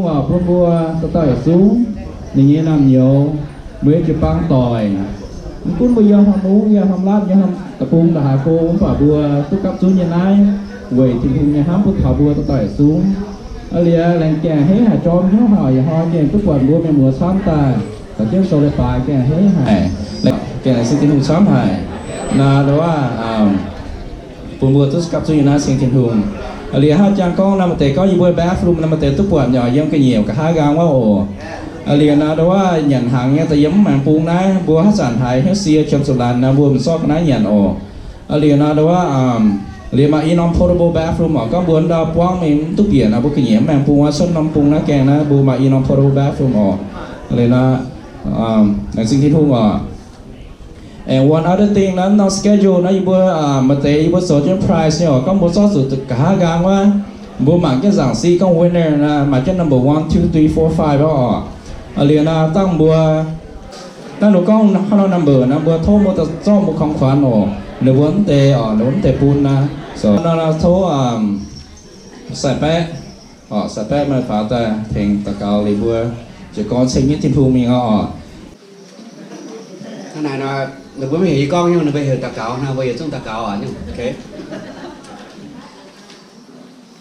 Waac bun mbuo dauh dauh yietc zungv ninh nyei naamh nyouz, mbuo nyei jiu-baang doic. Mv gunv mbuo yiem haaix mungv, yiem haaix laatv, yiem haaix deic-bung ndongc haaix go, mv baac mbuo duqv gapv zunv nyei naaiv weic Tin-Hungh nyei hnamv bun taux mbuo dauh dauh yietc zungv. Aa, liuz laengz gaengh henv haic jorm hnyouv haic, ih hnoi gengh duqv buatc mbuo mienh muoz camv daaih, caux jienv zoux leiz-baaix gaengh henv haic, gaengh laengz zingh Tin-Hungh camv haic. Naaiv ndau wuov, bun mbuo duqv gapv zunv nyei naaiv ceng Tin-Hungh. Aa, liuz hnangv jangx gorngv naaiv maaih deix gorngv yie mbuo bathroom naaiv maaih deix duqv buatc nyei yiem ga'nyiec nqa'haav nqaang wuov oc. Aa, liuz naaiv ndau wuov nyanc hnaangx nyei daaih yiem mv maengx bung naaiv, mbuo haaix zanc haiz hnyouv sie qiemx zuqc laanh naaiv, mbuo mv zorqv ga'naaiv nyanc oc. Aa, liuz naaiv ndau wuov, liuz maaih i norm portable bathroom oc. Gorngv mbuo ndau buangv mingh mv duqv bieqc naaiv, mbuo ga'nyiec mv maengx bung wuov, cuotv norm bung naaiv gaengh naaiv, mbuo maaih i norm portable bathroom oc. Liuz naaiv, laengz zingh Tin-Hungh oc. And one other thing, naaiv norm schedule naaiv yie mbuo, maaih deix yie mbuo zoux jienv prize nyei oc. Gorngv mbuo zorqv zuqc nqa'haav nqaang wuov, mbuo mangc jienv nzaangc si gorngv winner naaiv maaih jienv number one, two, three, four, five oc. Aa, liuz naaiv dangh mbuo, dangh ninh gorngv haaix norm number naaiv, mbuo tov mbuo daaih zorqv mbuo ของขวัญ oc. Ninh mbuo mv deix oc, ninh mbuo mv deix bun naaiv. So naaiv tov Sai-Baeqv oc, Sai-Baeqv meih faaux daaih tengx daux gaux liuz mbuo jiez gorn ceng jienv Tin-Hungh mingh oc. Hnangv naaic nor, ninh mbuo maiv heuc yie gorngv nyungc, ninh mbuo heuc daux gaux nor, mbuo yietc zungv daux gaux oc nyungc.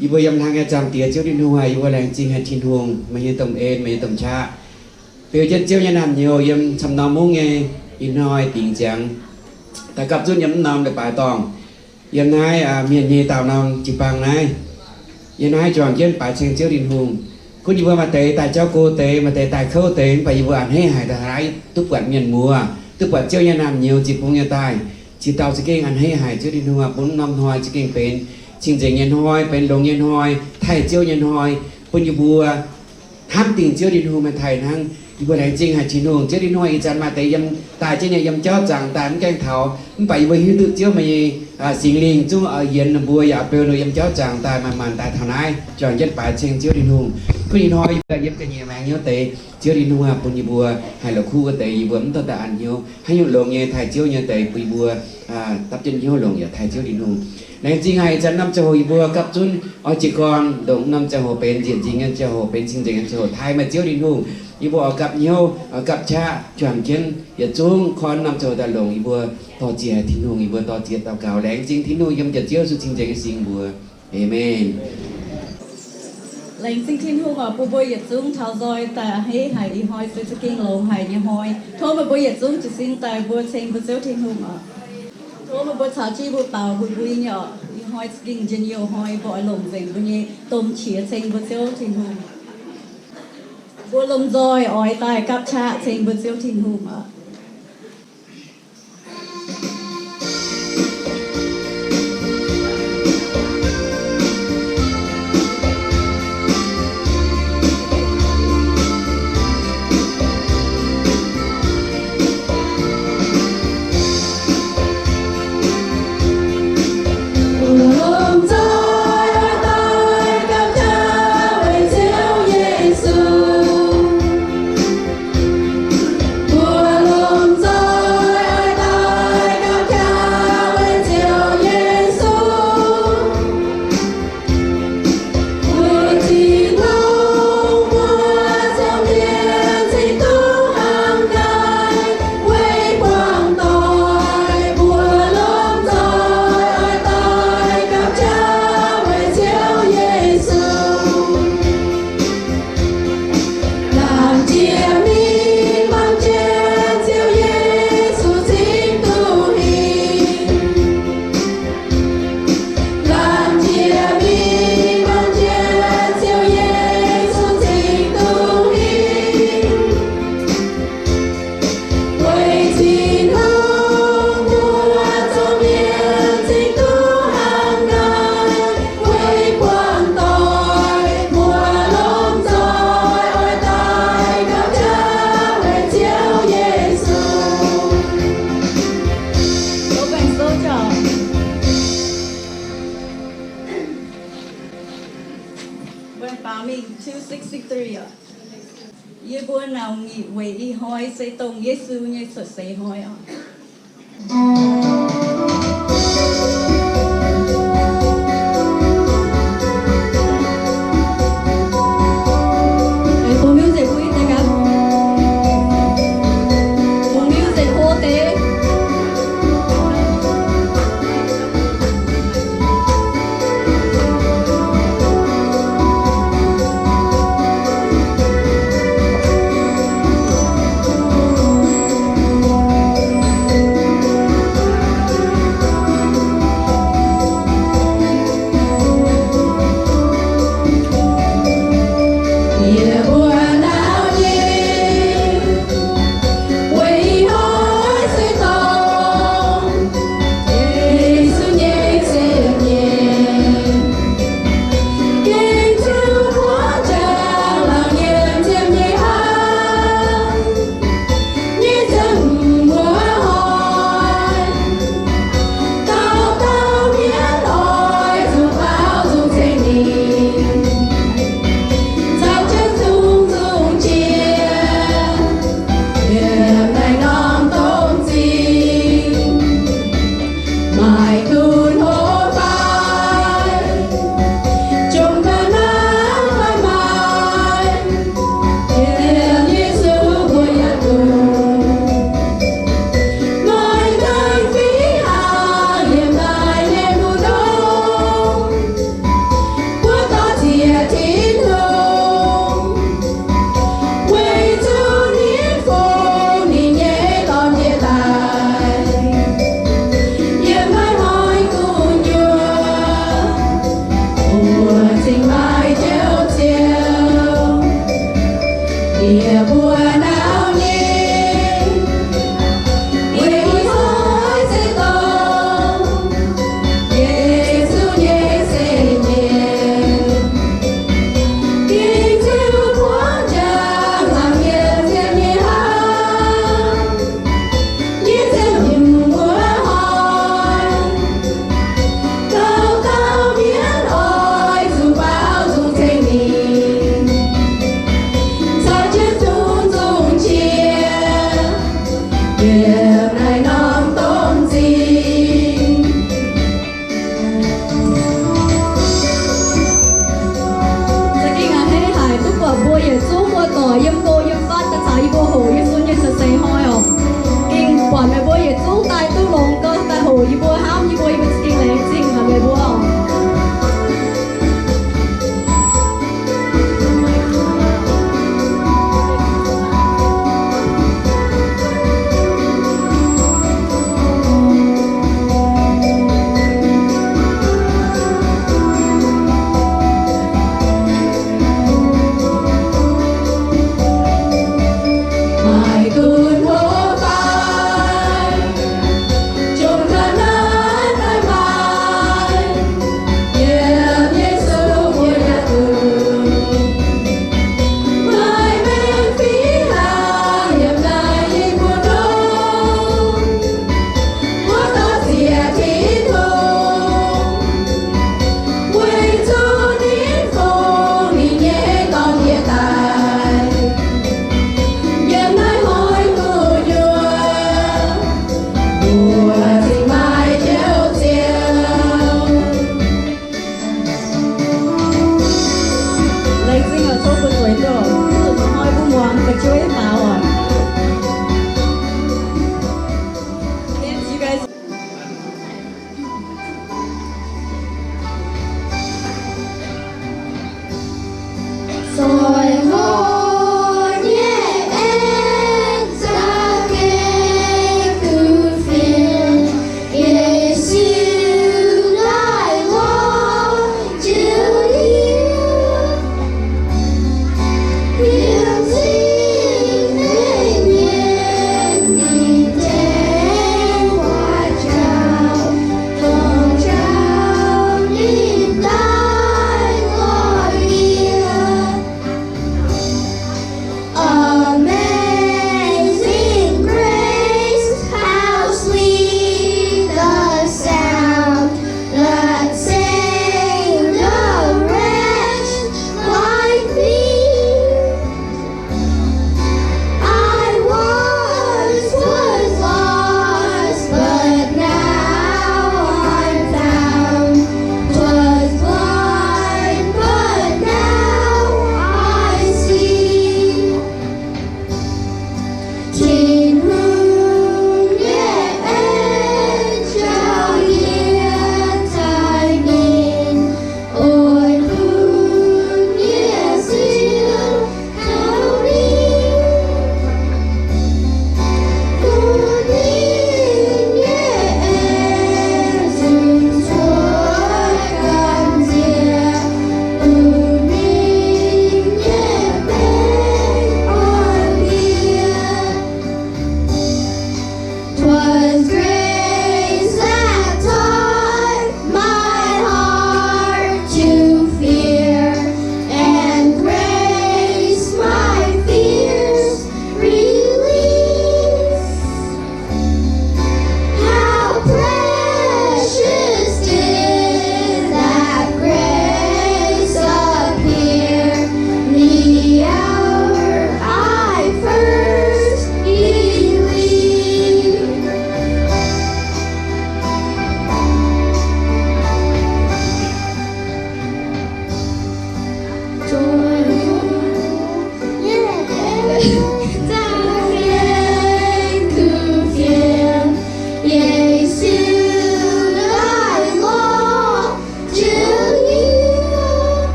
Yie mbuo yiem hlang nyei Zaangc Diex Ziouv Tin-Hungh aac, yie mbuo laengz zingh haic Tin-Hungh, meih nyei domh en, meih nyei domh qaqv, beu jienv Ziouv nyei naamh nyouz yiem camv norm mungv nyei ih hnoi dingc ziangx daaih gapv zunv yiem mv norm leiz-baaix dorngh, yiem naaiv mienh nyei daauh norm jiu-baang naaiv. Yiem naaiv juangc jienv baaix ceng Ziouv Tin-Hungh. Gunv yie mbuo maaih deix daaih jauv go deix, maaih deix daaih kouv deix, mv baac yie mbuo a'hneiv haic daaih haaix duqv buatc mienh muoz, duqv buatc Ziouv nyei naamh nyouz ziqc bung nyei daaih. Ziex dauh za'gengh a'hneiv haic Ziouv Tin-Hungh aac, bun mv norm hnoi za'gengh benx cing-nzengc nyei hnoi, benx longx nyei hnoi, taaih Ziouv nyei hnoi, bun yie mbuo hnamv dingh Ziouv Tin-Hungh meih taaih hnangv. Yie mbuo laengz zingh haic Tin-Hungh. Ziouv Tin-Hungh, ih zanc maaih deix yiem daaih jienv nyei yiem jauv zaangc daaih mv gaengh taux, mv baac yie mbuo hiuv duqv Ziouv meih nyei Singx Lingh zungv yienx ninh mbuo yaac beu ninh yiem jauv zaangc daaih maanc maanc daaih taux naaiv juangc jienv baaix ceng Ziouv Tin-Hungh. Gunv ih hnoi yie mbuo yiem ga'nyiec maengx hnyouv deix, Ziouv Tin-Hungh aac, bun yie mbuo haih la'kuqv wuov deix yie mbuo mv dorh daaih a'hneiv hnyouv, haaix nyungc longx nyei taaih Ziouv nyei deix bun yie mbuo dapv jienv hnyouv longc yaac taaih Ziouv Tin-Hungh. Laengz zingh haic ih zanc norm ziangh hoc yie mbuo gapv zunv oix jiez gorn ndongc norm ziangh hoc benx njiec nzingx nyei ziangh hoc, benx cing-nzengc nyei ziangh hoc, taaih meih Ziouv Tin-Hungh. Yie mbuo oix gapv hnyouv, oix gapv qaqv juangc jienv yietc zungv koi norm ziangh hoc daaih longc yie mbuo dorh ziex haic Tin-Hungh, yie mbuo dorh ziex daux gaux laengz zingh Tin-Hungh yiem njiec Ziouv Yesu cing-nzengc nyei singx mbuox. Aamen. Laengz zingh Tin-Hungh oc, bun mbuo yietc zungv taux nzoih daaih a'hneiv haic ih hnoi se za'gengh longx haic nyei hnoi. Tov meih mbuo yietc zungv jiez sin daaih mbuo ceng mbuo Ziouv Tin-Hungh oc. Tov meih mbuo caux jienv mbuo baaux mbuo mbui nyei oc. Ih hnoi za'gengh njien-youh hnoi, mbuo oix longc nzengc mbuo nyei domh qiex ceng mbuo Ziouv Tin-Hungh. Mbuo lomh nzoih oix daaih gapv qaqv ceng mbuo Ziouv Tin-Hungh oc. Yie mbuo naux nyic weic ih hnoi se dongh Yesu nyei cuotv seix hnoi oc. Mbuo, yie mbuo za'gengh laengz zingh haic meih mbuo.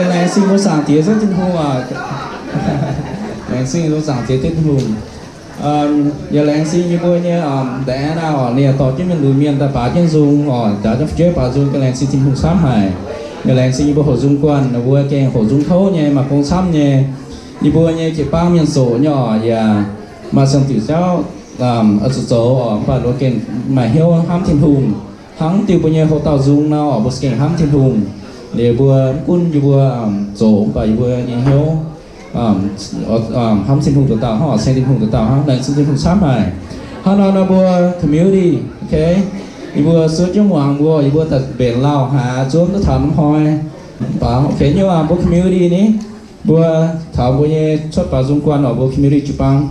Laengz zingh mbuo Zaangc Diex Ziouv Tin-Hungh oc. Laengz zingh mbuo Zaangc Diex Tin-Hungh. Yaac laengz zingh yie mbuo nyei Diana oc, ninh yaac dorh jienv mingh lunx mienh daaih baaux jienv nzung oc, baaux jienv fu'jueiv baaux nzung, gengh laengz zingh Tin-Hungh camv haic. Yaac laengz zingh yie mbuo hoqc nzung guanh, ninh mbuo gengh hoqc nzung kouv nyei, maaih gong camv nyei. Yie mbuo nyei jiu-baang mienh zoqc nyei oc, yaac maaih siang diuc jauv oix zuqc zoux oc, mv baac ninh mbuo gengh maaih hnyouv hnamv Tin-Hungh. Hnangv diuh mbuo nyei houx-dauh nzung nor oc, mbuo gengh hnamv Tin-Hungh. Liuz mbuo mv gunv yie mbuo zoqc, mv baac yie mbuo nyei hnyouv hnamv Tin-Hungh nduqc dauh hnangv, ceng Tin-Hungh nduqc dauh hnangv, laengz zingh Tin-Hungh camv haic. Hnangv nor nor mbuo community, yie mbuo zuov jienv muangx mbuo, yie mbuo daaih mbenc lauh haaix, zuov duqv taux norm hnoi. Mv baac nyei mbuo community ni, mbuo taux mbuo nyei cuotv baaux nzung guanh oc, mbuo community jiu-baang.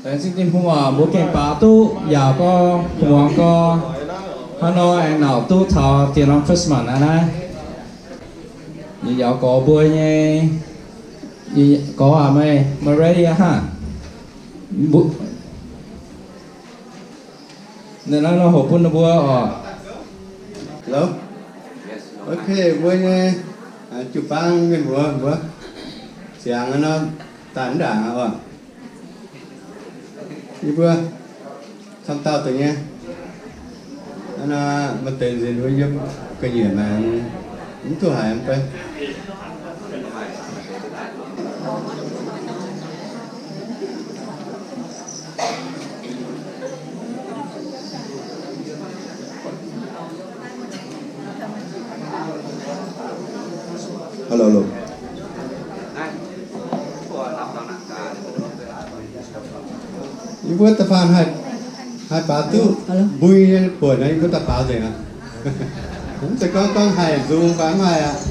Laengz zingh Tin-Hungh oc, mbuo gengh baav duqv yaauc gorx, muangx gorx. Hnangv nor aengx nauc duqv taux diex norm Christmas aqv naaiv. Yie njaaux gorx mbuo nyei, gorx aac, meih, meih ready aqv haah? Mbuo, naaiv nor hoqc bun ninh mbuo oc. Hello. Ok, mbuo nyei jiu-baang mienh muoz mbuo ziangx nor daaih ndaangc oc. Yie mbuo camv dauh deix nyei. Aa, maaih deix nzunc mbuo yiem ga'nyiec maengx, mv duqv haiz mv bei. Hello, hello. Yie mbuo da'faanh haih, haih baaux duqv mbui nyei buonc nor, yie mbuo daaih baaux nzengc aqv. Mv zeiz gorngv, gorngv haih nzung fai mv haih aqv.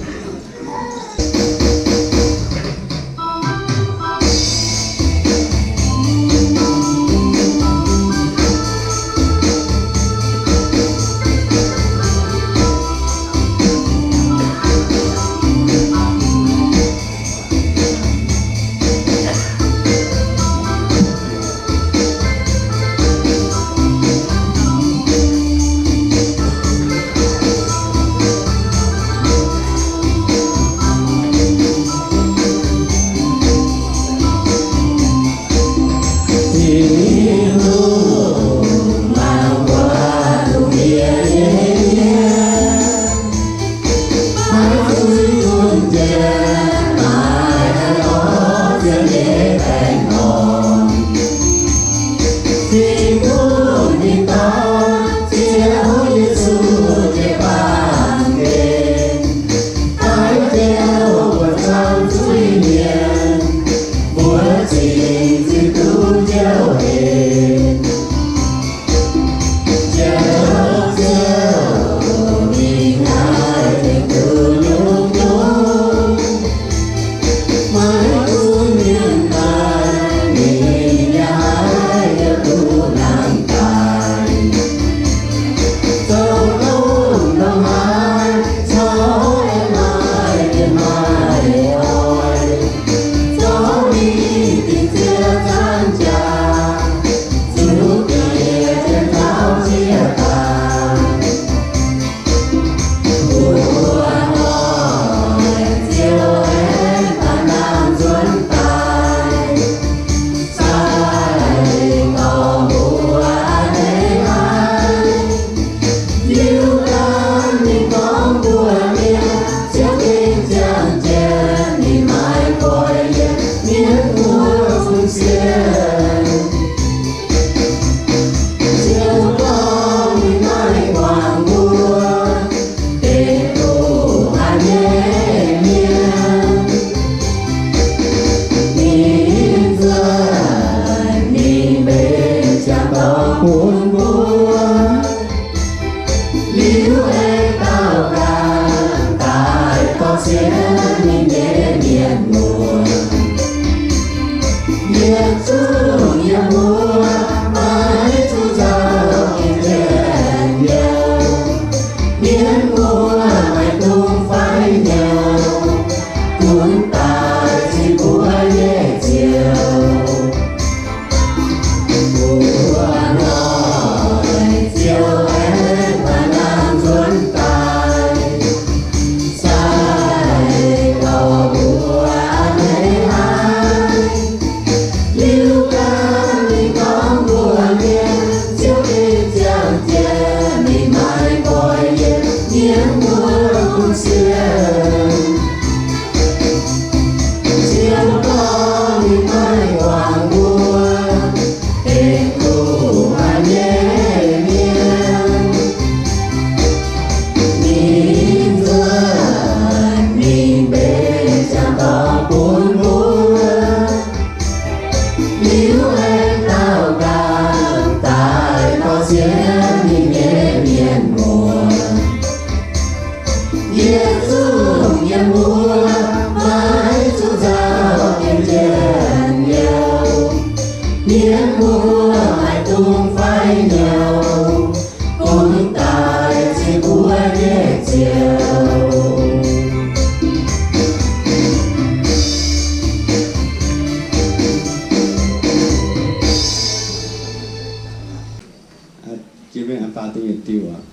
Yie mingh an faaux da'nyeic diuh aqv.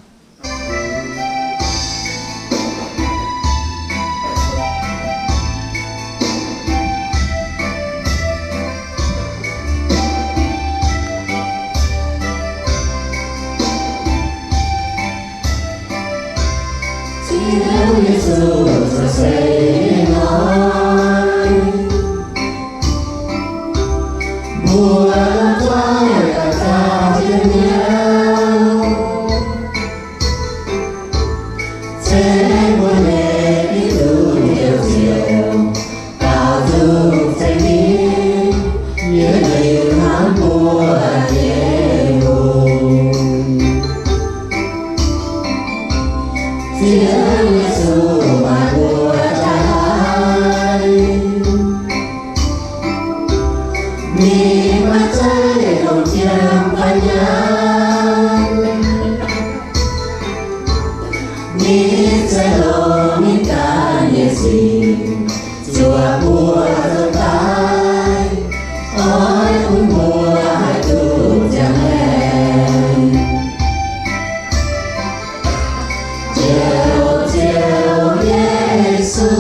Ziouv Yesu zoux seix nyei hnoi, mbuo zuov yaac zaah jienv mi'aqv. Ceix mbuo nyei Giduc Ziouv, daaux nzung ceix nyim, yiem liuz hnamv mbuo nyei hungh. Ziouv Yesu maaih mbuo jaaix, ninh maiv zeiz longc jiem fai nyaanh, ninh se longc ninh ganh nyei sic zuov mbuo zoux daaih, oix bun mbuo haih duqv ziangh maengc. Njoux Ziouv Yesu,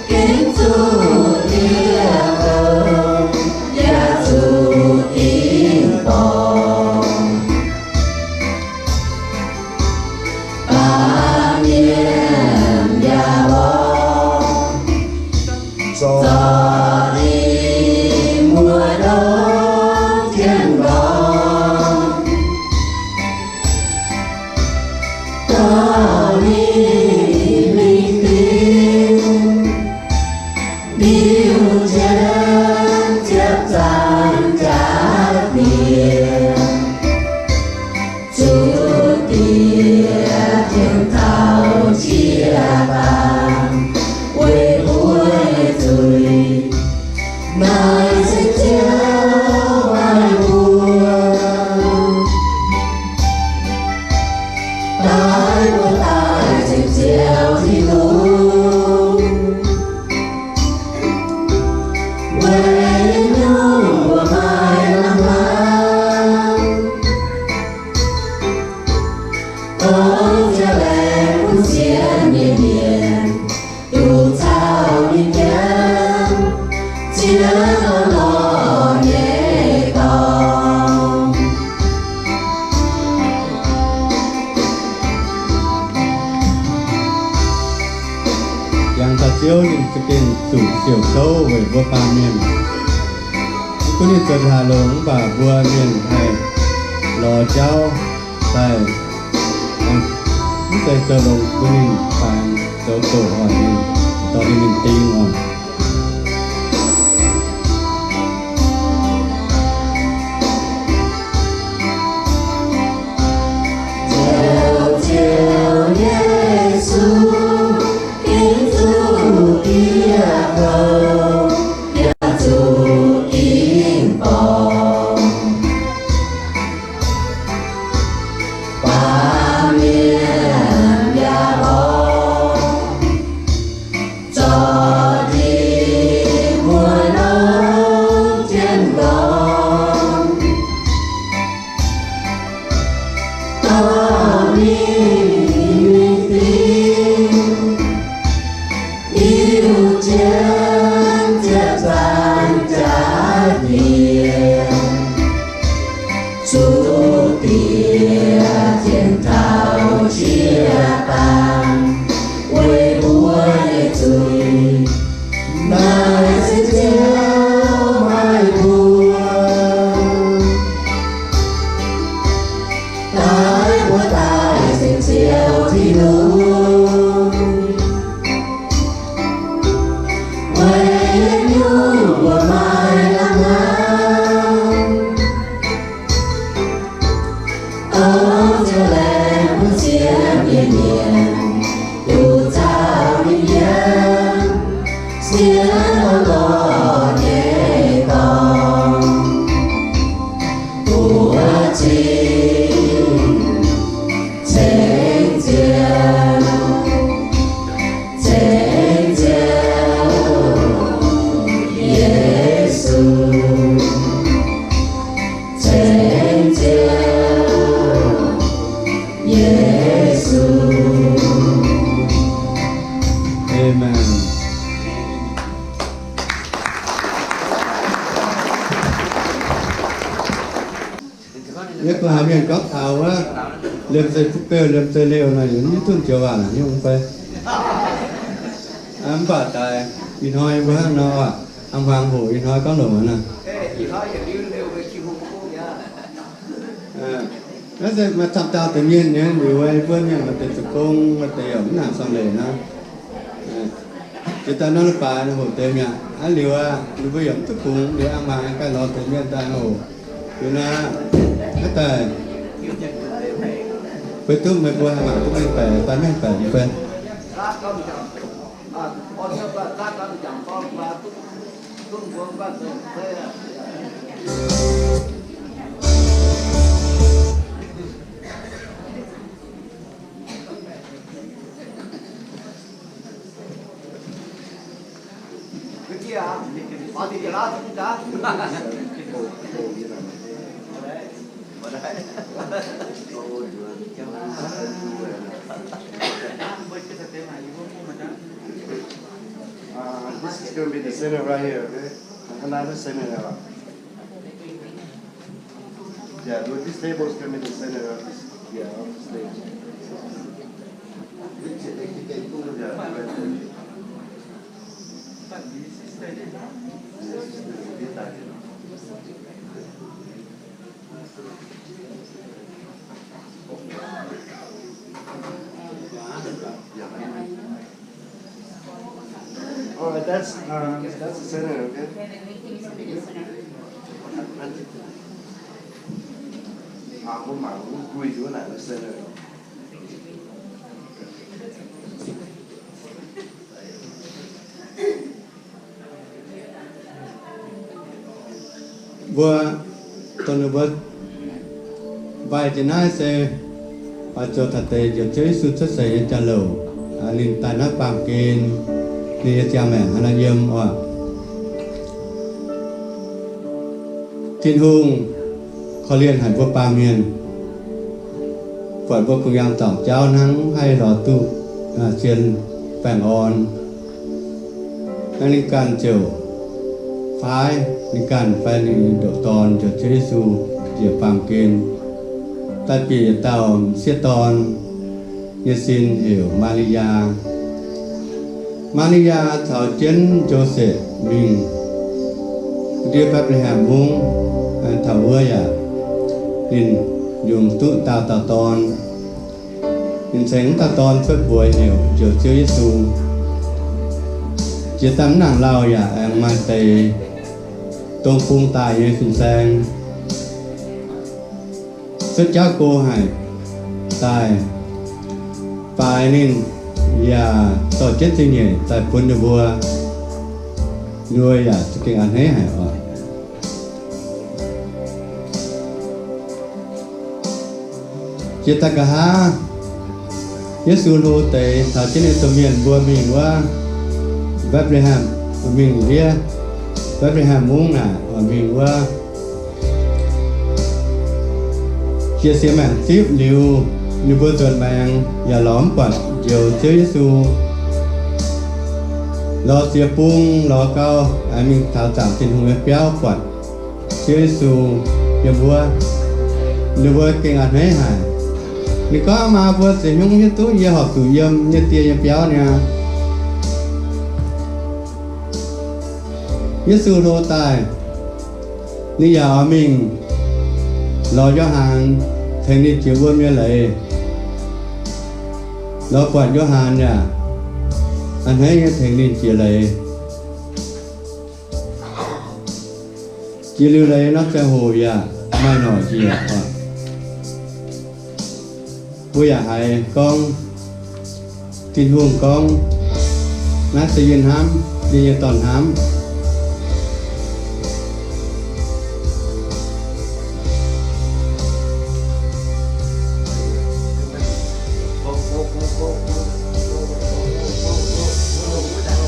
gengh zuqc diev kouv, yaac zuqc dingc borngc. Baamh mienh yaac mborqv, zorqv ninh muoz-doic jienv ndorm, dorh ninh mingh dingc, liuz jienv ziepc nzaangc jaav diex. Zuqc diex jienv taux jiex dangh, weic mbuo nyei zuiz. Naaiv se Ziouv maaih mbuox, daaih mbuo daaih ceng Ziouv Tin-Hungh, weic nyungc mbuo maaih lamh hlang. Dongh Ziouv laengz bun sienx nyei mienh duqv caux ninh jangx, Ziouv lorz nyei dorngx. Yangh taux Ziouv ninh za'gengh zuqc siouc kouv weic mbuo baamh mienh. Mv gunv ninh zoux haaix longx mv baac mbuo mienh haih lorz jauv daaih, mv zeiz zoux longx bun ninh, fai zoux doqc oc, ninh dorh ninh mingh ding oc. Njoux Ziouv Yesu, gengh zuqc diev kouv, yaac zuqc dingc borngc. Baamh mienh yaac mborqv, zorqv dingc muoz-doic jienv ndorm, dorh ninh mingh dingc, liuz jienv ziepc nzaangc jaav diex. Zuqc diex jienv taux jiex dangh, weic mbuo nyei zuiz. Naaiv se Ziouv maaih mbuox, daaih mbuo daaih ceng Ziouv Tin-Hungh, weic nyungc mbuo maaih lamh hlang. Dongh Ziouv laengz bun sienx nyei mienh duqv caux ninh yiem, sienx lorz nyei dorngx. Buoz-zinh ceng Ziouv, ceng Ziouv Yesu, ceng Ziouv Yie gorngv haaix mienh gorngv taux wuov, liemh zeih fu'beuh liemh zeih liouh nor, yie mv duqv joux waac naaic nyungc fai. Mv baac daaih ih hnoi mbuo hnangv nor, a'hmuangx hoc ih hnoi gorngv longc nor. Naaiv se maaih camv dauh deix mienh nyei, liuz wuov mbuo mienh maaih deix zoux gong, maaih deix yaac mv nangc sorng leic nor. Jiex daaih nor leiz-baaix hoc deix mi'aqv. Aav liuz aqv, ninh mbuo yaac mv duqv kungx, liuz a'hmuangx ganh lorz deix mienh daaih hoc. Liuz nor, naaiv daaih feix duqv meih mbuo haih mangc duqv mengh baeqc fai maiv baeqc fai. Uh, this is going to be the center right here, okay? Another center now. Yeah, this table is going to be the center of this, yeah, of the stage. Yeah, right there. All right, that's, um, that's the center, okay? Mbuo dongh ninh mbuo mbaih jiex naaiv se oix zoux taux deix njoux Ziouv Yesu cuotv seix nyei jauv-louc. Ninh daaih naaiv baamh gen, ninh nyei ziangh maengc hnangv naaiv yiem oc. Tin-Hungh korv-lienh haic mbuo baamh mienh, buatc mbuo gu'nyuoz zaangc jauv hnangv, mv haih lorz duqv zien baengh orn. Naaiv ninh ganh ziouc faaiv ninh ganh fai ninh ndoqc Dorn, njoux Ziouv Yesu, njiec baamh gen daaih bieqc yietc dauh m'sieqv dorn nyei sin heuc Maa^li^yaa. Maa^li^yaa caux jienv Josepv mingh ndiev Mbetc^le^hem Mungv. Taux wuov yaac ninh yungz duqv dauh dauh dorn. Ninh ceix wuov dauh dorn cuotv buoz heuc njoux Ziouv Yesu. Jiex daaih mv nangc lauh yaac aengx maaih deix dong bung daaih nyei fin-saeng cuotv jauv go haic daaih. Baaix ninh yaac dorh jienv zingh nyeic daaih bun ninh mbuo. Ninh mbuo yaac za'gengh a'hneiv haic oc. Jiex daaih nqa'haav, Yesu hlo deix caux jienv ninh domh mienh mbuo mingh wuov Mbetc^le^hem, mingh ndiev Mbetc^le^hem Mungv naaic, oix mingh wuov jiex siex maengc zipv liuz, ninh mbuo nzuonx maengx yaac lorz mv buatc njoux Ziouv Yesu. Lorz ziex bung lorz gau, aengx mingh taux zaangc Tin-Hungh nyei biauv buatc Ziouv Yesu yiem wuov. Ninh mbuo gengh a'hneiv haic. Ninh gorngv, Maa, mbuo ziouc hnyungv hiuv duqv yie horpc zuqc yiem nyei Die nyei biauv niaa. Yesu hlo daaih, ninh yaac oix mingh lorz Yo^han tengx ninh jiex wuom nyei leiz. Lorz buatc Yo^han yaac a'hneiv nyei tengx ninh jiex leiz. Jiex liuz leiz norm ziangh hoc yaac maaih norqc njiec oc. Mbuo yaac haiz gorngv, Tin-Hungh gorngv, Naaiv se yie hnamv, yie nyei Dorn-hnamv.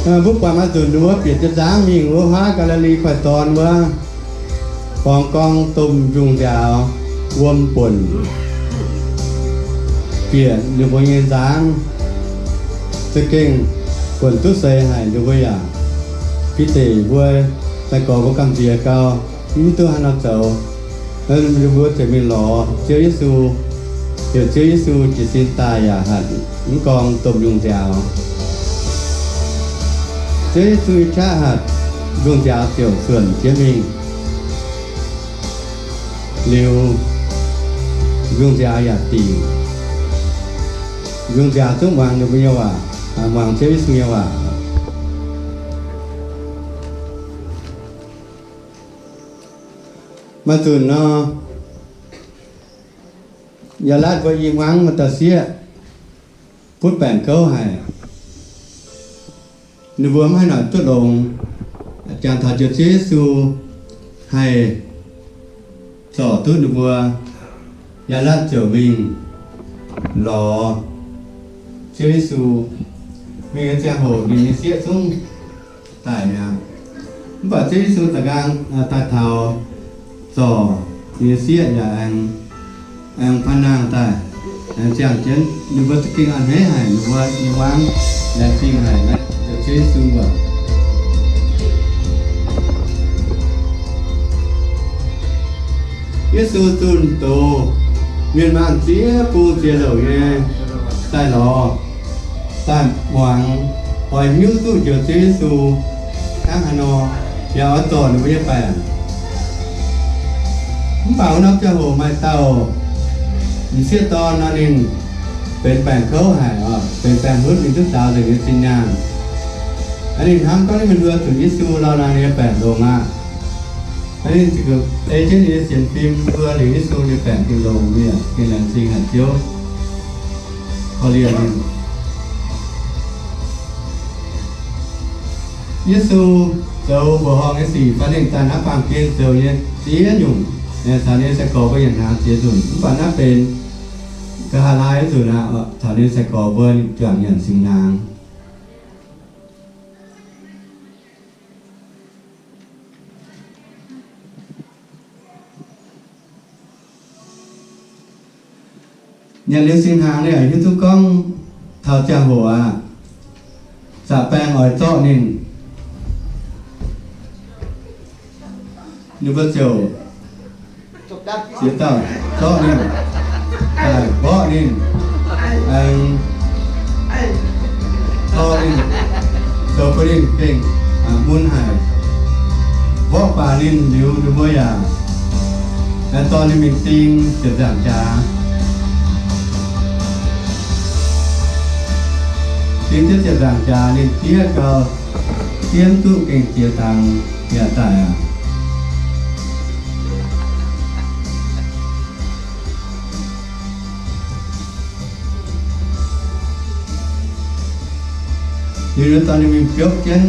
Mbuo buatc maiv nzunc ninh mbuo bieqc jienv nzangv mingh wuov huaav Gaa^li^li Koiv-Dorn wuov, borngz gorngv domh njungh nziaaux wuom buonc bieqc ninh mbuo nyei nzangv, za'gengh buonc duqv seix haic. Ninh mbuo yaac, Bide mbuo, sai-gorx mbuo gamh nziex gau, mv hiuv duqv haaix nor zoux. Ninh mbuo ziouc mingh lorz Ziouv Yesu, heuc Ziouv Yesu jiez sin daaih yaac hatc mv gorngv domh yungh nziaaux. Ziouv Yesu nyei qaqv hatc, yungh nziaaux ziouc zuonc jienv mingh. Liuz, yungh nziaaux yaac dingc. Yungh nziaaux zungv muangx ninh mbuo nyei waac, muangx Ziouv Yesu nyei waac. Maaih nzunc nor, Yaalatv mbuo i hmuangv maaih dauh sieqv butv baengc gouv haic. Ninh mbuo mv haih noic duqv longx. Jangx taux njoux Ziouv Yesu haih zorc duqv ninh mbuo, Yaalatv ziouc mingh lorz Ziouv Yesu. Mingh nyei ziangh hoc ninh nyei sieqv zungv daic mi'aqv. Mv baac Ziouv Yesu da'nqaang daaih taux, zorc ninh nyei sieqv yaac aengx, aengx paan nangh daaih, aengx ziangh jienv. Ninh mbuo za'gengh a'hneiv haic, ninh mbuo nyei hmuangv laengz zingh haic naaiv njoux Ziouv Yesu mbuo. Yesu zunh doz mienh maanh ziex bung ziex louc nyei daaih lorz, daaih muangx, oix hiuv duqv njoux Ziouv Yesu hnangv haaix nor, yaac oix zorc ninh mbuo nyei baengc. Mv baac wuov norm ziangh hoc maaih dauh m'sieqv dorn nor, ninh benx baengc kouv haic, benx baengc hutv, ninh duqv daaux nzengc nyei zinh nyaanh. Ninh hnamv gorngv ninh mbuo zuqc Yesu lauh naaic ninh nyei baengc longx aqv. Ninh ziouc ei jienv ninh nyei sienx fim mbuo liuz Yesu, ninh baengc gengh longx mi'aqv, gengh laengz zingh haic Ziouv. Korv-lienh ninh. Yesu zoux mbuoqc horngh nyei sic fai ninh daaih naaiv baamh gen zoux nyei ziex nyungc, caux ninh nyei sai-gorx mbuo nyanc hnaangx ziex nzunc, mv baac naaiv benx nqa'haav laai nzunc aqv. Caux ninh nyei sai-gorx mbuo juangc nyanc singx hnaangx. Nyanc liuz singx hnaangx, ninh hiuv duqv gorngv taux ziangh hoc aqv, zaqc baeng oix zorqv ninh. Ninh mbuo ziouc ziex dauh zorqv ninh, daaih mborqv ninh, aengx tor ninh, zoux bun ninh gengh mun haic. Mborqv baac ninh liuz, ninh mbuo yaac aengx dorh ninh mingh ding ziepc nzaangc jaax. Ding jienv ziepc nzaangc jaax, ninh diev gau, diev mv duqv gengh jiex dangx yaac daic aqv. Liuz nor dorh ninh mingh biopv jienv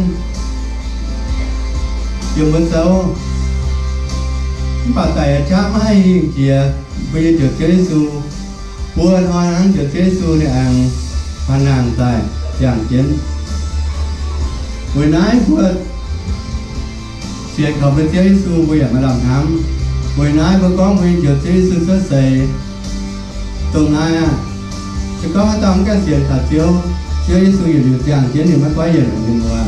yiem wuov zouv. Mv baac daic nyei qaqv maiv haih hingh jiex mbuo nyei Njoux Ziouv Yesu. Buo hnoi hnangv, Njoux Ziouv Yesu ninh aengx paan nangh daaih ziangh jienv. Weic naaiv mbuo sienx kaux mbuo Ziouv Yesu, mbuo yaac maaih lamh hnamv. Weic naaiv mbuo gorngv mbuo nyei Njoux Ziouv Yesu cuotv seix dongh naaiv aqv. Se gorngv haaix dauh mv gaengh sienx kaux Ziouv, Ziouv Yesu yietc liuz ziangh jienv, ninh maiv goiv yienc ninh mbuo.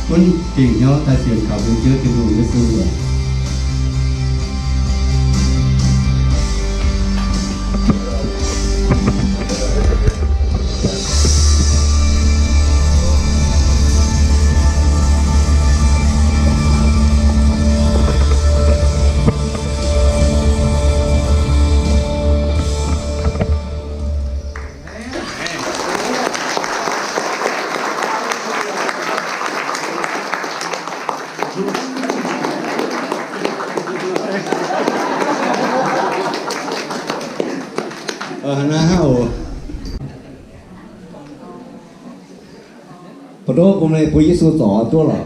Gunv dingc hnyouv daaih sienx kaux mbuo Ziouv Tin-Hungh Yesu oc. Naaiv hnangv oc. Ba'ndoqv bun meih bun Yesu zorc duqv lorqc.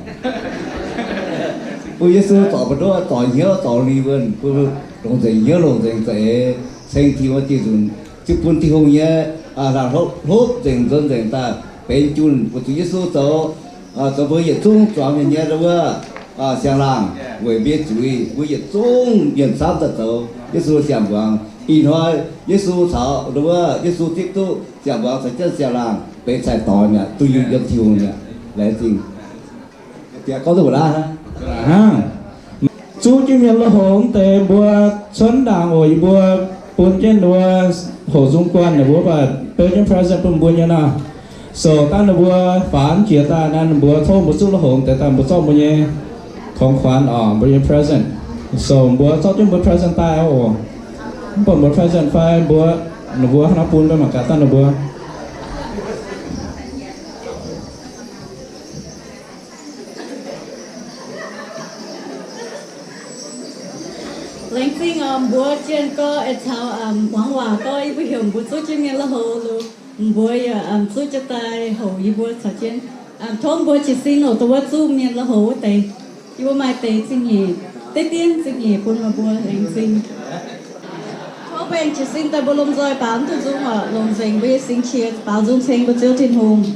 Bun Yesu zorc ba'ndoqv, zorc hnyouv, zorc lingh wuonh, bun longc nzengc hnyouv, longc nzengc za'eix, ceng Tin-Hungh nyei nzunc, ziouc bun Tin-Hungh nyei hlaax hlopv nzengc, nzuonx nzengc daaih benx junh, weic zuqc Yesu zoux, zoux mbuo yietc zungv zuangx mienh nyei wuov siang-laangh weic mbuo nyei zuiz, mbuo yietc zungv mienh camv daaih zoux Yesu siang-mbuangz. Ih hnoi Yesu caux wuov, Yesu zipv duqv siang-mbuangz caux jienv siang-laangh benx cai-doix mi'aqv, duqv yiem Tin-Hungh mi'aqv. Laengz zingh. Bieqc gorngv duqv mbuo naaiv hnangv. Zunv Jienv mienh lui-houx deix mbuo cuotv ndaangc oc, yie mbuo bun jienv ninh mbuo hoqc nzung guanh, ninh mbuo baac beu jienv present bun mbuo nyei nor. So dangh ninh mbuo faaux jiex daaih naaiv, ninh mbuo tov mbuo zuqv lui-houx deix daaih mbuo zorqv mbuo nyei ของขวัญ oc, mbuo nyei present. So mbuo zorqv jienv mbuo present daaih oc. Mv baac mbuo present fai mbuo, ninh mbuo hnangv naaiv bun mbuo mangc gaax dangh ninh mbuo. Laengz zingh oc, mbuo jienh gorx, eix caux muangx waac gorx, yie mbuo heuc mbuo zuqv jienv mienh lui-houx liuz, mbuo yaac zuqv jienv daaih hoqc yie mbuo caux jienv. Tov mbuo jiez sin oc, dongh wuov zuqv mienh lui-houx wuov deix. Yie mbuo maaih deix zingh nyeic, deix dien zingh nyeic bun meih mbuo. Laengz zingh. Tov baengh jiez sin daaih mbuo lomh nzoih baaux mv duqv nzung oc, longc nzengc mbuo nyei singx qiex baaux nzung ceng mbuo Ziouv Tin-Hungh.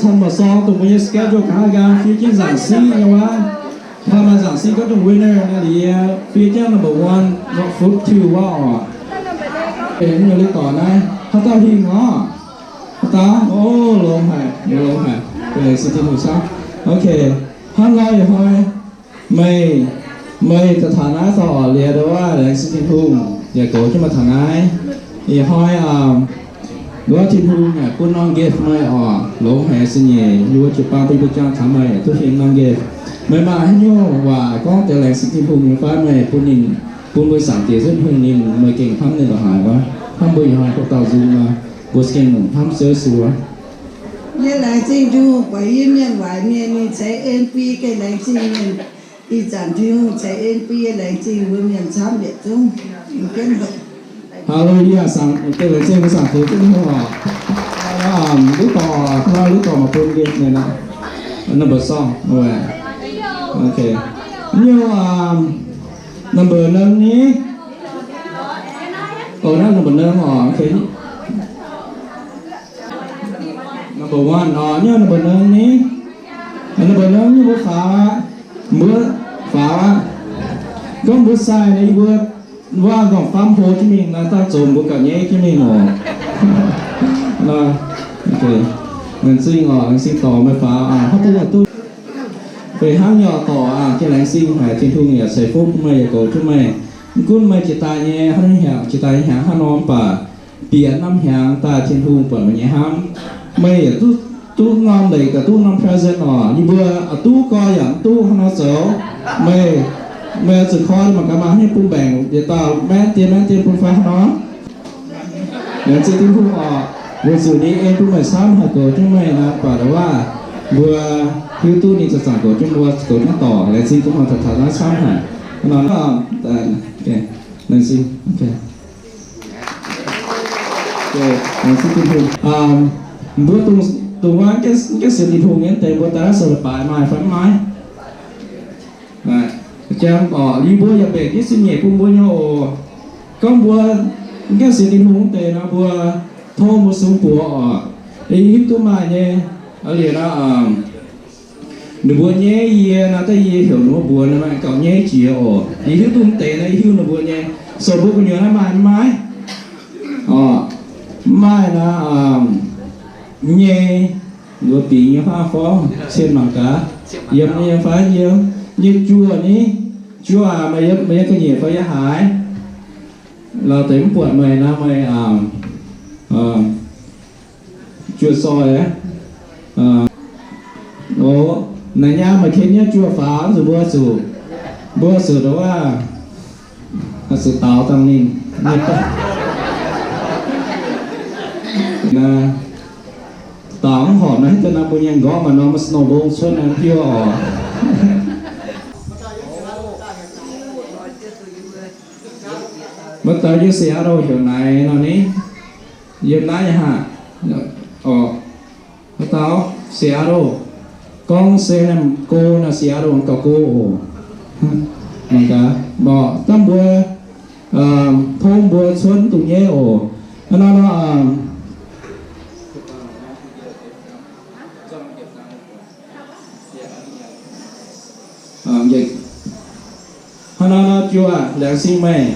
Number song dongh mbuo nyei schedule nqa'haav nqaang fiev jienv nzaangc siqv nyei wuov. Hnoi maaih nzaangc siqv gorngv dongh winner naaiv liuz yie fiev jienv number one, number two wuov oc. Mv nyei liuz dorc naaiv haaix dauh hingh orqc? Haaix dauh? O, longx haic, longx haic. Laengz zingh Tin-Hungh camv. Ok, hnangv nor ih hnoi meih, meih daaih taux naaiv daaih oc, liuz ndau wuov laengz zingh Tin-Hungh yaac goux jienv meih taux naaiv. Ih hnoi ndau wuov Tin-Hungh yaac bun norm gift meih oc, longx haic se nyeic, yie mbuo jiu-baang bun mbuo jangx taux meih yaac duqv hingh norm gift. Meih maaih haaix nyungc waac gorngv deix laengz zingh Tin-Hungh nyei fai meih bun ninh, bun mbuo Zaangc Diex zunv hungh ninh, meih gengh hnamv ninh lorqc haaix wuov, hnamv mbuo ih hnoi hopv dauh nzung nor, mbuo se gengh longc hnamv Ziouv Yesu wuov. Yie laengz zingh Tin-Hungh buatc yie mienh waaic mienh ninh ceix en bun yie gengh laengz zingh mienh. Ih zanc Tin-Hungh ceix en bun yie laengz zingh mbuo mienh camv yietc zungv. Haleluya, laengz zingh mbuo Zaangc Diex Tin-Hungh oc. Luv dorc, hnoi luv dorc maiv bun yie ninh aqv. Number song, ok. Nyungc number nengh ni? O, naaiv number nengh oc, ok. Number one oc, nyungc number nengh ni? Number nengh nyungc mbuo faaux aqv. Mbuo faaux aqv. Gorngv mbuo sai nor, yie mbuo waac nqorngv famv hlo jienv mingh naaiv, daaih zoux mbuo gauh nyaiv jienv mingh oc. Laengz zingh oc, laengz zingh dorc meih faaux aqv. Haaix dauh duqv fih hnangv nyei dorc aqv, gengh laengz zingh haic. Tin-Hungh yaac ceix fuqv bun meih, yaac goux jienv meih. Mv gunv meih jiex daaih nyei hnangv hnyangx, jiex daaih nyei hnyangx hnangv nor mv baac bieqc norm hnyangx daaih Tin-Hungh buatc meih nyei hnamv. Meih yaac duqv, duqv norm leiz gaax, duqv norm present oc. Yie mbuo a'duqv gorx yaac mv duqv hnangv nor zoux. Meih, meih oix zuqc koi mangc gaax maaih haaix nyungc bun mbaengc yietc dauh maenv dien maenv dien bun fai hnangv nor. Laengz zingh Tin-Hungh oc. Weic zuqc ninh en bun meih camv, haih goux jienv meih nor, mv baac ndau wuov mbuo hiuv duqv ninh zanc-zanc goux jienv mbuo, goux jienv dorc. Laengz zingh Tin-Hungh taux taux naaiv camv haic. Hnangv nor, laengz zingh. Mbuo dongh, dongh wuov gaengh sienx Tin-Hungh nyei deix, mbuo daaih naaiv sou leiz-baaix maaih fai mv maaih? Jangx oc, yie mbuo yaac mbenc jienv sin nyeic bun mbuo nyei oc. Gorngv mbuo mv gaengh sienx Tin-Hungh deix nor, mbuo tov mbuo sung buoz oc. Yie hiuv duqv maaih nyei, liuz nor, ninh mbuo nyei yie nor, daaih yie heuc ninh mbuo mbuox nor, maaih gauh nyei jiex oc. Yie hiuv duqv mv deix nor, yie hiuv ninh mbuo nyei. So mbuo gu'nyuoz naaiv maaih mv maaih? Oc, mv maaih nor, nyei, mbuo bingx nyei faah forv cien mangc gaax, yiem nyei fai yiem, nyei juoh ni, juoh aac, meih yiem, meih yiem ga'nyiec fai yiem haaix? Lauh deix mv buatc meih nor, meih juoh soi aqv. O, naaiv nyaam meih ken nyei juoh faaux, zuqc mbuo zuqc, mbuo zuqc ndongc wuov, zuqc daaux dangh ninh. Daaux mv horpc naaiv, da'naaiv mbuo nyei nqorngv maaih norm snow mbong cuotv naaiv piuv oc. Maiv daux yie Seattle heuc naaic nor ni, yiem naaiv nyei haac. Oc, haaix dauh Seattle, gorngv se naaiv go naaiv Seattle gauh go oc. Mangc gaax, mborqv dangh mbuo, tov mbuo cuotv dungx nyei oc. Hnangv nor, hnangv nor nor juoh laengz zingh meih.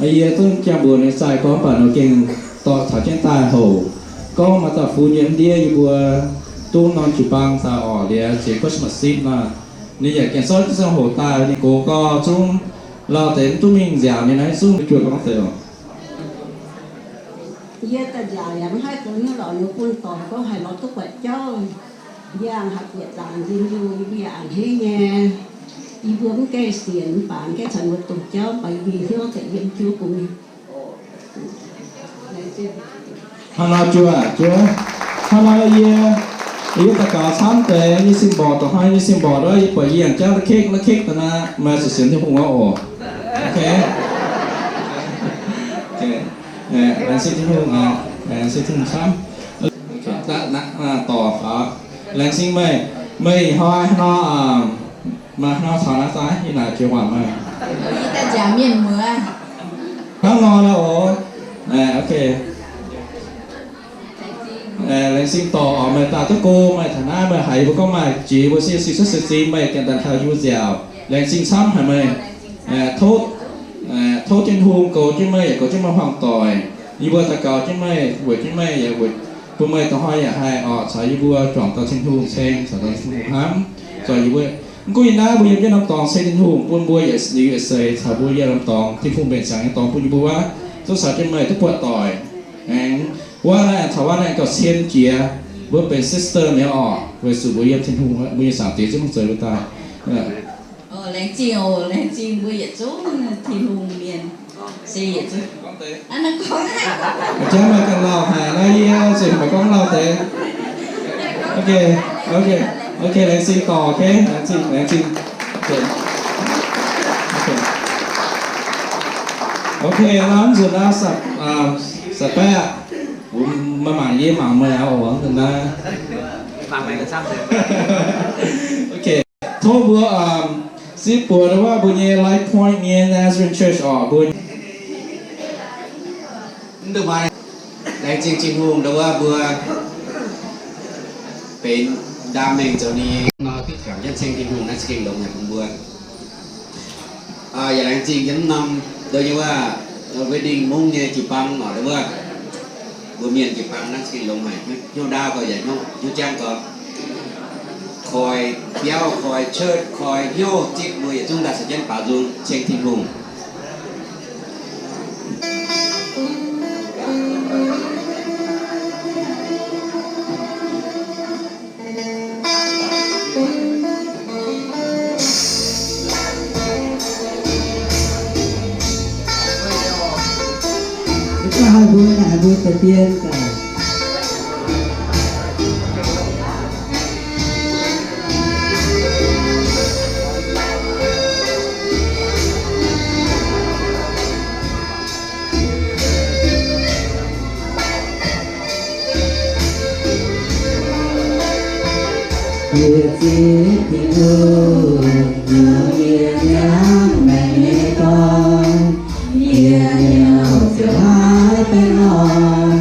Yie zungv jangx mbuox ninh zaih gorngv mv baac ninh gengh dorh taux jienv daaih houc. Gorngv maaih dauh funx yiem ndiev yie mbuo duqv norm jiu-baang daaih orqc, liuz ziex Christmas Eve nor, ninh yaac gengh zorqv jienv ziangh hoc daaih. Ninh gox gau zungv lauh deix mv duqv mingh nziaauc nyei naaiv zungv juoh gorngv deix oc. Yie daaih nziaauc yaac mv haih zoux hnyouv lorqc, yie bun dorc gorngv haih lorz duqv buatc jauv. Yie aengx haih bieqc zaangc nzin liuz, yie mbuo yaac a'hneiv nyei. Yie mbuo mv gaengh sienx mv baac mv gaengh caux mbuo dongh jauv, mv baac yie mbuo hnyouv daaih yiem jienv bun. Hnangv nor juoh, juoh. Hnangv nor yie, yie daux gaux camv deix, yie sin mborqc dongh hnoi, yie sin mborqc wuov, yie buatc yie yangh jauv la'kekv la'kekv daaih nor, meih zuqc sienx Tin-Hungh oc. Ok. Laengz zingh Tin-Hungh, laengz zingh Tin-Hungh camv. Dorc faaux. Laengz zingh meih, meih ih hnoi nor, maaih hnoi taux naaiv daaih, yie naaic jiex waac meih. Yie daaih nziaauc mienh muoz. Hnangv nor nor oc. Ok. Laengz zingh dorc oc, meih daaih duqv go, meih taux naaiv meih haiz mbuo gorngv maaih jiex mbuo se sic cuotv seix zingh meih janx daaih taux yie mbuo nziaauc. Laengz zingh camv haic meih. Tov, tov Tin-Hungh goux jienv meih yaac goux jienv meih hmuangv doic. Yie mbuo daux gaux jienv meih, weic jienv meih yaac weic bun meih da'hnoi yaac haih oc caux yie mbuo juangc dauh Tin-Hungh ceng, caux dauh Tin-Hungh hnamv. Zoux yie mbuo, mv gunv yie naaiv mbuo yiem jienv norm dorngx ceng Tin-Hungh bun mbuo yietc liuz yietc seix caux mbuo yiem norm dorngx, Tin-Hungh mbenc ziangx nyei dorngx bun yie mbuo wuov, zungv caux jienv meih duqv buatc doic. Aengx wuov naaiv caux wuov naaiv gauh cien jiex, mbuo benx sister mi'aqv oc, weic zuqc mbuo yiem Tin-Hungh, mbuo nyei Zaangc Diex zungv mv zeiz mbuo daaih. Laengz zingh oc, laengz zingh mbuo yietc zungv Tin-Hungh mienh se yietc zungv. Jangv meih ganh lauh haic naaiv yie zuqc meih gorngv lauh deix. Ok, ok, ok, laengz zingh dorc, ok, laengz zingh, laengz zingh. Ok, nor nzunc naaiv Sa-baeqv, meih mangc yie mangc meih oc, nzunc naaiv. Ok, tov mbuo zipv buoz wuov mbuo nyei Life Point nyei Nazarene Church oc, mbuo laengz zingh Tin-Hungh ndau wuov mbuo benx ndaam mengh zoux ninh nor duqv juangc jienv ceng Tin-Hungh naaiv za'gengh longx haic bun mbuo. Yaac laengz zingh jienv mv norm ndau nyei wuov wedding mungv nyei jiu-baang oc, ndau wuov mbuo mienh jiu-baang naaiv za'gengh longx haic, hnyouv ndaauv gauh yaac hnyouv jangv gauh, koi biauv, koi church, koi hnyouv zipv mbuo yietc zungv daaih caux jienv baaux nzung ceng Tin-Hungh. Mbuo haih mbuo deix dien daaih. Yietc zingh Tin-Hungh, yie hnamv meih nyei dorn, yie hnyouv ziouc maiv benx orn.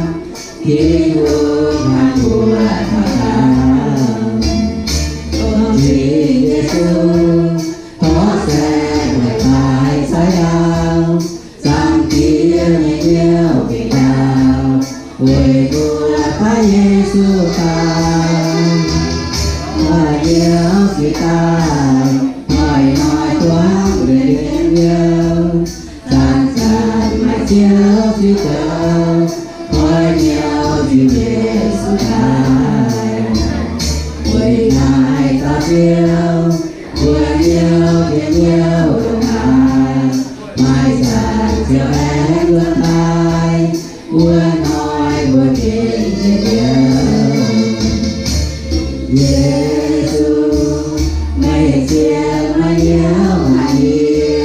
Tin-Hungh hnamv mbuo taux naaiv, Tin-Yesu, tov saeng meih daaih caaiv ndau. Zaangc Diex nyei hnyouv gengh ndau, weic mbuo baav Yesu daaih. Hnoi-hnoi ziouc daaih, hnoi-hnoi buangv ndueic mienh youh. Zanc-zanc maaih Ziouv Yesu zoux, hnoi-hnoi ziouc Yesu daaih. Weic naaiv dauh Ziouv, mbuo hnyouv jienv hnyouv longx haic, maaih zanc ziouc aengx luonx daaih, wuov hnoi mbuo gengh yietc liuz. Yesu, meih sienx maaih hnyouv haic yie,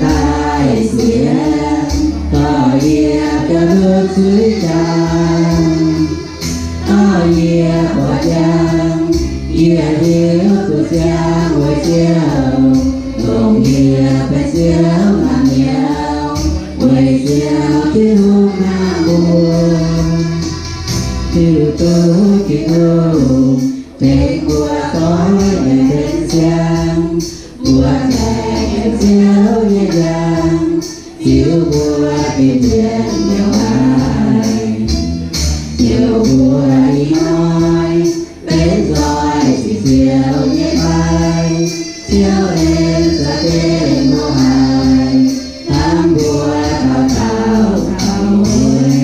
daaih sienx dorh yie biaux ndutv zuiz jaax. Dorh yie buatc njang, yie hiuv duqv ziangh weic Ziouv, longc yie benx Ziouv naamh nyouz, weic Ziouv Tin-Hungh hnamv mbuo. Hiuv duqv Tin-Hungh tengx mbuo doix mingh benx siang, mbuo zaangc Ziouv nyei njang, ziux mbuo gengh mienh youh haic. Ziouv mbuo ih hnoi benx nzoih sic Ziouv nyei fai? Ziouv aengx za'gengh mbuo haic, hnamv mbuo dauh dauh taux mueiz.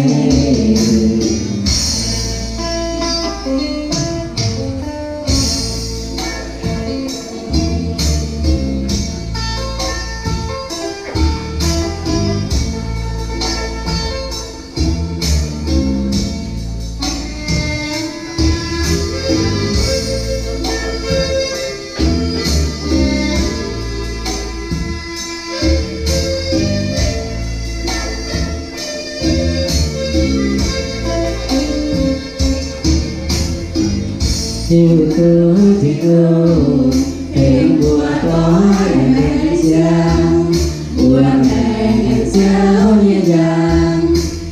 Hiuv duqv Tin-Hungh tengx mbuo doix mingh benx siang, mbuo maengc Ziouv nyei njang,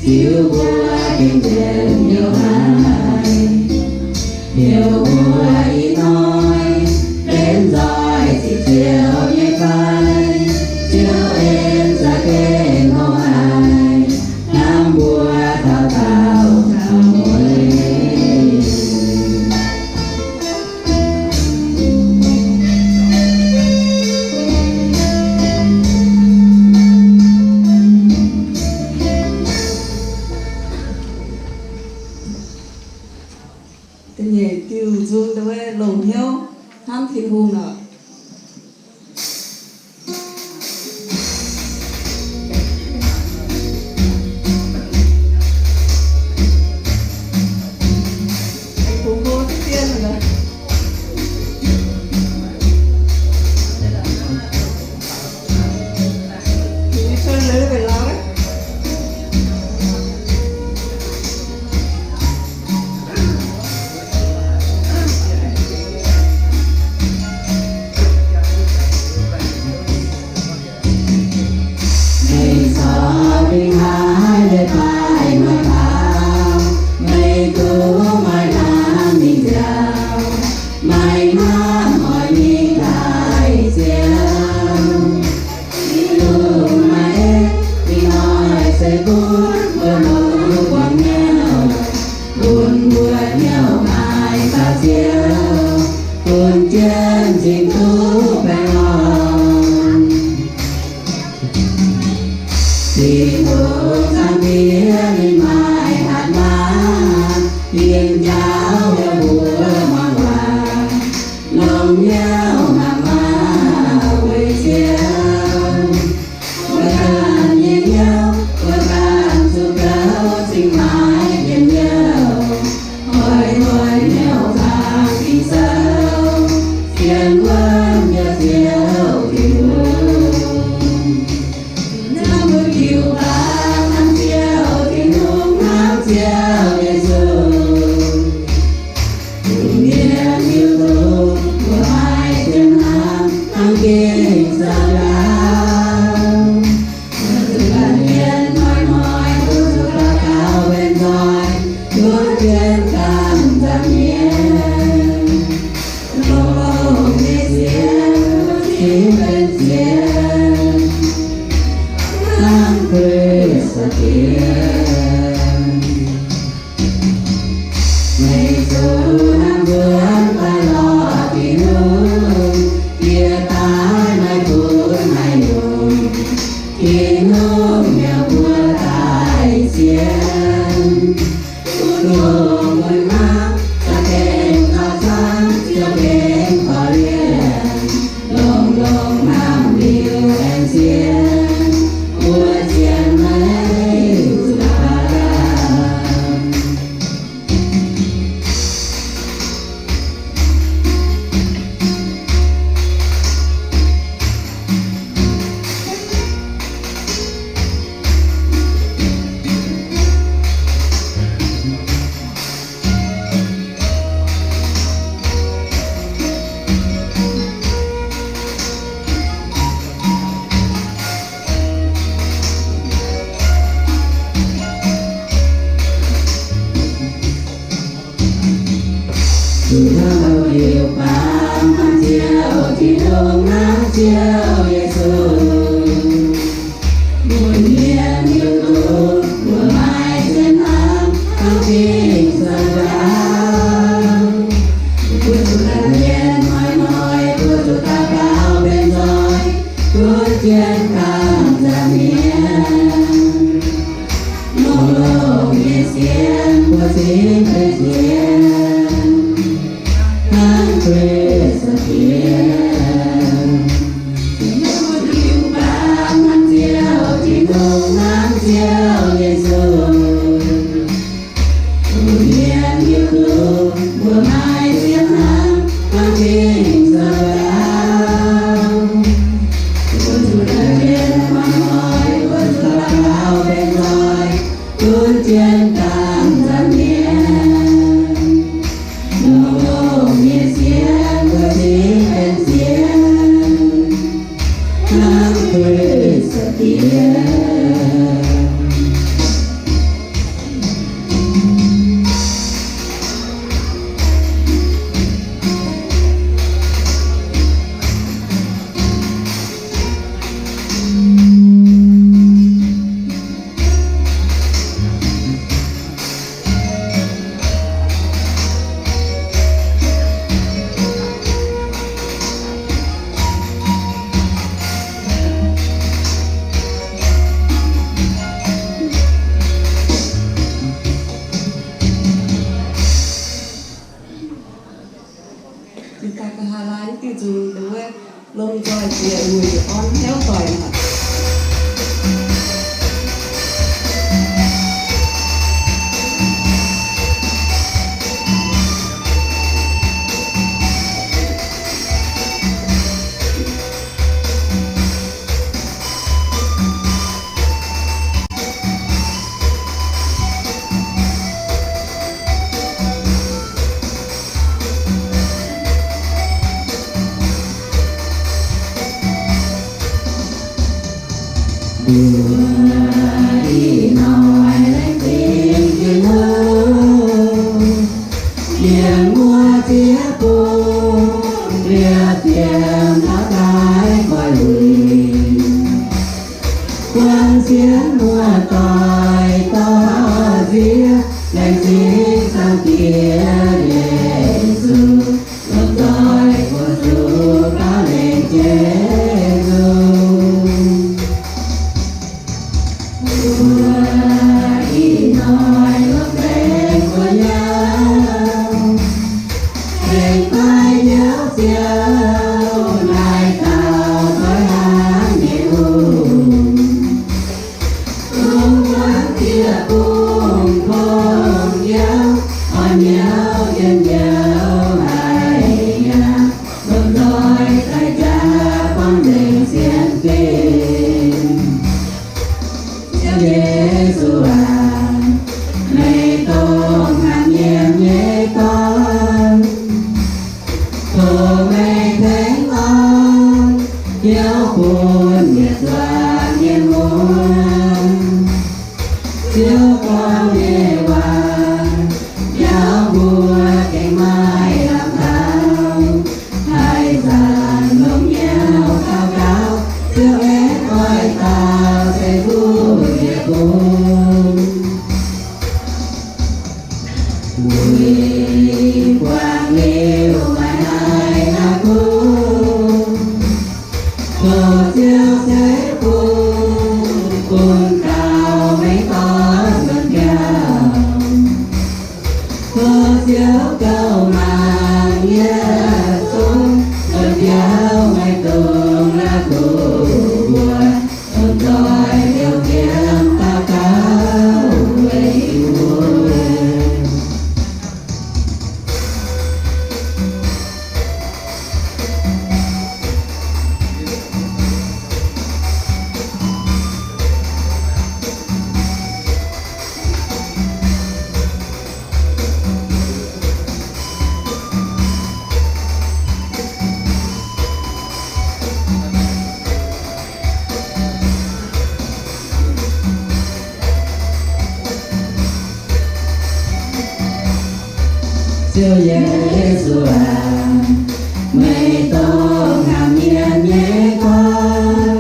ziux mbuo gengh mienh youh Tin-Hungh oc. Meih corc dingh haaix leiz-baaix maaih baaux, meih duqv maaih hnamv mingh nziaauc, maaih hnamv oix mingh daaih Ziouv. Tin-Hungh maaih en, ih hnoi se bun mbuo longc guangc hnyouv, bun mbuo hnyouv maaih dauh Ziouv, bun jienv cing duqv baengh orn. Tin-Hungh Zaangc Diex ninh maaih hatc maaz, yiem njaaux yie mbuo muangx waac, longc hnyouv hnamv maaz weic Ziouv. Mbuo ganh nyei hnyouv, mbuo ganh zuqc gaux cingx maaiz njien-youh, oix hnoi hnyouv zaangc Ging-Sou, sienx wuonv nyei Ziouv Tin-Hungh. Hnamv mbuo jiu-baang hnamv Ziouv Tin-Hungh, hnamv Ziouv Yesu. Bun mienh hiuv duqv mbuo maaih zien hnamv hnangv Ging-Sou ndaauv. Mbuo zuqc laengz mienh hnoi-hnoi mbuo zuqc daux gaux benx nzoih, tov jienv ganh nzangc mienh. Longx-longx nyei sienx, cingx benx sienx hnangv Giduc diex. Meih zuqc hnamv nzuonx daaih lorz Tin-Hungh, yie daaih maaih bun haaix nyungc, Tin-Hungh yaac mbuo daaih sienx. Bun longx muonz hnamv, za'gengh kaux zaangc, za'gengh korv-lienh, longx-longx hnamv liuz aengx sienx, mbuo sienx maiv zuqc daaih. Zuqc hnamv jiu-baang hnamv Ziouv Tin-Hungh, hnamv Ziouv Yesu. Bun mienh hiuv duqv mbuo maaih zien hnamv hnangv Ging-Sou ndaauv. Mbuo zuqc laengz mienh hnoi-hnoi mbuo zuqc daux gaux benx nzoih, tov jienv ganh nzangc mienh. Longx-longx nyei sienx mbuo cingx benx sienx hnangv Giduc diex. Hnamv Ziouv Tin-Hungh, hnamv Ziouv Yesu. Bun mienh hiuv duqv mbuo maaih zien hnamv hnangv Ging-Sou ndaauv. Bun zuqc laengz mienh hnoi-hnoi mbuo zuqc daux gaux benx nzoih, tov jienv ganh nzangc mienh. Longx-longx nyei sienx mbuo cingx benx sienx hnangv Giduc diex. Lomh nzoih zieqc wuic orn hnyouv doic. Mbuo ih hnoi laengz zingh Tin-Hungh, mienh muoz ziex bung, liepc diemv taux daaih nqoi wuic. Buang sienx muoz-doic dorh nziex, laengz zingh Zaangc Diex Yesu, lomh nzoih mbuo zuqc gauh lengc jiex nzungh. Mbuo ih hnoi lomh nzoih mbuo nyauv, tengx daaih Ziouv Ziouv naaic dauh zoih hnangv nyei hungh. Longc buangv ziex bung mbong yauv, oix nyouz yiem nyouz haic yaac lomh nzoih daaih jaax buangv nzengc sienx fim. Ziouv Yesu aac, meih dongh hnamv mienh nyei Dorn, tov meih tengx orn hnyouv bun yietc zungv mienh muoz. Ziouv gorngv nyei waac, yaac mbuo gengh maaih lamh taux. Haaix zanc longc hnyouv daux gaux, Ziouv aengx oix dau se fuqv yietc bung. Wuic buangh liuz maaih haiz la'kuqv, tov Ziouv se fuqv bun gauh maiv dorh nzuonx biauv. Tov Ziouv gauh mangc yietc zungv nzuonx biauv maiv dungx la'kuqv mbuo, lomh nzoih liouh fiem daux gaux weic mbuo. Ziouv Yesu aac, meih dongh hnamv mienh nyei Dorn,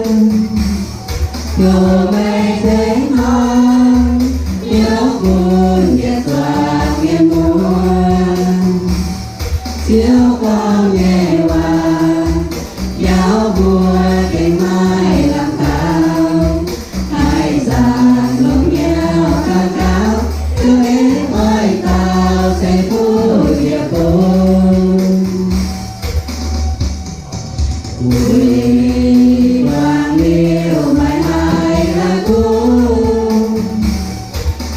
tov meih tengx orn hnyouv bun yietc zungv mienh muoz. Ziouv gorngv nyei waac, yaac mbuo gengh maaih lamh taux. Haaix zanc longc hnyouv daux gaux, Ziouv aengx oix dau se fuqv yietc bung. Wuic buangh liuz maaih haiz la'kuqv,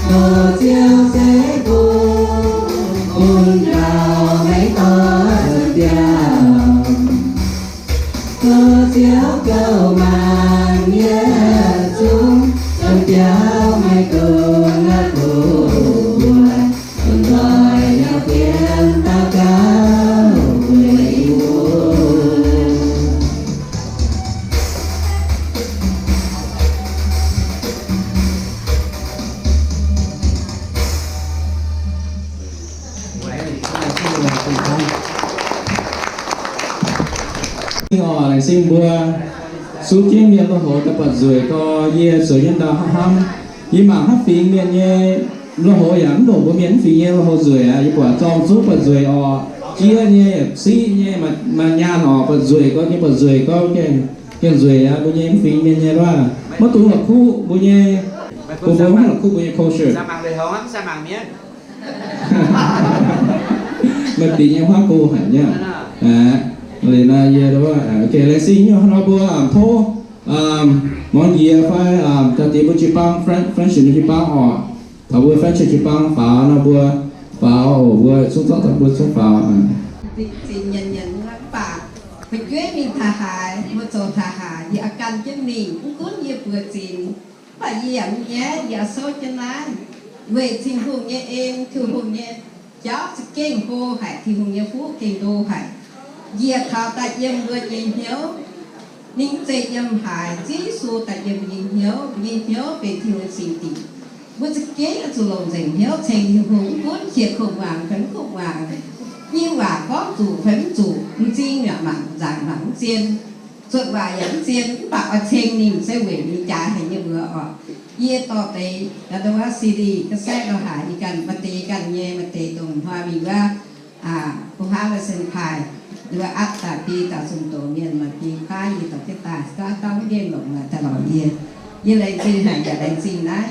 tov Ziouv se fuqv bun gauh maiv dorh nzuonx biauv. Tov Ziouv gauh mangc yietc zungv nzuonx biauv maiv dungx la'kuqv mbuo, lomh nzoih liouh fiem daux gaux weic mbuo. Oc, laengz zingh mbuo suv jienv mienh lui-houx daaih buatc nzueic gorx, yie zoux nyei ndau hnamv hnamv. Yie mangc hnangv fingx mienh nyei lui-houx yaac mv ndongc mbuo mienh mv fingx nyei lui-houx nzueic aqv. Yie buatc zorng zungv buatc nzueic oc. Jiex nyei, siqv nyei, maaih nyaanh oc, buatc nzueic gorx nyei, buatc nzueic gorx gengh nzueic aqv. Mbuo nyei mv fingx mienh nyei luaav maiv dungx la'kuqv mbuo nyei. Bun mbuo mv la'kuqv mbuo nyei culture. Maaih bieqc nyei huaav go haic nyei aqv. Liuz naaiv yie, ok, laengz zingh nyei nor mbuo tov muangx njiec fai jaa diex mbuo jiu-baang, French, French jiu-baang oc. Taux mbuo French jiu-baang faaux nor mbuo faaux oc, mbuo zungv zorqv taux mbuo zungv faaux. Zinh nyanc nyanc mv baac fu'jueiv mingh taux haaix, mbuo zoux taux haaix, yie oix gan jienv mingh. Mv gunv yie buoz zinx, mv baac yie yaac mv nyaiv, yie oix souv jienv naaiv, weic Tin-Hungh nyei en, Tin-Hungh nyei jauv za'gengh hlo haic, Tin-Hungh nyei fuqv gengh ndo haic. Njiec taux daaih yiem mbuo nyei hnyouv, ninh mv zeiz yiem haaix, Ziouv Yesu daaih yiem mbuo nyei hnyouv, mbuo nyei hnyouv benx Tin-Hungh singx dinc. Mbuo za'gengh oix zuqc longc nzengc hnyouv ceng Tin-Hungh, mv gunv qiex kuv muangx fai mv kuv muangx, nyei waac gorngv zuqc fai mv zuqc, m'zing yaac mangc nzangc mangc mv zien, zuotc waac yaac mv zien, mv baac oix ceng ninh se weic ninh jaaix haic nyei mbuox oc. Yie dorh deix, yaac dongh wuov C D cassette nor haic, yie ganh maaih deix ganh nyei, maaih deix dongh hnoi mingh wuov, bung hnangv wuov Sen Paaix, wuov atv daaih biei dauh zunh doz mienh maaih biei kuaaiv yie dorh jienv daaih, dauh dauh mv nqemh longc naaic daaih lorz yie. Yie laengz zingh haic yaac laengz zingh naaiv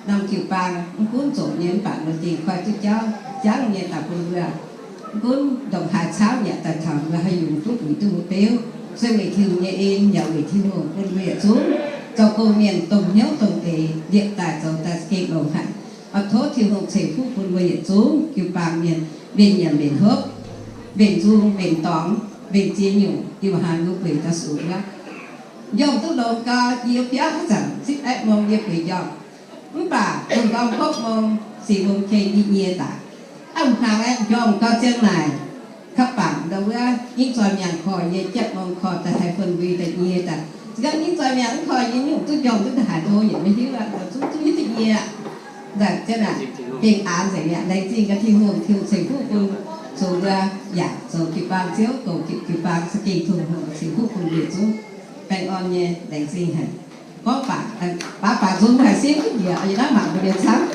norm jiu-baang, mv gunv zoqc nyei mv baac nor gengh koi duqv jauv jangv nyei daaih bun mbuo. Mv gunv ndongc haaix cauv yaac daaih taux mbuo haih yungz duqv uix duqv mbuo beuv, se weic Tin-Hungh nyei en yaac weic Tin-Hungh bun mbuo yietc zungv zoux gong mienh dongh hnyouv dongh eix liepc daaih zoux daaih za'gengh longx haic. Oix tov Tin-Hungh ceix fuqv bun mbuo yietc zungv jiu-baang mienh mbenc nyanc mbenc hopv, mbenc nzung mbenc dorngx, mbenc ziex nyungc, yie mbuo hnangv nduov bueix daaih sux wuov. Njormh duqv longx gau, yie biauv haaix zanc zipv aeqv mong yie bueix njormh. Mv baac dongh gorngv hopv mong, sic mong keng yie nyie daaih. Aa, hnaangx aeqv, njormh gau ziang naaic, ka'bangc ndau wuov, Ing Zoih Miangh korv yie, jatv mong korv daaih, haiz fun mbui daaih nyie daaih. Se gorngv Ing Zoih Miangh mv korv yie, nyungc duqv njormh duqv daaih haaix ndo yaac maiv hiuv aqv, zungv duqv hiuv duqv nyie aqv. Nzangc jienv aqv, gengh aanx nzengc mi'aqv. Laengz zingh gaax Tin-Hungh, Tin-Hungh ceix fuqv bun zoux mbuo yaac zoux jiu-baang Ziouv, doqc jiu-baang za'gengh Tin-Hungh ceix fuqv bun yietc zungv baengh orn nyei. Laengz zingh haic. Gorngv baac, baav baac nzung haic, siev duqv njiec, yie naaiv mangc mbuo nyei camv.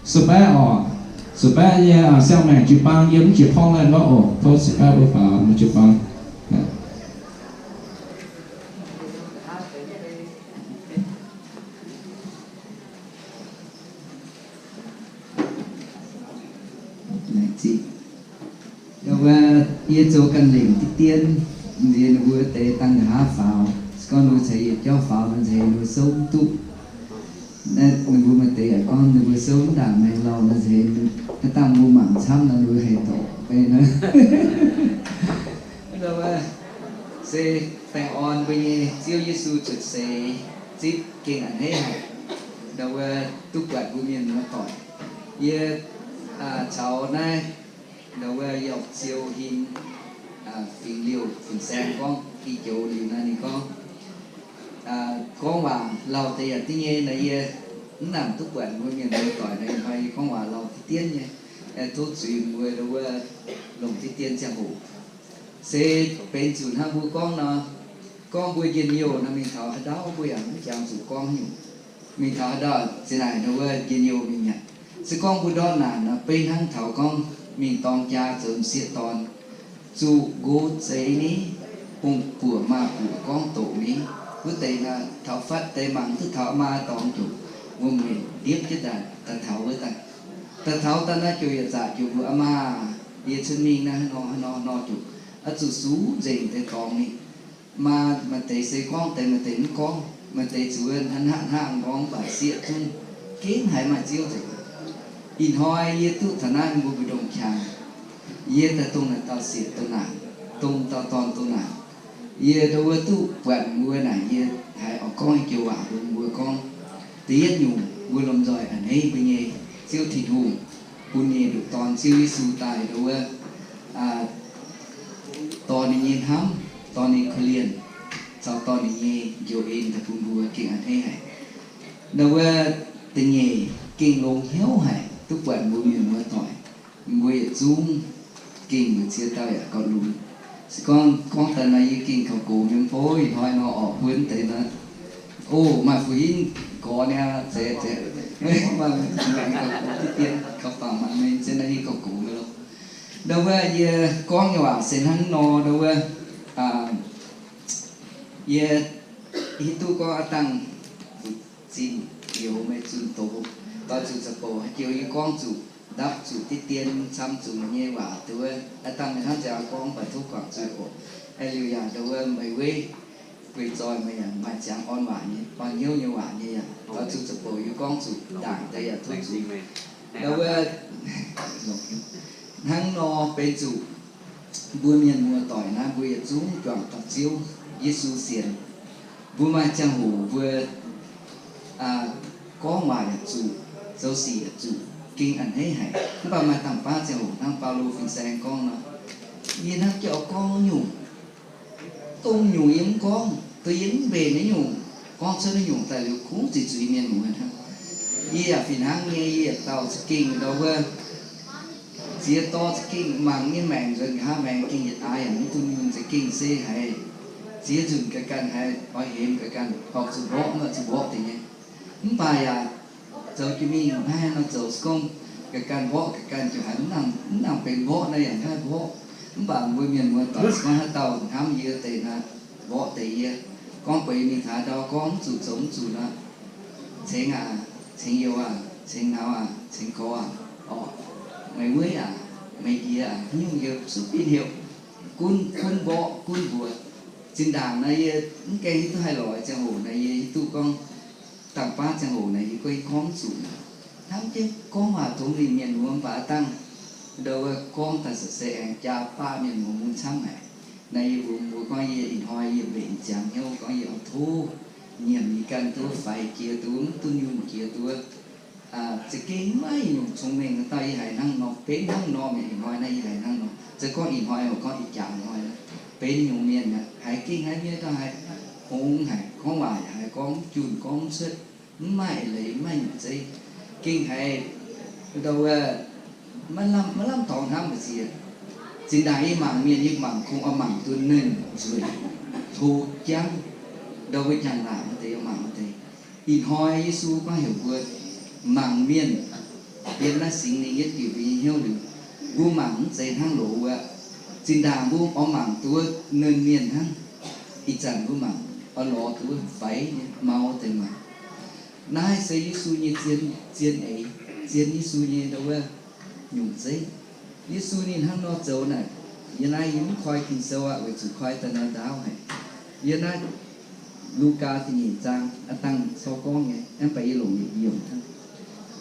Subaeqv oc, subaeqv nyei siang-maengc jiu-baang yiem jiex porng laih gorngv oc, tov subaeqv mbuo faaux jiu-baang. Laengz zingh. Wuov, yie zoux ganh lengc diqv dien, nziex ninh mbuo deix dangh nqa'haav faaux, se gorngv ninh mbuo ceix yietc jauv faaux nor, nziex ninh mbuo souv mv duqv. Naaiv ninh mbuo maaih deix yaac gorngv ninh mbuo souv mv ndaangc maengx lauh nor, nziex naaiv dangh mbuo mangc camv nor, ninh mbuo haih dorc bei nor. Se baengh orn mbuo nyei Ziouv Yesu cuotv seix zipv gengh a'hneiv haic, ndau wuov duqv buatc mbuo mienh muoz-doic. Yie caux naaiv ndau wuov York Ziou Hinh, fingx Liouh, fingx Saeng gorngv, i joux liuz naaiv ninh gorngv, gorngv waac lauh deix yaac dingh nyei naaic, yie mv nangc duqv buatc mbuo mienh muoz-doic naaic, hnoi yie gorngv waac lauh diqv dien nyei. Tov zuiz mbuo ndau wuov longc diqv dien ziangh hoc. Se benx zuqc hnangv mbuo gorngv nor, gorngv mbuo njien-youh nor, mingh taux haaix ndau mbuo yaac mv jangx zuqc gorngv nyungc. Mingh taux haaix ndau ziex naaic ndau wuov njien-youh mingh aqv. Se gorngv mbuo ndortv naanc nor, beiv hnangv taux gorngv mingh dorng jaa zoux m'sieqv dorn, zuqc nqox zeix ni, hungh buoc maaz buoc gorngv doqc ni, wuov deix nor taux fatv deix mangc duqv taux maa dorngx juqc, wuom-mueic ndiepv jienv daaih daaih taux wuov daaih. Daaih taux daaih naaiv ziouc yietc zaqc ziouc mbuox, Aa maa, yie cuotv mingh naaiv hnangv nor hnangv nor nor juqc, oix zuqc sux nzengc deix dorngx mingh. Maa maaih deix se gorngv deix, maaih deix mv gorngv, maaih deix zuqc hnangv hnangv hnangv gorngv mv baac sieqv zungv gengh haiz maaih Ziouv nzengc. Ih hnoi yie duqv taux naaiv mbuo mbu'ndongx qangx, yie daaih dongh naaic dauh sieqv doh naanc, dongh dauh dorn doh naanc. Yie ndau wuov duqv buatc mbuo naaic, yie haiz oix gorngv joux waac bun mbuo gorngv. Da'yietv nyungc, mbuo lomh nzoih a'hneiv mbuo nyei Ziouv Tin-Hungh, bun ninh nduqc Dorn Ziouv Yesu daaih ndau wuov dorh ninh nyei hnamv, dorh ninh korv-lienh, caux dorh ninh nyei njoux en daaih bun mbuo gengh a'hneiv haic. Ndau wuov da'nyeic gengh longx hnyouv haic, duqv buatc mbuo mienh muoz-doic, mbuo yietc zungv gengh mbu'ziex dauh yaac gauh lunx. Se gorngv gorngv daaih nor, yie gengh kaux gox mienh fov ih hnoi nor orqc, buonv deix nor. O, maaih fu-hinv gorx niaa, zeiz zeiz, maaih kaux gox diqv dien, kaux bangc maaih mengh zien naaiv yie kaux gox mienh loh. Ndau wuov yie gorngv nyei waac se hnangv nor, ndau wuov yie hiuv duqv gorngv aav dangh zinh youz meih zunh doz, doix zuqc za'bouc haaix joux yie gorngv zuqc ndapv zuqc diqv dien, camv zuqc meih nyei waac, ndau wuov aav dangh meih hnamv ziangx gorngv baac tov guangc zuiz oc. Liuz yaac ndau wuov meih weiv guei zoih meih yaac maaih ziangx orn waac nyei, orn hnyouv nyei waac nyei yaac doix zuqc za'bouc yie gorngv zuqc ndaangc deix yaac tov zuqc. Ndau wuov hnangv nor benx zuqc mbuo mienh muoz-doic naaiv, mbuo yietc zungv juangc taux Ziouv Yesu sienx. Mbuo maaih ziangh hoc mbuo gorngv waac yaac zuqc, zoux sic yaac zuqc, gengh a'hneiv haic. Mv baac maaih dangh baav ziangh hoc hnangv Baulo fin-saeng gorngv nor, yie hnamv jienv oix gorngv nyungc, dongh nyungc yie mv gorngv, dongh yie mv mbenc naaiv nyungc, gorngv cuotv naaiv nyungc daaih liuz kungx zuiz zuiz mienh muoz hnangv. Yie yaac fih hnangv nyei, yie yietc dauh za'gengh ndau wuov ziex dorh za'gengh mangc nyei maengc nzuonx nqa'haav maengx gengh yietc aav yaac mv dunh yunh, za'gengh se haiz ziex nzunc ga'ganh haiz oix hemx ga'ganh, horpc zuqc mborqv mv baac zuqc mborqv deix nyei. Mv baac yaac zoux jiex mingh naaiv nor zoux se gorngv ga'ganh mborqv ga'ganh ziouc haiz mv nangc, mv nangc benx mborqv naaiv yaac mv haih mborqv. Mv baac mbuo mienh muoz-doic se gorngv haaix dauh hnamv yie deix nor, mborqv deix yie. Gorngv buatc yie mingh taux haaix ndau gorngv mv zuqc zoux mv zuqc nor, cengx aac, cengx youz aac, cengx nauz aac, cengx gorx aac, orqc, meih mueiv aac, meih jiex aac, haaix nyungc yie zuqc binv heuc, gunv, gunv mborqv, gunv mbuox. Zinh ndaangc naaiv yie mv gaengh hiuv duqv haih lorz ziangh hoc naaiv, yie hiuv duqv gorngv dangh baav ziangh hoc naaiv yie gorngv, yie gorngv mv zuqc. Hnamv jienv gorngv waac tongx lingh mienh muoz mv baac aav dangh ndau wuov gorngv daaih se aengx jaa baav mienh muoz mun camv haic. Naaiv yie mbuox mbuo gorngv yie ih hnoi yie mbenc ziangx hnyouv gorngv yie oix tov nyiemc yie ganh duqv faix jiex duqv, mv dunh yunh jiex duqv. Za'gengh maiv nyungc cong-mengh dauh yie haiz hnangv nor, benx hnangv nor, mienh ih hnoi naaiv yie haiz hnangv nor. Se gorngv ih hnoi oc, gorngv ih jaax hnoi, benx nyungc mienh aqv, haiz gengh haiz mienh dauh haiz hngongx haic, gorngv waac haiz gorngv mv junh, gorngv mv cuotv, mv maaih eix leiz, mv maaih nyungc zeiv. Gengh haiz ndau wuov maiv lamh, maiv lamh dorngx hnamv mbu'ziex. Zinh ndaangc yie mangc mienh, yie mangc kungx oix mangc duqv nernh nzueic, hlo jangv, ndau wuov njang-laangc wuov deix, yie mangc wuov deix. Ih hnoi Yesu gorngv heuc mbuo mangc mienh, yiem naaiv Singx Lingh yietv diuc mbuo nyei hnyouv liuz, mbuo mangc mv zeiz hnangv loz wuov. Zinh ndaangc mbuo oix mangc duqv wuov, nernh mienh hnangv. Ih zanc mbuo mangc oix lorz duqv wuov faix nyei mau deix mangc. Naaiv se Yesu nyei zien, zien eix, zien Yesu nyei ndau wuov nyungc zeiv. Yesu ninh hnangv nor zoux naaic, yie naaiv yie mv koi Ging-Sou aqv, weic zuqc koi daaih nor ndaauv haic. Yie naaiv Lugaa da'nyeic zaang a'dangh cou gorngv nyei, mv baac yie longc yietc yiemc hnangv.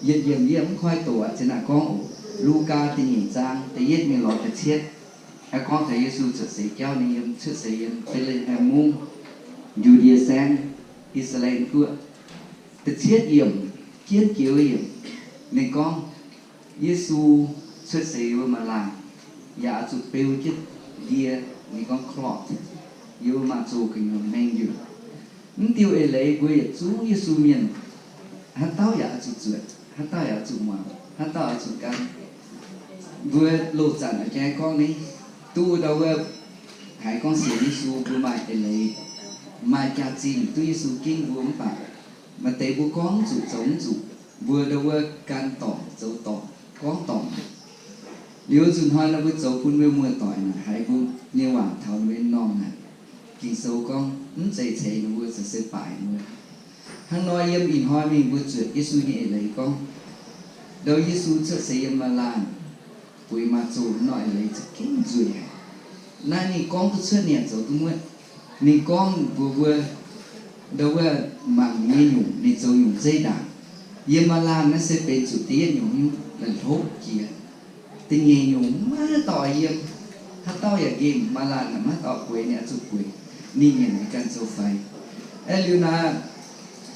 Yietc yiemc yie mv koi doqc aqv, zinh ndaangc gorngv oc. Lugaa da'nyeic zaang da'yietv mingh lorz da'cietv, aeqv, gorngv taux Yesu cuotv seix jauv ninh yiem, cuotv seix yiem Betc^le^hem Mungv, Yu^ndie Saengv, I^saa^laa^en Guoqv. Da'cietv yiemc, jienv jiex yiemc, ninh gorngv Yesu cuotv seix yiem wuov maaz-laanh, yaac oix zuqc beu jienv ndie, ninh gorngv cross, yiem wuov maaz-zoh gu'nyuoz mengh yunh. Mv diuh eix leiz mbuo yietc zungv Yesu mienh, haaix dauh yaac oix zuqc zuotc, haaix dauh yaac oix zuqc muangx, haaix dauh oix zuqc gan. Mbuo loz-zanc jaa gorngv ni, duqv ndau wuov, haiz gorngv sienx Yesu mbuo maaih eix leiz, maaih jaax-zinh duqv Yesu ginv mbuo mv baac maaih deix mbuo gorngv mv zuqc, zoux mv zuqc, mbuo ndau wuov gan dorngc, zoux dorngc, gorngv dorngc. Liuz nzunc hnoi nor mbuo zoux bun mbuo muoz-doic naaic, haiz mbuo nyei waac taux mbuo nyei m'normh naaic, Ging-Sou gorngv mv zeiz ceix ninh mbuo, se se baaic mbuo. Hnangv nor yiem ih hnoi mingh mbuo zuotc Yesu nyei eix leiz gorngv, ndau Yesu cuotv seix yiem maaz-laanh, bueix maaz-zoh nor, eix leiz za'gengh nzueic haic. Naaiv ninh gorngv duqv cuotv, ninh yaac zoux duqv muotv. Ninh gorngv mbuox mbuo, ndau wuov mangc ninh nyei nyungc, ninh zoux nyungc zeiv ndaangc. Yiem maaz-laanh naaiv se benx zuqc da'yietv nyungc nyungc, la'hlopv jiex. Da'nyeic nyungc maiv dauh yiem, haaix dauh yaac nqemh, maaz-laanh naaic maiv dauh bueix, ninh oix zuqc bueix. Ninh nyiemc ninh ganh zoux faix. Aeqv, liuz naaiv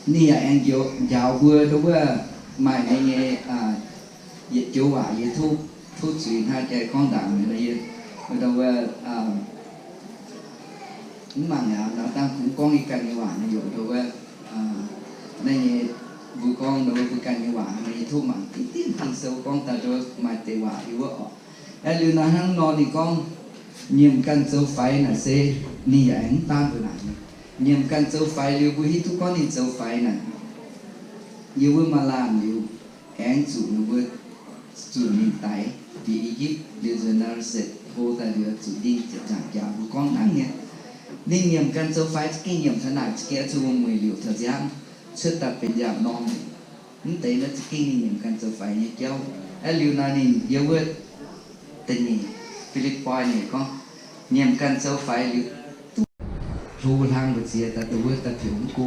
ninh yaac aengx njaaux mbuo ndau wuov maaih ninh nyei yietc joux waac yie tov, tov zuiz hnangv jaa gorngv ndaangc nor, yie ndau wuov mv mangc aqv, naaiv dangh kungx gorngv yie ganh nyei waac naaiv yaac ndau wuov, naaiv nyei, mbuo gorngv ndau wuov mbuo ganh nyei waac naaiv, yie tov mangc diqv diqv Ging-Sou gorngv daaih ndau wuov maaih deix waac yie wuov orqc. Aeqv, liuz naaiv hnangv nor ninh gorngv, nyiemc ganh zoux faix naaic se, ninh yaac aengx mv daan mbuo naaic. Nyiemc ganh zoux faix liuz mbuo hiuv duqv gorngv ninh zoux faix naaic, yiem wuov maaz-laanh liuz, aengx zuqc ninh mbuo, zuqc ninh daix bieqc I^yipv liuz nzuonx Naa^saa^letv hlo daaih liuz zuqc ndingh ziepc nzaangc jaax, mbuo gorngv hnangv nyei. Ninh nyiemc ganh zoux faix za'gengh nyiemc taux naaic, za'gengh oix zuqc mueic liouc taux nziaamv cuotv daaih benx nziaamv-norm. Mv deix naaiv za'gengh ninh nyiemc ganh zoux faix nyei jauv. Aeqv, liuz naaiv ninh yiem wuov da'nyeic Fi^lipv^poi nyei gorngv, nyiemc ganh zoux faix liuz duqv hlo hlang mbu'ziex daaih, dongh wuov daaih pioux mv go,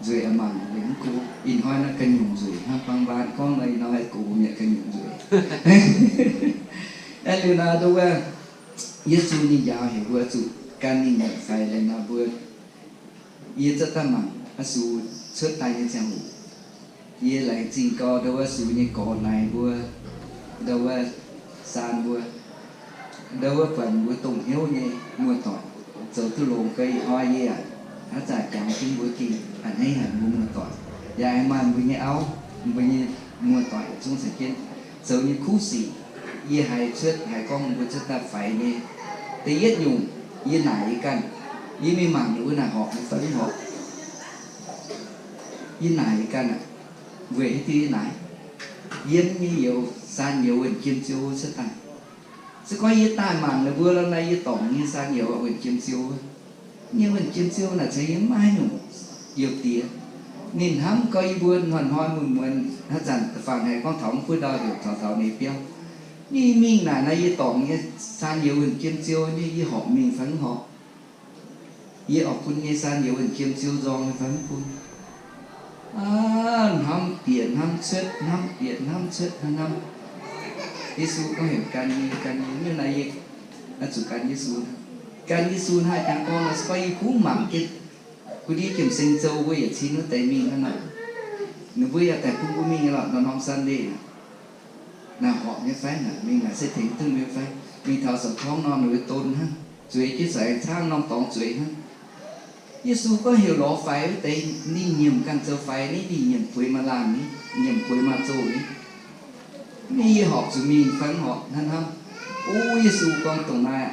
nzueic a'maah mbu'ziex mv go. Ih hnoi naaiv ganh nyungc nzueic hnangv, baan gorngv nor ih hnoi haih gox mi'aqv, ganh nyungc nzueic. Aeqv, liuz naaiv dongh wuov Yesu ninh njaaux heuc mbuo zuqc gan ninh nyiemc faix liuz nor mbuo, yie za'gengh daaih mangc a'su cuotv daaih nyei ziangh hoc, yie laengz zingh gau ndau wuov su nyei gorx naaic mbuo, ndau wuov saan mbuo, ndau wuov buatc mbuo dongh hnyouv nyei muoz-doic zoux duqv longx gau. Ih hnoi yie aac, haaix zanc jangx jienv mbuo gengh a'hneiv haic mbuo muoz-doic, yaac aengx maaih mbuo nyei auv, mbuo nyei muoz-doic yietc zungv caux jienv zoux nyei kuv sic. Yie haiz cuotv, haiz gorngv mbuo cuotv daaih faix nyei. Da'yietv nyungc, yie naaic yie ganh, yie mingh mangc ninh mbuo naaic horpc nyei fai mv horpc. Yie naaic yie ganh aqv. Weic haaix diuc yie naaic? Yiem nyei youz, saan youz wuonh jiem ziouv cuotv daaih. Se gorngv yie daaih mangc ninh mbuo lorqc naaic, yie dorngc nyei saan youz wuonh jiem ziouv wuov. Nyei wuonh jiem ziouv naaic cingx yie mv maaih haaix nyungc youz diex. Ninh hnamv gau yie mbuo hnoi-hnoi muonz-muonz haaix zanc da'faanh haiz gorngv taux mv buov ndau heuc taux taux ninh biauv. Ninh mingh naaic naaic yie dorngc nyei saan youz wuonh jiem ziouv nyei, yie horpc mingh fai mv horpc? Yie horpc bun nyei saan youz wuonh jiem ziouv nzorng nyei fai mv bun? Aav, hnamv bieqc hnamv cuotv, hnamv bieqc hnamv cuotv, hnamv, hnamv. Yesu gorngv heuc gan nyei, gan nyei, ninh naaic yie oix zuqc gan Yesu. Gan Yesu hnangv jangx gorngv nor, se gorngv yie kungx mangc jienv gu ndiev Giemh Seng Zou mbuo yietc cin wuov deix mingh hnangv nor, ninh mbuo yaac daaih bun mbuo mingh nyei lorqc, norm-norm Sunday naaic. Naaic horpc nyei fai? Naaic mingh naaic se tengx duqv nyei fai? Mingh taux sorc torngv norm ninh mbuo don hnangv, zueiz jienv se aengx caangv norm dorngx zueiz hnangv. Yesu gorngv heuc lorz faix wuov deix, ninh nyiemc ganh zoux faix ni, ninh nyiemc bueix maaz-laanh ni, nyiemc bueix maaz-zoh ni. Ninh yie horpc zuqc mingh fai mv horpc hnangv hnamv. O, Yesu gorngv dongh naaiv,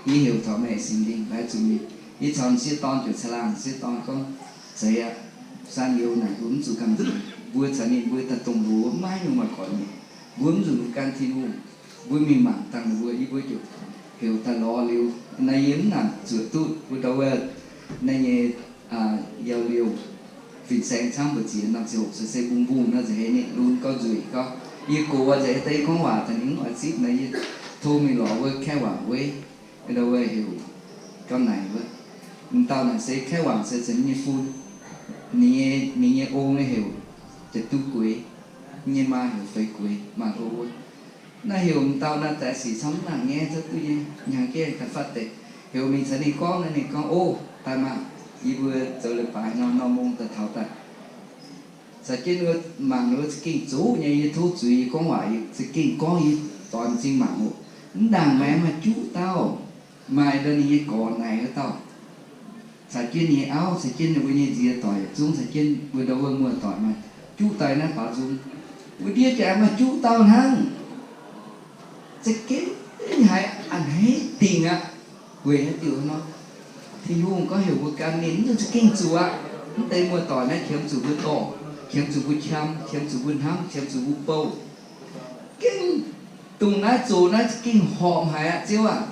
yie heuc taux meih Singx Lingh laaix zuqc mingh. Yie caux m'sieqv dorn ziouc caangh laangh, m'sieqv dorn gorngv, zeiz aqv, saan youz naaic mbuo mv zuqc gamh nziex. Mbuo caux ninh mbuo daaih dongh loz maiv nyungc maaih gorqv-nyungc. Mbuo mv nzunc mbuo gan Tin-Hungh, mbuo mingh mangc dangh ninh mbuo, yie mbuo ziouc heuc daaih lorz liuz. Naaiv yie mv nangc zuoqc duqv mbuo ndau wuov naaiv nyei yauh liouh fin-saeng camv mbu'ziex norm ziangh hoc se mbungh mbungh nor nza'heix ninh lunx gauh nzueic gauh. Yie gox nza'heix deix gorngv waac daaih ninh mv oix zipv naaiv, yie tov mingh lorz wuov Kaeqv Waangc Weiv, ndau wuov heuc gauh naaic wuov. M'dauh naaic se Kaeqv Waangc se zeiz nyei fun. Ninh nyei, ninh nyei ong nyei heuc Jiex Duqv Gueix, nyei maa heuc Feix Gueix, maaih hlo wuov. Naaiv heuc m'dauh naaiv daaih sic camv mv nangc nyaiv, zouv duqv nyei hnyangx-jeiv da'fatv deix. Heuc mingh caux ninh gorngv naaiv, ninh gorngv, Ov, daaih maah! Yie mbuo zoux leiz-baaix nor, norm mong daaih taux daaih. Caux jienv mangc ninh mbuo za'gengh zoqc nyei. Yie tov zuiz, yie gorngv waac yie za'gengh gorngv yie doix m'zing mangc oc. Mv ndaangc maengx maaih juqv dauh, maaih ndau ninh nyei gorx naaic wuov dauh, caux jienv ninh nyei auv, caux jienv ninh mbuo nyei nziex doic yietc zungv, caux jienv mbuo ndau wuov muoz-doic maaih juqv daaih naaiv baaux nzung. Wuov ndiev jaax maaih juqv dauh hnangv. Za'gengh haiz a'hneiv dingc aqv. Weic haaix diuc nor, Tin-Hungh gorngv heuc mbuo gan ninh, mv nzunc za'gengh zuqc aqv. Mv deix muoz-doic naaiv qiemx zuqc mbuo dorh, qiemx zuqc mbuo qam, qiemx zuqc mbuo hnamv, qiemx zuqc mbuo bouh. Gengh dongh naaiv zoux naaiv za'gengh horpc haic aqv, Ziouv aac.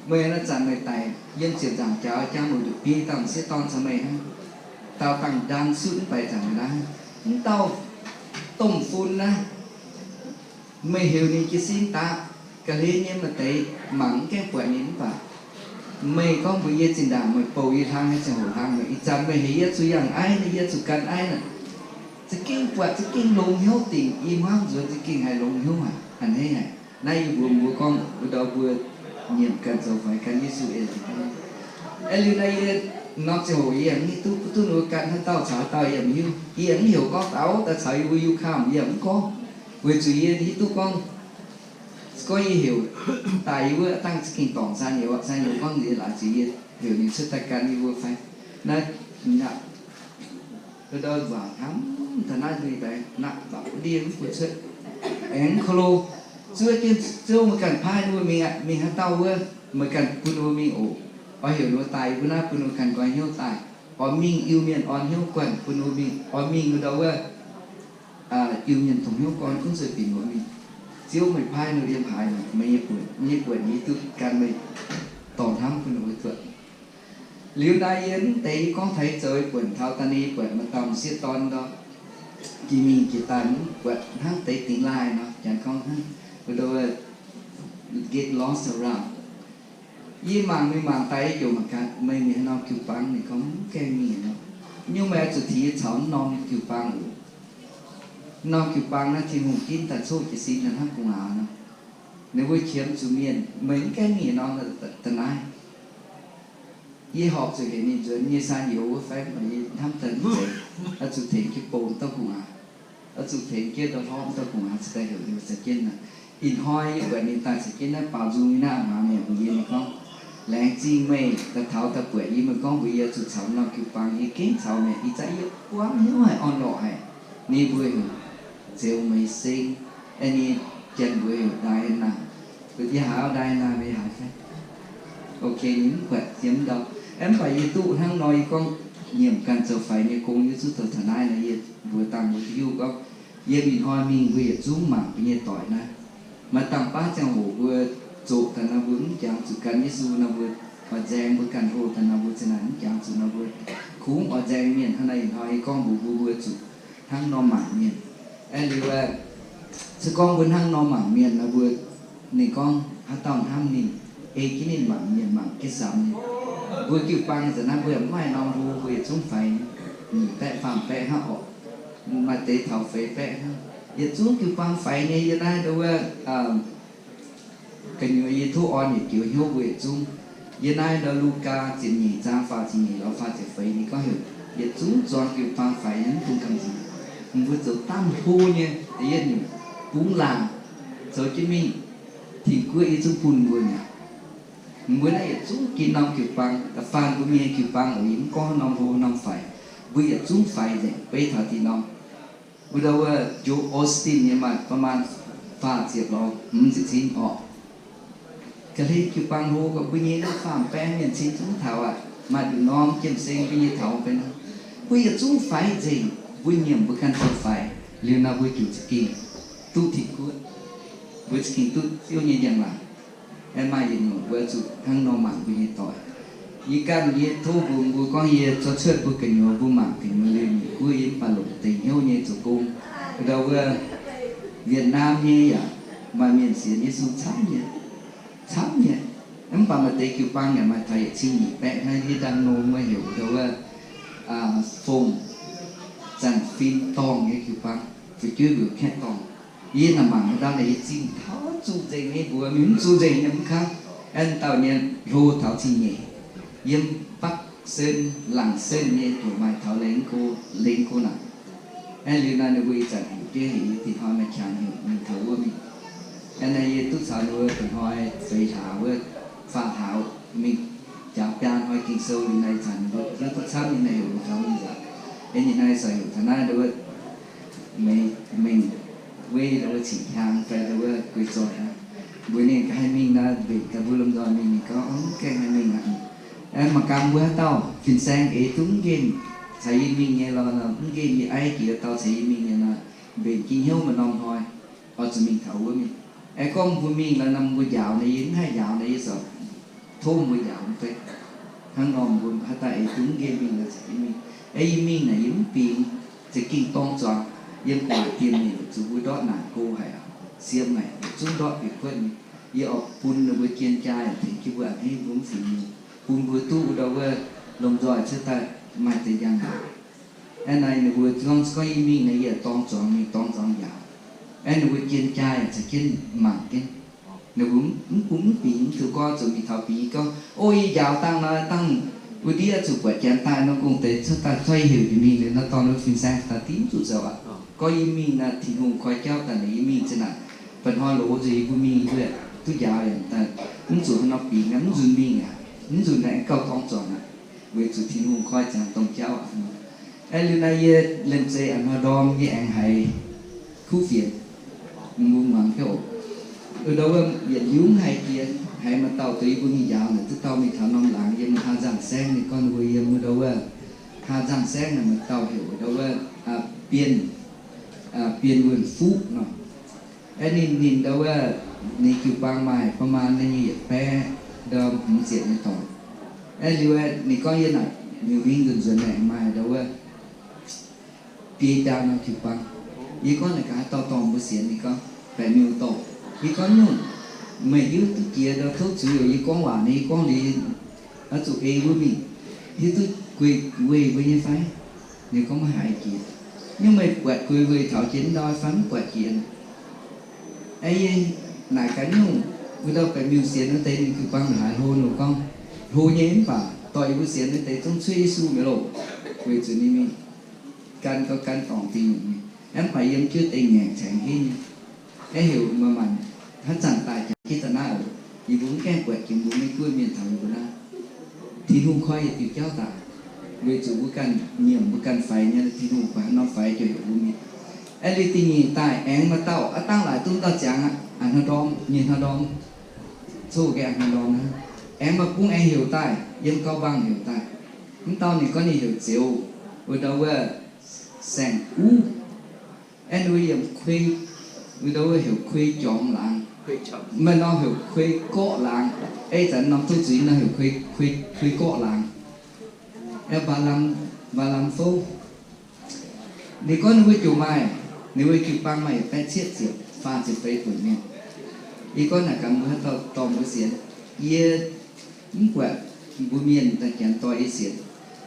Meih naaiv zanc meih daic yiem ziepc nzaangc jaax jangx mbu'ndongx biei dauh m'sieqv dorn caux meih hnangv. Daauh dangh ndaan sutv mv baac zanc meih naaiv, mv dauh domh fun naaiv, meih heuc ninh jiez sin daqv. Ga'hlen nyei maaih deix mangc mv gaengh buatc ninh mv baac meih gorngv mbuox yie zinh ndaangc meih bouh yie hlang nyei ziangh hoc hlang meih. Ih zanc meih heuc yie zuqc yangh aiv, yie zuqc gan aiv naaic, za'gengh buatc za'gengh longx hnyouv dingc. I hmuangv nzuonx za'gengh haiz longx hnyouv aqv, a'hneiv haic. Naaiv yie mbuox mbuo gorngv mbuo ndau mbuo nyiemc ganh zoux faix gan Yesu eix leiz. Aeqv, liuz naaiv yie norm ziangh hoc yie yaac mv hiuv duqv, mv duqv ninh mbuo gan haaix dauh caux haaix dauh yie yaac mv hiuv. Yie yaac mv heuc gorngv daaux daaih caux yie mbuo Yuh Kaam, yie yaac mv gorngv, weic zuqc yie hiuv duqv gorngv, se gorngv yie heuc daaih yie wuov dangh za'gengh dorngc San Youz aqv. San Youz gorngv nziex laaix zuqc yie heuc ninh cuotv daaih gan yie mbuo fai. Naaiv, naaiv, ndau waac hnamv taux naaiv nzuih daaih naqv baac ndie mv bun cuotv. Aengx ko lo zuov jienv Ziouv meih ganh paaiv ninh mbuo mingh aqv. Mingh haaix dauh wuov meih ganh bun ninh mbuo mingh oc. Oix heuc ninh mbuo daaih yie mbuo naaiv bun ninh mbuo ganh nqoi hnyouv daaih. Oix mingh Iu-Mienh orn hnyouv guanh bun ninh mbuo mingh. Oix mingh ndau wuov Iu-Mienh dongh hnyouv gorn gunv zueih binc wuov mingh. Ziouv meih paaiv ninh mbuo yiem haaix, meih nyei buonc, nyei buonc yie duqv gan meih dorh hnamv bun ninh mbuo zuotc. Liuz naaiv yie mv deix yie gorngv taux yie zoux yie buonc taux daaih ninh yie buatc maaih dauh m'sieqv dorn ndau, jiex mingh jiex daaih mv buatc hnangv deix dingx laaih nor, janx gorngv hnangv, wuov ndau get lost around. Yie mangc mingh mangc daaih yie ziouc mangc gaax, meih mingh haaix norm jiu-baang? Ninh gorngv mv gaengh mingh nor. Nyungc meih oix zuqc tengx yie caux mv norm jiu-baang oc. Mv norm jiu-baang naaiv Tin-Hungh ginv daaih coqv jiez sin daaih hnangv gu'nguaaz nor. Ninh mbuo qiemx zuqc mienh, meih mv gaengh mingh norm da'naaiv. Yie horpc zuqc heuc ninh nzuonx yie nyei San Youz wuov fai, meih hnamv daaih mv zeiz, oix zuqc tengx jienv bou dauh gu'nguaaz, oix zuqc tengx jienv ndau hlorpv dauh gu'nguaaz cingx daaih heuc ninh caux jienv naaic. Ih hnoi yie buatc ninh daaih caux jienv naaiv baaux nzung nyei naaiv hmuangx mi'aqv. Mbuox yie, ninh gorngv, laengz zingh meih daaih taux daaih buatc yie. Meih gorngv mbuox yie zuqc caux norm jiu-baang, yie gengh caux meih. Ih zanc yie buangv hnyouv haic, orn-lorqc haic. Ninh mbuo heuc Zeux Meix Seng, aeqv, ninh janx mbuox heuc Diana. Yie haiz Diana, meih haiz fai? Ok, ninh mv buatc yiem ndau. Aeqv, mv baac yie duqv hnangv nor, yie gorngv nyiemc ganh zoux faix nyei gong, yie zuqc zoux taux naaiv nor, yie mbuox dangh mbuo Tin-Hungh gorngv, yiem ih hnoi mingh mbuo yietc zungv mangc mbuo nyei doic naaiv. Maaih dangh baav ziangh hoc mbuo zoqc daaih nor, mbuo mv jangx zuqc gan Yesu nor, mbuo oix nzaeng mbuo ganh hlo daaih nor, mbuo zinh naaic mv jangx zuqc nor, mbuo kungx oix nzaeng mienh. Hnangv naaiv ih hnoi yie gorngv mbuox mbuo, mbuo zuqc hnangv norm mangc mienh. Aeqv, liuz, se gorngv mbuo hnangv norm mangc mienh nor, mbuo, ninh gorngv haaix dauh hnamv ninh, ei jienv ninh mangc mienh, mangc jienv samx ninh. Mbuo jiu-baang nzengc naaiv mbuo yaac mv maaih norm hlo, mbuo yietc zungv faix, nyic baeqv faam baeqv hnangv orqc. Maaih deix taux feix baeqv hnangv. Yietc zungv jiu-baang faix nyei. Yie naaiv ndau wuov gu'nyuoz yie tov orn yietc joux hnyouv mbuo yietc zungv. Yie naaiv ndau Lugaa ziepc nyeic zaang faah ziepc nyeic lorz faah ziepc feix, ninh gorngv heuc yietc zungv zuangx jiu-baang faix nyei, mv dungx gamh nziex. Mbuo zoux daamv hlo nyei da'yietv nyungc, bungx laangc, zoux jienv mingh, Tin-Guoqv yie zungv bun mbuo mi'aqv. Mbuo naaiv yietc zungv ginv norm jiu-baang, da'faanh mbuo mingh jiu-baang oc, yie mv gorngv norm hlo norm faix, mbuo yietc zungv faix nzengc, beiv taux dih norm. Mbuo ndau wuov Joel Osteen nyei maaih ประมาณ faah ziepc lorz hmz ziepc cin orqc. Ga'hlen jiu-baang hlo gorqv, mbuo nyei naaiv faam-baeng mienh cin zungv taux aqv. Maaih nduqc norm jiem-seng mbuo nyei taux benx, mbuo yietc zungv faix nzengc. Mbuo nyiemc mbuo ganh zoux faix. Liuz nor mbuo juqc za'gengh duqv Tin-Guoqv, mbuo za'gengh duqv Ziouv nyei njang-laangc. Aeqv, maaih yietc nyungc mbuo zuqc hnangv nor mangc mbuo nyei doic. Yie ganh yie tov mbuox mbuo gorngv yie cuotv cuotv mbuo gu'nyuoz, mbuo mangc gu'nyuoz liuz nyungc guoqv yie mv baac longc deix hnyouv nyei zoux gong. Ndau wuov Vietnam nyei yaac maaih mienh sienx Yesu camv nyei, camv nyei. Mv baac maaih deix jiu-baang yaac maaih taux yietc cin nyic baeqv hnangv. Yie dangh nongx wuov heuc ndau wuov Fong Zanc Fin Dorngh nyei jiu-baang, fu'jueiv mbuox Kaeqv Dorngh. Yie naaic mangc haaix dauh naaic yie zingh taux zuqc nzengc nyei mbuox mingh, mv zuqc nzengc nyei mv kangv. Aeqv, dauh nyei hlo taux zingh nyeic, yiem Bắc Sơn, Lạng Sơn nyei, juqc maaih taux Leng Go, Leng Go naaic. Aeqv, liuz naaiv ninh mbuo ih zanc heuc jienv heuc yie, dinh hnoi maaih qangx heuc mingh taux wuov mingh. Aeqv, naaiv yie duqv caux ninh mbuo dinh hnoi feix hlaax wuov, faah hlaax mingh jaax biaa hnoi Ging-Sou. Liuz naaiv ih zanc ninh mbuo duqv camv nyei, naaiv heuc mingh taux mingh nzangc. Aeqv, nyei naaiv sorc heuc taux naaiv ndau wuov Meix Mengh Weiv ndau wuov Cing Hiaang fai ndau wuov Guei Zoih aqv. Mbuox ninh gaax haih mingh naaic, mbenc gaax mbuo lomh nzoih mingh. Ninh gorngv, Mv gaengh haih mingh aqv. Aeqv, mangc gaax mbuo haaix dauh fin-saeng eix duqv mv nqemh caux yie mingh nyei lorqc, mv nqemh yie aiv jiex dauh caux yie mingh nyei nor, mbenc jiex hnyouv maaih norm hnoi oix zuqc mingh taux wuov mingh. Aeqv, gorngv mbuo mingh lorqc nor mbuo njaaux naaic, yie mv haih njaaux naaic, yie zorc tov mbuo njaaux mv bei. Hnangv nor mbuo haaix dauh eix duqv mv nqemh mingh lorqc caux yie mingh. Aeqv, yie mingh naaic yie mv bingx, za'gengh dorng zuangx yiem gu'nguaaic diemh mingh, zuqc mbuo ndortv naanc go haic, siem haic, zungv ndortv bieqc kuotv nyei. Yie oix bun ninh mbuo jien jaa yaac tengx jienv mbuo a'hneiv mbuo mv fingx nyei, bun mbuo duqv ndau wuov lomh nzoih cuotv daaih maaih deix njang-laangc. Aeqv, naaic ninh mbuo gorngv, gorngv yie mingh naaic yie dorng zuangx mingh, dorng zuangx njaaux. Aeqv, ninh mbuo jien jaa yaac caux jienv mangc jienv. Ninh mbuo mv bun mv bingx, mv zuqc gorngv zuqc mingh taux bingx. Yie gorngv, O, yie njaaux dangh nor, dangh wuov ndiev zuqc buatc janx daaih nor, gong-deix cuotv daaih, cuotv heuc jiex mingh liuz nor, dorh ninh mbuo fin-saeng daaih div zuqc zoux aqv. Gorngv yie mingh naaic, Tin-Hungh koi jauv daaih naaic yie mingh zinh naaic, mba'hnoi loz nzunc yie mbuo mingh wuov, duqv njaaux yaac daaih, mv zuqc haaix nor bingx aqv, mv nzunc mingh aqv, mv nzunc naaic gauh dorng zuangx aqv, weic zuqc Tin-Hungh koi ziangx dongh jauv aqv. Aeqv, liuz naaiv yie liemh zeih a'hnoi ndorm yie aengx haiz kuv fienx, mbuo muangx jienv oc. Ndau wuov yietc liuz mv haiz jiex, haiz maaih dauh deix yie mbuo mingh njaaux naaic, duqv dauh mingh taux norm laangz yiem haa nzangh saengv, ninh gorngv ninh mbuo yiem wuov ndau wuov haa nzangh saengv naaic maaih dauh heuc ndau wuov Bienh, Bienh Wuonh Fuqv nor. Aeqv, ninh, ninh ndau wuov ninh jiu-baang maaih ประมาณ ninh nyei yietc baeqv ndau hmz ziepc nyei dorngx. Aeqv, liuz ninh gorngv yie naaic miuc-mingh nzunc nzuonx naaic maaih ndau wuov biei jaa nor jiu-baang. Yie gorngv naaic gaax haaix dauh dorh mbuo sienx? Ninh gorngv, Baeqc Miuh dorh. Yie gorngv nyungc, meih hiuv duqv jiex ndau tov zuiz, yie gorngv waac naaic yie gorngv liuz, oix zuqc ei wuov mingh, hiuv duqv guei weih mbuo nyei fai? Ninh gorngv maiv haiz jiex. Nyungc meih buatc guei weih taux jiex ndau fai mv buatc jiex? Aeqv, yie naaic gaax nyungc, wuov ndau Baeqc Miuh sienx wuov deix ninh jiu-baang haaix hlo? Ninh gorngv, Hlo nyei mv baac dorh yie mbuo sienx wuov deix zungv cuotv Yesu mi'aqv loh. Weic zuqc ninh mingh gan gauh gan dorngc dingc nyungc nyei. Aeqv, mv baac yiem jienv deix ngaengc caengx henv nyei. Aeqv, heuc maaih maanc haaix zanc daaih jangx jienv daaih naaiv oc. Yie mbuo mv gaengh buatc jiex mbuo Meiv Guoqv mienh taux yie mbuo naaiv. Tin-Hungh koi yietc diuh jauv daaih, weic zuqc mbuo ganh nyiemc mbuo ganh faix nyei, Tin-Hungh buatc haaix nor faix ziouc heuc mbuo mingh. Aeqv, liuz da'nyeic daaih aengx maaih dauh, aav dangh laaic duqv dauh ziangx aqv, a'hnoi ndorm, nyei hnoi ndorm, coqv ga'hnoi ndorm hnangv. Aengx maaih bung aengx heuc daaih, yiem gauh mbangh heuc daaih. Mv dauh ninh gorngv ninh heuc Zeuz, wuov ndau wuov Saeng Uv. Aeqv, ninh mbuo yiemc kuei, wuov ndau wuov heuc Kuei Jorngx Laangz. Maaih norm heuc Kuei Gorqv Laangz. Aeqv, ih zanc norm tov zuiz nor heuc Kuei, Kuei Gorqv Laangz. Aeqv, Mbaa Lam, Mbaa Lam Fouv. Ninh gorngv ninh mbuo jomc maaih, ninh mbuo jiu-baang maaih yietc baeqv cietv ziepc faah ziepc feix buonc mienh. Yie gorngv naaic gaax mbuo haaix dauh dorh mbuo sienx? Yie mv buatc mbuo mienh daaih janx dorh yie sienx.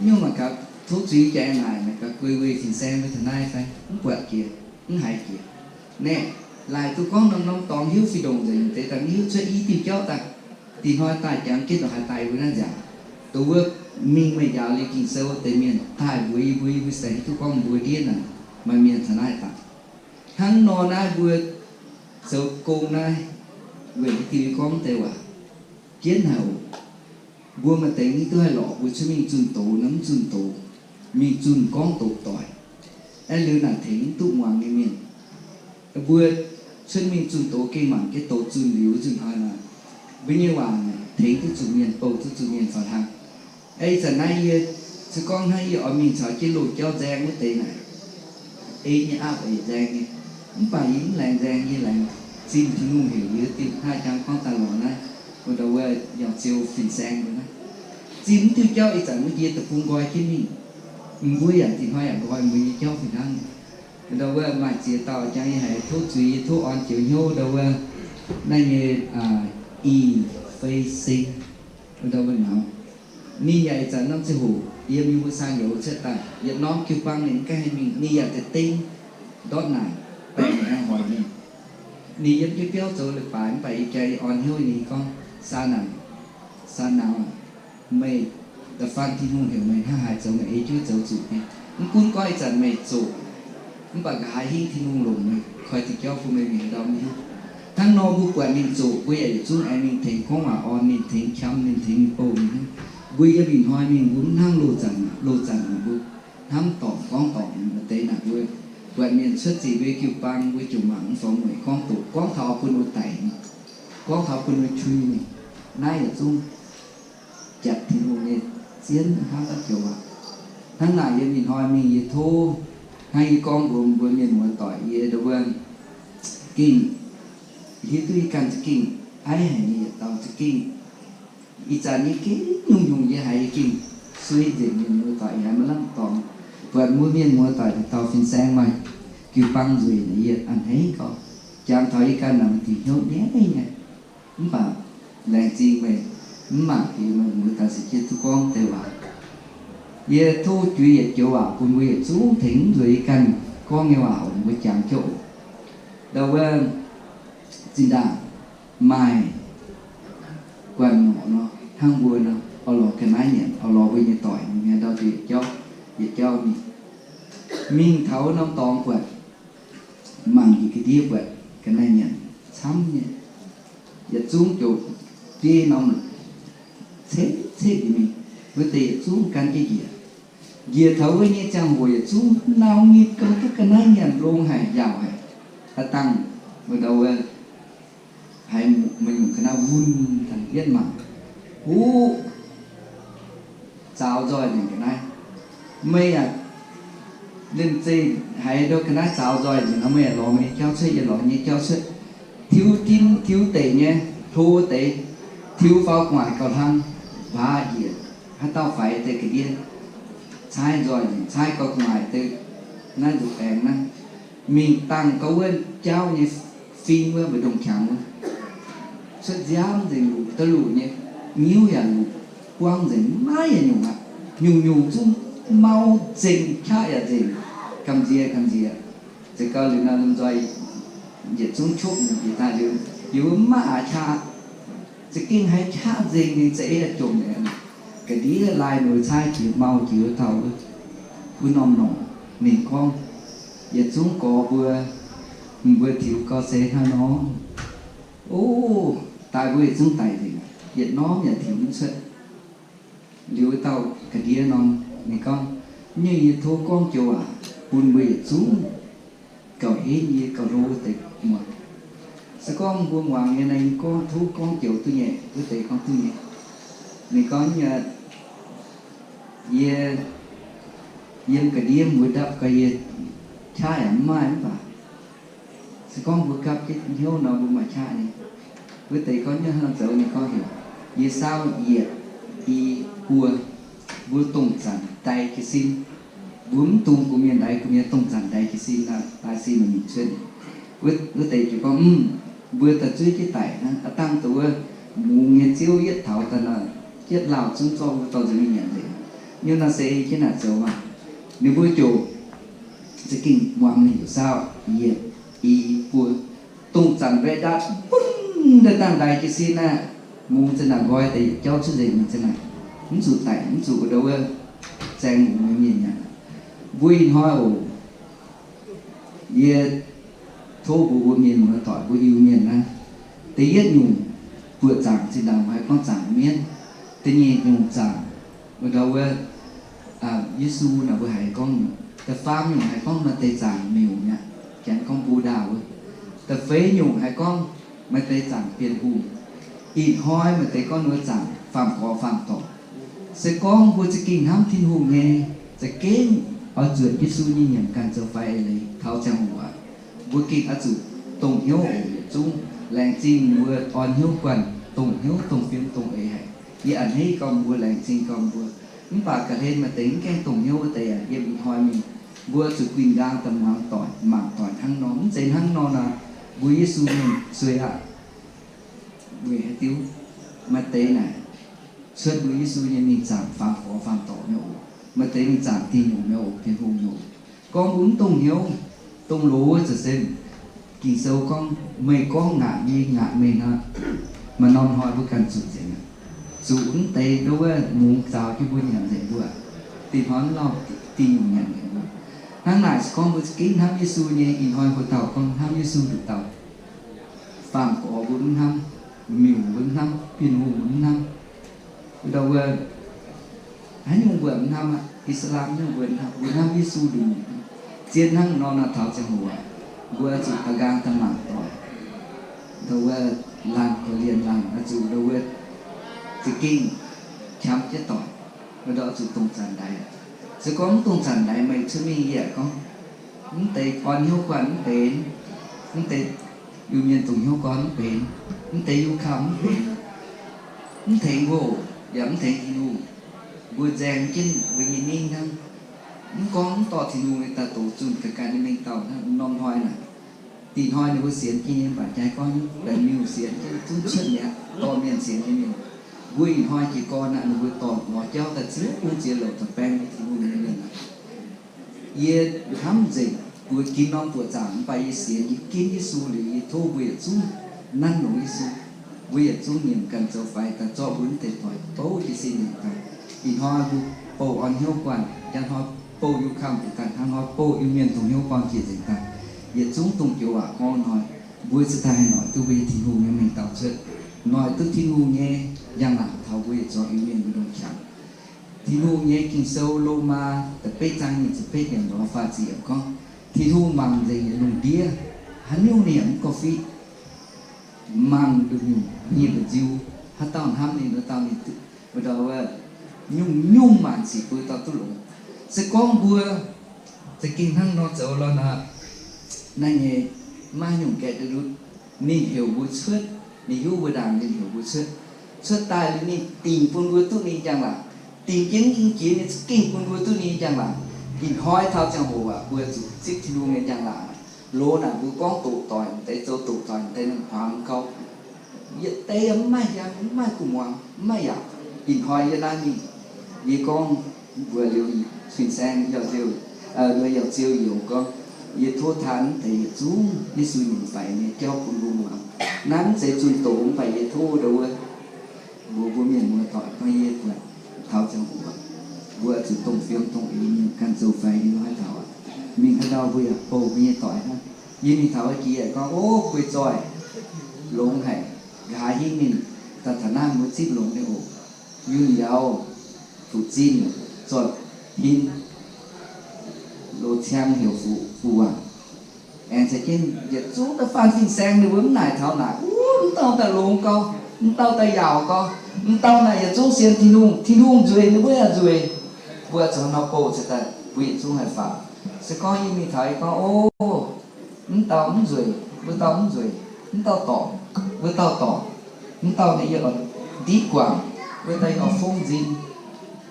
Nyungc mangc gaax tov zuiz jaax naaic, mangc gaax guei weih fin-saeng mbuo taux naaiv fai? Mv buatc jiex, mv haiz jiex. Naeqv, laaic duqv gorngv norm-norm dorngx hiuv fih ndongc nzengc, deix daaih mv hiuv cuotv i diuh jauv daaih. Dinh hnoi daaih jangx jienv ndongc haaix daaih mbuo naaiv nziaauc. Dongh wuov mingh meih njaaux liuz Ging-Sou deix mienh daaih mbuox yie mbuo, yie mbuo se hiuv duqv gorngv mbuo ndiev naaic maaih mienh taux naaiv daaih. Hnangv nor naaiv mbuo zoux gong naaiv, weic haaix diuc yie gorngv deix waac jienv haic oc. Mbuo maaih deix mv duqv haih lorqc, mbuo cuotv mingh zunh doz nor mv zunh doz, mingh zunh gorngv doqc doic. Aeqv, liuz naaic tengx mv duqv muangx nyei mienh. Mbuo cuotv mingh zunh doz gengh mangc jienv doz zunh liuz nzunc hnoi nor, mbuo nyei waac tengx duqv zuqc mienh, bouh duqv zuqc mienh faaux hlang. Aeqv, ih zanc naaiv yie se gorngv hnangv yie oix mingh caux jienv loz-jauv nzaeng wuov deix naaic, ei nyei aapv eix nzaeng nyei. Mv baac yie mv laengz nzaeng, yie laengz zimh Tin-Hungh heuc yie dingh hnangv jangx gorngv daaih lorz naaiv, wuov ndau wuov yaac ziouc fin-saeng mbuo naaiv. Zimh diuh jauv ih zanc wuov ndie deic-bung nqoi jienv mingh. Mbuo yaac dingh hnoi yaac nqoi mbuo nyei jauv fih hnangv. Ndau wuov maaih ziex dauh jangx yie haiz tov zuiz, yie tov orn joux hnyouv ndau wuov naaiv nyei I Fei Sing, ndau wuov nauz. Ninh yaac ih zanc norm ziangh hoc yiem yie mbuo saang youz cuotv daaih, yietc norm jiu-baang ninh mv gaengh haih mingh, ninh yaac deix dengv ndortv naaic baeng ninh aengx hoic ninh. Ninh yiem jienv biauv zoux leiz-baaix mv baac ih jaax yie orn hnyouv ninh gorngv, Saa naanc, saa nauz aac, meih da'faanh Tin-Hungh heuc meih hnangv haaix zoux meih ei jienv zoux zuqc nyei. Mv gunv gorngv ih zanc meih zoqc, mv baac nqa'haav hingv Tin-Hungh longc meih koi diuh jauv bun meih mingh ndau mv hiuv. Hnangv nor mbuo buatc ninh zoqc, mbuo yaac yietc zungv aengx mingh tengx gorngv waac orn ninh, tengx qam ninh, tengx ninh bouh ninh hnangv. Mbuo yiem ih hnoi mingh mbuo mv hnangv loz-zanc, loz-zanc mbuo hnamv dorngc gorngv dorngc maaih deix naaic mbuo buatc mienh cuotv zinh mbuo jiu-baang mbuo ziouc mangc mv fongx mueic gorngv doqc, gorngv taux bun wuov daic mingh, gorngv taux bun wuov qui mingh. Naaiv yietc zungv jatc Tin-Hungh nyei zien hnangv naaiv joux aac. Hnangv naaic yiem ih hnoi mingh yie tov hnangv yie gorngv mbuox mbuo mienh muoz-doic yie ndau wuov, gengh hiuv duqv yie ganh za'gengh aiv haic nyei yietc dauh za'gengh. Ih zanc yie gengh nyungc-nyungc yie haiz yie gengh suiv nzengc mienh muoz-doic, yie haiz maiv lamh dorngx. Buatc mbuo mienh muoz-doic deix dauh fin-saeng maaih jiu-baang nzueic naaic yie a'hneiv gorngv, jangx taux yie ganh naaic maaih diuc hnyouv nyaiv nyei. Mv baac laengz zingh meih mv mangc piex meih muoz-doic se jienv duqv gorngv deix waac. Yie tov juix yietc joux waac bun mbuo yietc zungv tengx nzueic yie ganh gorngv nyei waac oc, mbuo jangx jauv oc. Ndau wuov zinh ndaangc maaih guanh norqc nor, hnangv mbuo nor, oix lorz ga'naaiv nyanc, oix lorz mbuo nyei doic mingh ndau yietc jauv, yietc jauv mingh. Mingh taux norm dorngx buatc, mangc njiec ga'ndiev buatc ga'naaiv nyanc camv nyei, yietc zungv ziouc biei norm cetv-cetv mingh, wuov deix yietc zungv gan jienv njiec. Njiec taux wuov nyei ziangh hoc yietc zungv nau nyei gauh duqv ga'naaiv nyanc longx haic, yaauc haic. Aav dangh wuov ndau wuov haiz meih nyungc ga'naaiv wun daaih yietv mangc, huv, zaaux nzoih nyanc ga'naaiv. Meih aac, liemh zeih haiz ndau ga'naaiv zaaux nzoih nzengc nor, meih aac lorz meih nyei jauv cuotv, yie lorz yie nyei jauv cuotv, tiuv dimv tiuv deic nyei, hlo deix, tiuv faaux gu'nguaaic gauh hlang, waac njiec, haaix dauh faix deix ga'ndiev, caaiv nzoih nzengc, caaiv gauh gu'nguaaic deix naaiv nzuqc baengx naaiv, mingh dangh gauh wuov jauv nyei fing wuov, mbu'ndongx qangx wuov, cuotv nziaamv nzengc, luqc da'luqc nyei, nyiuv yaac luqc, buangv nzengc, maiv yaac nyungc aqv. Nyungc-nyungc zungv mau nzengc, qaqv yaac nzengc, gamh nziex gamh nziex. Za'gengh liuz nor, lomh nzoih yietc zungv qopv nzengc jiex daaih liuz, yie mbuo mv maaih aqc qaqv, za'gengh haiz qaqv nzengc, ninh za'eix jomc mi'aqv. Ga'ndiev laai ninh mbuo caaiv jiex mau jiex wuov dauh wuov, wuov norm norqc. Ninh gorngv, yietc zungv gorx mbuo, mbuo tiux gau se hnangv nor, o, daaih mbuo yietc zungv daic nzengc, yietc norm yaac tiux mv cuotv. Liuz wuov dauh ga'ndiev norm, ninh gorngv, nyei yie tov gorngv joux waac bun mbuo yietc zungv gauh henv yie gauh hlo wuov deix muangx. Se gorngv mbuo muangx nyei naaiv, yie gorngv tov gorngv joux duqv nyei, wuov deix gorngv duqv nyei. Ninh gorngv, yie yiem ga'ndiev mbuo ndapv gau, yie qaqv yaac mv maaih mv baac se gorngv mbuo gapv jienv hnyouv nor, mbuo maaih qaqv nyei. Wuov deix gorngv nyei hnangv zoux, ninh gorngv heuc, yie saauv yietc, i, buo, mbuo dongh zanc ndaix jiez sin. Mbuo mv dungx gox mienh ndaix gox mienh, dongh zanc ndaix jiez sin, ndaix sin mingh cuotv. Wuov deix ziouc gorngv, mv, mbuo daaih zuov jienv daic hnangv. Aav dangh dongh wuov mungz nyei ziouv yietv taux daaih nor, yietv lauh zunv zorqv mbuo dorh nzuonx mingh nyanc nzengc. Nyungc naaiv se ei jienv naaic zoux maah. Ninh mbuo ziouc za'gengh muangx ninh heuc saauv yietc, i, buo, dongh zanc mbaeqv ndaatv bun daaih dangh ndaix jiez sin aqv. Mungz za'naaic nqoi deix yietc jauv cuotv nzengc mingh za'naaic, mv zuqc daic, mv zuqc ndau wuov zaeng mungz nyei mienh nyanc. Mbuo ih hnoi oc, yie tov mbuo, mbuo mienh muoz-doic, mbuo Iu-Mienh naaiv, da'yietv nyungc buoqc zaangc zinh ndaangc mbuo haih gorngv zaangc mienv. Da'nyeic nyungc zaangc, wuov ndau wuov, Yesu naaic mbuo haiz gorngv nyungc. Da'faam nyungc haiz gorngv maaih deix zaangc miuc mi'aqv, janx gorngv Buddha wuov. Da'feix nyungc haiz gorngv maaih deix zaangc Bienh Hungh. Ih hnoi maaih deix gorngv ninh mbuo zaangc Faam-Gorx Faam-Dorc. Se gorngv mbuo za'gengh hnamv Tin-Hungh nyei, za'gengh oix zuotc Yesu nyei nyiemc ganh zoux faix eix leiz taux ziangh hoc aqv. Mbuo gengh oix zuqc dongh hnyouv oc, yietc zungv laengz zingh mbuo orn hnyouv guanh, dongh hnyouv, dongh fiem, dongh eix haic. Yie a'hneiv gormx mbuo, laengz zingh gormx mbuo. Mv baac ga'hlen maaih deix mv gaengh dongh hnyouv wuov deix aqv, yiem ih hnoi mingh, mbuo zuqc guinh nqaang daaih muangx doic, mangc doic hnangv nor. Mv zeiz hnangv nor naaic, mbuo Yesu mienh sueih aqv. Weic haaix diuc? Maaih deix naaic cuotv mbuo Yesu nyei mingh zaangc faam gorx faam dorc nyei oc. Maaih deix mingh zaangc diuh nyungc nyei oc, Tin-Hungh nyei oc. Gorngv mbuo mv dongh hnyouv, dongh loz wuov ziouc se Ging-Sou gorngv, meih gorngv ngaatc yie, yie ngaatc meih nor, maaih norm hnoi mbuo ganh zuqc nzengc aqv. Zuqc mv deix ndau wuov mungz zaaux jienv mbuo nyanc nzengc mbuo, dinh hnoi mv lauh diuh nyungc nyanc nzengc mbuo. Hnangv naaic se gorngv mbuo za'gengh hnamv Yesu nyei, ih hnoi hlo dauh gorngv hnamv Yesu nduqc dauh. Faam gorx mbuo mv hnamv, miuc mbuo mv hnamv, Bienh Hungh mbuo mv hnamv, ndau wuov haaix nyungc mbuo mv hnamv aqv, Islam nyungc mbuo mv hnamv, mbuo hnamv Yesu nduqc nyungc. Zien hnangv nor naaic taux ziangh hoc aqv, mbuo zuqc da'nqaang da'mangc doic, ndau wuov laanh korv-lienh laanh, oix zuqc ndau wuov za'gengh qamv jienv doic, ndau oix zuqc dongh zanc ndaix. Se gorngv mv dongh zanc ndaix meih cuotv mingh yaac gorngv mv deix orn hnyouv guanh mv benx, mv deix Iu-Mienh dongh hnyouv gorn mv benx, mv deix youh kamv mv benx, mv tengx mbuo oc, yaac mv tengx Tin-Hungh. Mbuo nzaeng jienv mbuo nyei ningv hnangv. Mv gorngv mv dorh Tin-Hungh nyei daaih doqc zunh ga'ganh nyei mengh dauh hnangv. Norm hnoi naaic, dinh hnoi ninh mbuo sienx jienv nyei, mv baac jaaix gorngv baeqc miuc sienx jienv zungv cuotv mi'aqv, dorh mienh sienx nyei mienh. Mbuo ih hnoi jiez gorn naaic, ninh mbuo dorh lorz jauv daaih ziex bung ziex louc daaih baeng Tin-Hungh nyei mienh aqv. Yie hnamv nzengc, mbuo ginv norm buoqc zaangc mv baac yie sienx, yie ginv Yesu liuz, yie tov mbuo yietc zungv nanv longx Yesu. Mbuo yietc zungv nyiemc ganh zoux faix daaih zorqv mbuo mv deix doic bouv jiez sin nyanc daaih. Ih hnoi mbuo bouh orn hnyouv guanh, njang hnoi bouh youh kamv jiex daaih, hnangv hnoi bouh Iu-Mienh dongh hnyouv gorn jiex nzengc daaih. Yietc zungv dongh joux waac gorngv hnoi, mbuo cingx daaih haih noic duqv mbuo nyei Tin-Hungh nyei mengh dauh cuotv, noic duqv Tin-Hungh nyei njang laangc taux mbuo yietc zuangx Iu-Mienh mbuo ndongc qangx. Tin-Hungh nyei Ging-Sou, Lomaa da'betv zaang nyic ziepc betv yiemc lorz faah ziepc yiemc gorngv, Tin-Hungh mangc nzengc yietc lungh ndiev, haaix nyungc ninh yaac mv gorngv fiqv. Mangc nduqc nyungc, nyei mbu'nziu, haaix dauh hnamv ninh, wuov dauh ninh, wuov dauh wuov, nyungc-nyungc maanc sic bun dauh duqv longx. Se gorngv mbuo za'gengh hnangv nor zoux lorqc nor, naaiv nyei maiv nyungc gaeqv duqv ndutv. Ninh heuc mbuo cuotv, ninh hiuv mbuo ndaangc, ninh heuc mbuo cuotv. Cuotv daaih liuz ninh dingc bun mbuo duqv ninh njang-laangc. Dingc jienv mv jiex, ninh za'gengh bun mbuo duqv ninh njang-laangc. Ih hnoi taux ziangh hoc aac, mbuo zuqc zipv Tin-Hungh nyei njang-laangc. Loz naaic mbuo gorngv doqc doic deix, zoux doqc doic deix, ninh huaang gau. Yietc deix yaac mv maaih hiaang, mv maaih kuh muangx, mv maaih yaac. Ih hnoi yie naaiv mingh, yie gorngv mbuox liuz fin-saeng, yauh ziouv, yauh ziouv youz gorngv, yie tov taan deix yietc zungv Yesu nyiemc faix nyei jauv bun mbuo muangx. Naaiv mv zeiz zunh doz, mv baac yie tov ndau wuov mbuox mbuo mienh muoz-doic gorngv yie buatc taux ziangh hoc mbuo zuqc dongh fiem dongh eix mienh ganh zoux faix nyei lorqc. Haaix taux aqv, mingh haaix ndau mbuo yaac bouh mbuo nyei doic hnangv. Yie mingh taux wuov jiex gorngv, ov, guei zoih, longx haic, nqa'haav hingv ninh daaih taux naaiv mbuo zipv longx nyei oc. Yunh Yauz, Fuqc Zinh, Zornc Hin, Loz Ciang, heuc Fuqc, Fuqc Waangc. Aengx caux jienv yietc zungv da'faanh fin-saeng ninh mbuo mv naaic taux naaic, wuov, mv dauh daaih longx gau, mv dauh daaih yaauc gau, mv dauh naaic yietc zungv sienx Tin-Hungh, Tin-Hungh nzueic ninh mbuo yaac nzueic. Mbuo zuqc hnangv nor bouh cingx daaih, mbuo yietc zungv haih faaux. Se gorngv yie mingh taux yie gorngv, ov, mv dauh mv nzueic, wuov dauh mv nzueic, mv dauh dorngc, wuov dauh dorngc, mv dauh naaic yie oix ndiqv guangc, wuov dauh yie oix fongv nzin.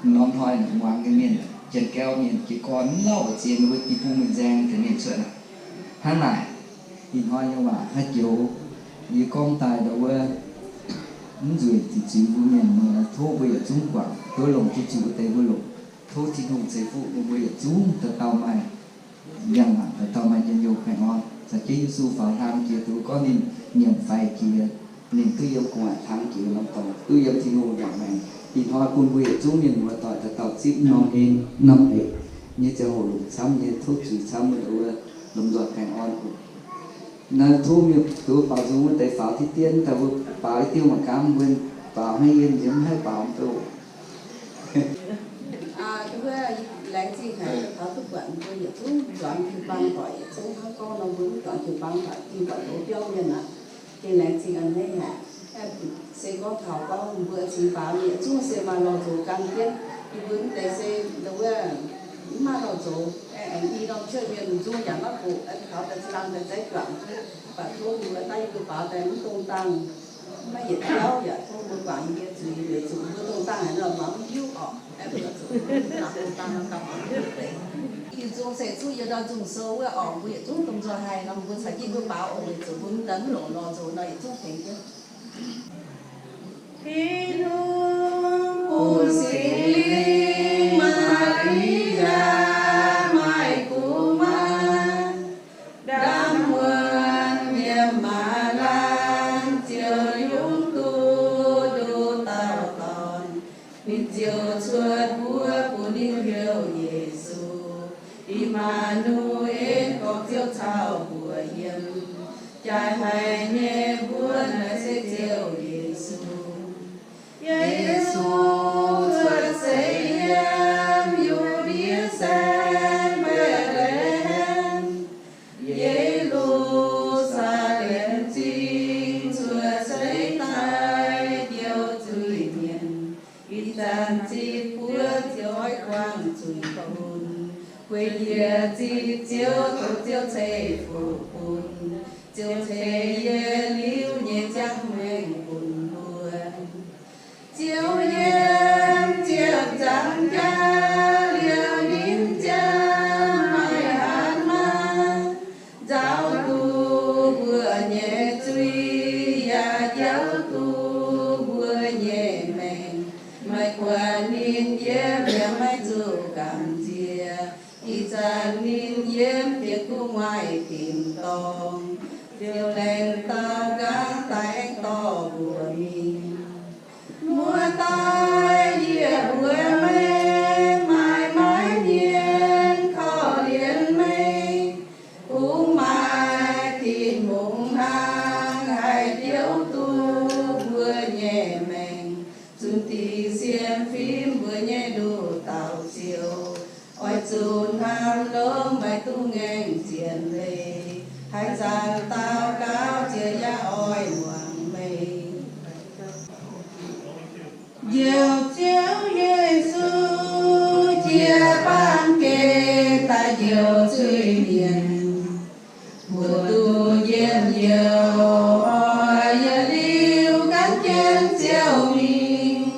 Norm hnoi naaic muangx nyei mienh, janx-gau mienh, jiez gorn mv lauh oix ziex ninh mbuo deic-bung mienh nzaeng deix mienh cuotv aqv. Hnangv naaic, ih hnoi nyei waac haaix joux yie gorngv daaih ndau wuov, mv nzueic ziqc zuiz mbuo mienh muoz, tov mbuo yietc zungv guangc, tov longc jienv zuqc wuov deix mbuo longc. Tov Tin-Hungh ceix fuqv bun mbuo yietc zungv dauh dauh maaih njang-laangc, dauh dauh maaih njien-youh baengh orn. Caux jienv Yesu faaux hlang jiex, duqv gorngv ninh nyiemc faix jiex, ninh duqv yiem gu'nguaaic hlang jiex norm dorngx, duqv yiem Tin-Hungh yaac maengx. Ih hnoi bun mbuo yietc zungv mienh muoz-doic dauh dauh zipv norm en norm eix nyei ziangh hoc longc camv nyei, tov zuiz camv wuov, lomh nzoih baengh orn oc. Naaiv tov mienh duqv baaux nzung wuov deix faaux diqv dien, daaih mbuo baaux i diuh mangc gaax, mbuo baaux haaix yiem nziex mv haih baaux mv duqv. Laengz zingh haic taux duqv buatc mbuo yietc zungv zuangx jiu-baang doic, yietc zungv hnangv gorngv nor mbuo mv zuangx jiu-baang doic, dingh doic ndoqv biauv mienh aqv. Gengh laengz zingh a'hneiv haic. Se gorngv taux gorngv mbuo cingx faaux yietc zungv se maaih lorh nzox gan jienv, yie mbuo mv deix se ndau wuov Mv maaih dorh nzox, aengx i norm cuotv mienh nzung yaac maiv hoqc, taux daaih zinh laangh daaih zeiv guangc, baac tov mbuo daaih yie mbuo baaux daaih mv dongh dangh, maiv yietc jauv yaac tov mbuo guangc yie mbuo zuiz, weic zuqc mbuo dongh dangh haaix nor mbuo mv hiuv orqc. Aengx mbuo zuqc mbuo dongh dangh nor gauh mangc mv hiuv deix. Yie nzung se zuqv yie ndau nzung sou wuov orqc, mbuo yietc zungv dongh nzoih haih nor, mbuo caux jienv mbuo baaux oc, weic zuqc mbuo mv daaih mv longc lorz nzox nor yietc zungv tengx jienv. Tin-Hungh bun Singx Lingh Maa^li^yaa maaih gu'nguaaz, ndaamv wuonh yiem maaz laangh, ziouc yungz duqv nduqc dauh dorn. Ninh ziouc cuotv wuov bun ninh heuc Yesu, I^maa^nu^en, gorngv Ziouv caux mbuo yiem. Jaaix haic nyei mbuonx naaiv se Ziouv Yesu. Yesu cuotv seix yiem Yu^ndie Saengv, Mbetc^le^hem, Ye^lu^saa^lem Zingh, cuotv seix daaih njoux zuiz-mienh. Ih zanc zipv buonv Ziouv oix guangc zuiz bun, guei njiec zipv Ziouv, tov Ziouv ceix fuqv bun. Ziouv ceix yie liuz nyei ziangh maengc bun mbuo. Ziouv yiem ziepc nzaangc jaax liuz, ninh ziangh maiv haatv maah, nzaaux duqv mbuo nyei zuiz yaac jauv duqv mbuo nyei maengc. Maiv buatc ninh yiem yaac maiv zuqc gamh nziex. Ih zanc ninh yiem jiex gu'nguaaic tin dorngh, ziouc laengz dauh nqaang daaih aengx dorh mbuo mingh. Muoz-doic, yie mbuo meih maaih maiv mienh korv-lienh meih, kungx maaih Tin-Hungh hnangv haih jauv duqv mbuo nyei maengc. Zunh dingc sienx fim mbuo nyei nduqc dauh Ziouv, oix zuqc hnamv longx maiv duqv ngaengc zien leiz. Haaix zanc daux gaux Ziouv yaac oix muangx meih. Njoux Ziouv Yesu jiex baamh gen daaih njoux zuiz-mienh. Mbuo duqv njien-youh oix yietc liuz gan jienv Ziouv mingh,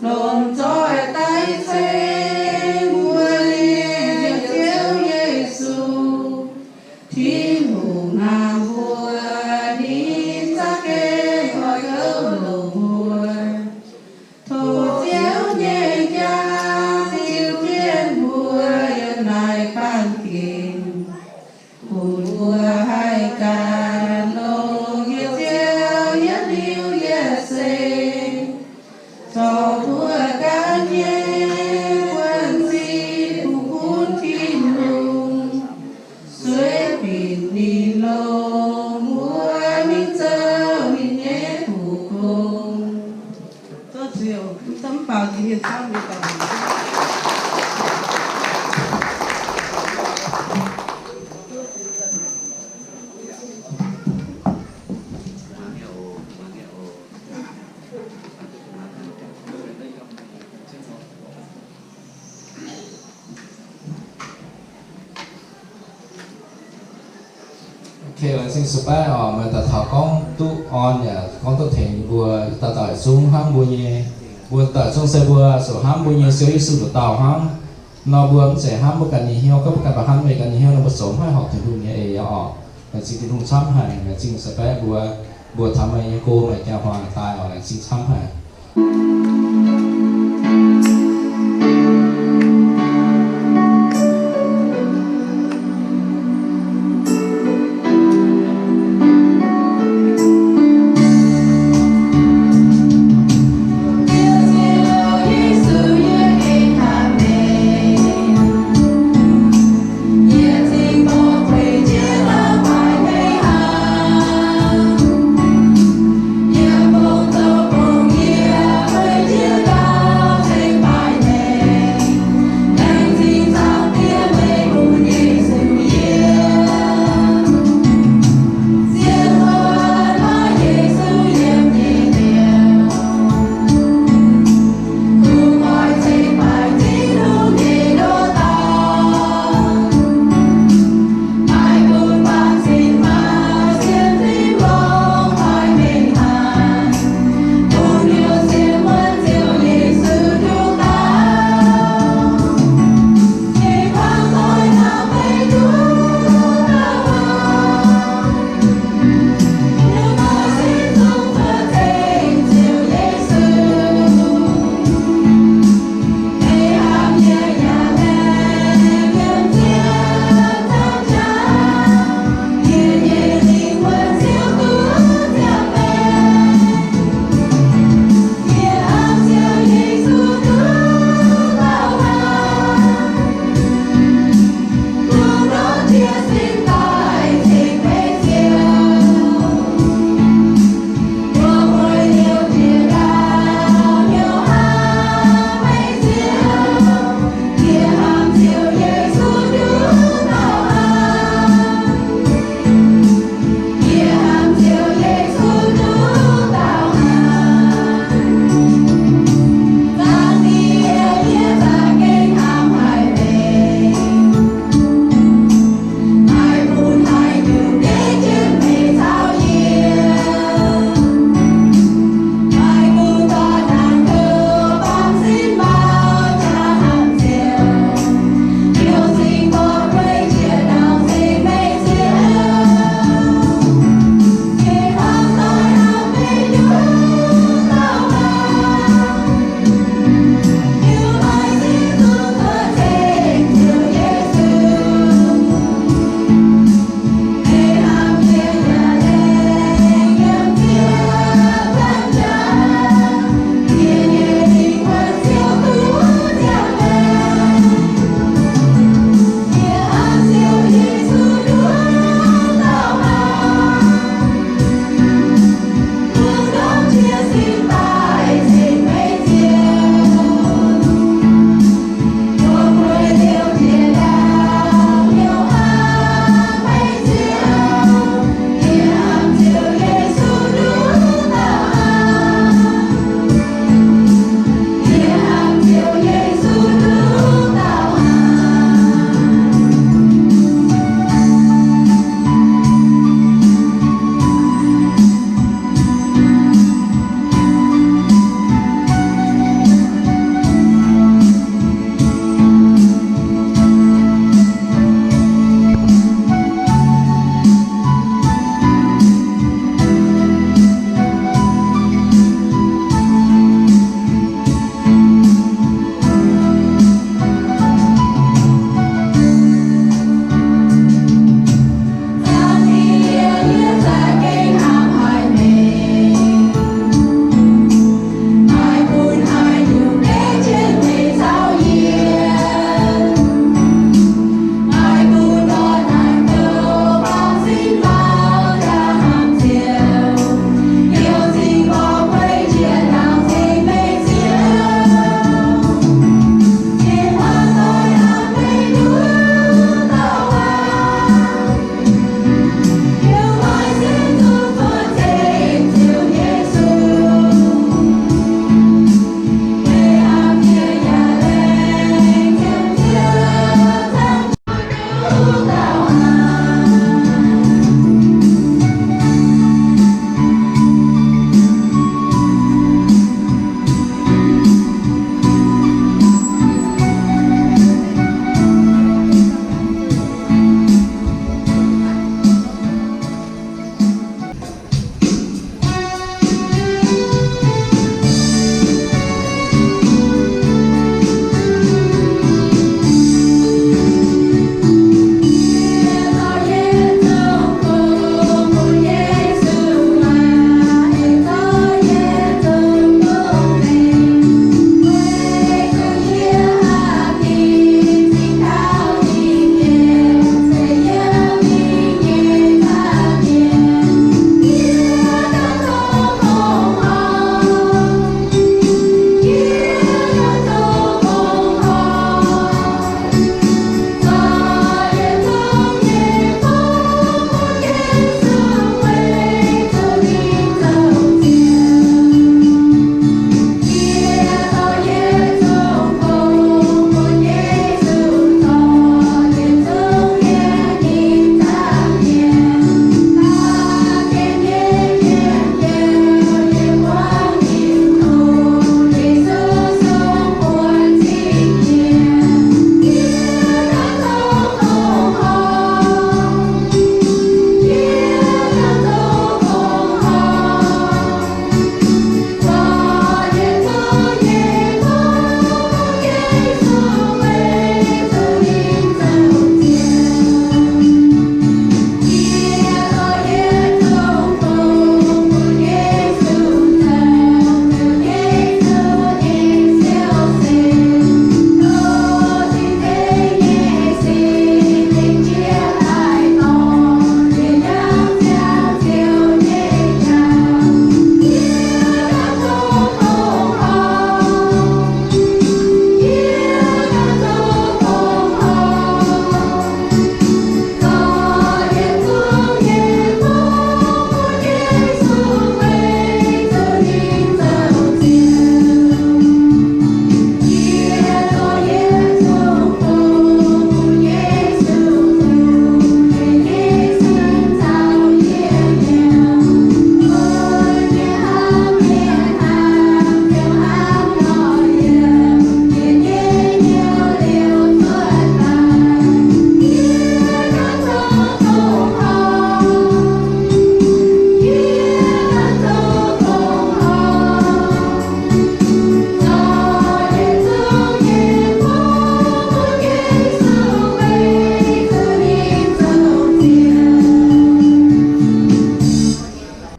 longc zoih daaih ceix mbuo nyei Ziouv Yesu. Tin-Hungh hnamv mbuo, ninh za'gengh oix gouv longc mbuo. Tov Ziouv nyei jaa ziux jienv mbuo yiem naaiv baamh gen, bun mbuo haih gan longx yie Ziouv yietc liuz yietc seix. Zorc mbuo ganh nyei buonv-sin bun Tin-Hungh, sueih binc ninh longx mbuo mingh zoux ninh nyei kuv kong. Zoux Ziouv, mv daaih mv baaux nziex mienh camv nyei dorngx. Ok, laengz zingh sueih baeqv oc. Meih daaih taux gorngv duqv orn yaac gorngv duqv tengx mbuo dauh dauh yietc zungv hnamv mbuo nyei, mbuo dauh zungv se mbuo zuqc hnamv mbuo nyei Ziouv Yesu nduqc dauh hnangv. Nor mbuo mv zeiz hnamv mbuo ganh nyei hnyouv, gorngv mbuo ganh baac hnamv mbuo ganh nyei hnyouv nor mbuo zoux mv haih horpc Tin-Hungh nyei eix orqc. Laengz zingh Tin-Hungh camv haic, laengz zingh sueih baeqv mbuo, mbuo taux meih nyei go meih jaa-huaang daaih oc. Laengz zingh camv haic.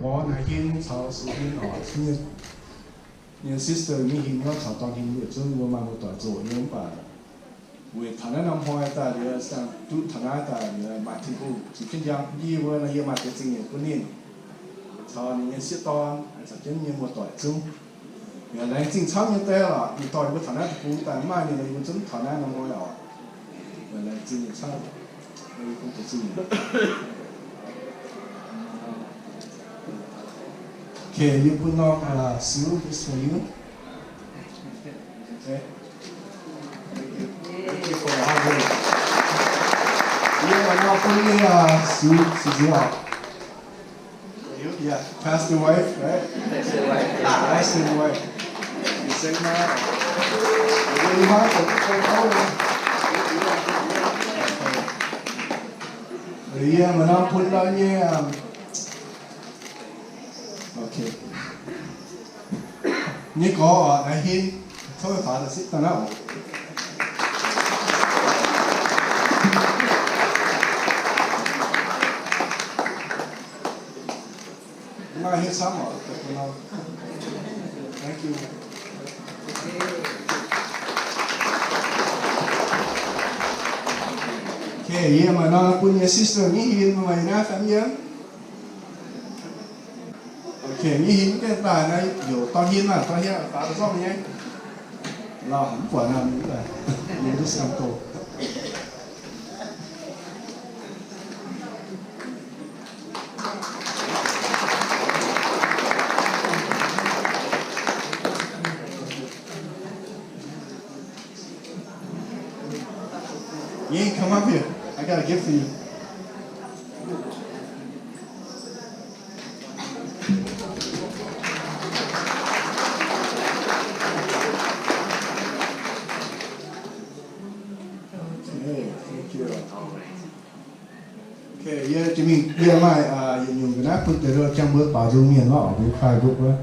Gorx naaiv hien caux sux hien oc, nyei sister nyei hien nor caux dorn hien yietc zungv mbuo maaih muoz-doic zoqc nyei mv baac weic taux naaiv norm hnoi daaih liuz, duqv taux naaiv daaih liuz maaih Tin-Hungh zuqc jienv njang yie mbuo nor, yie maaih deix zingh nyeic bun ninh caux ninh nyei sieqv dorn caux jienv nyei muoz-doic zungv. Yaac laengz zingh camv nyei deix lorqc, ih dorh mbuo taux naaiv deic-bung daaih maaih ninh, yie mbuo zungv taux naaiv norm hnoi oc. Laengz zingh camv. Okay, yie bun norm, uh, Sue, this for you. Okay. Thank you. Thank you for the hard work. Yie maaih norm bun nyei, uh, Sue, Sue Zio. Yeah, pastor wife, right? Pastor wife. Pastor wife. You say that. Yie maaih norm bun lorqc nyei, um, okay. Nyei gorx oc, naaiv hien, tov faaux daaih sipv daaih naaiv oc. Maaih hien camv oc. Thank you. Okay, yie maaih norm bun nyei sister nyei hien, maaih naaiv fam yiem. Okay, nyei hien mv gaengh daaih naaiv, youc dorn hien maah, dorn hien faaux daaih zorqv nyei. Lauh mv buatc naaiv, mv baac yie duqv siang doh. You can come up here. I got a gift for you. Okay, thank you. Okay, yie jiex mingh yie maaih, uh, yietc nyungc ga'naaiv bun deix jangx mbuo baaux nzung mienh nor, oix mbuo kuaaiv nduqc wuov.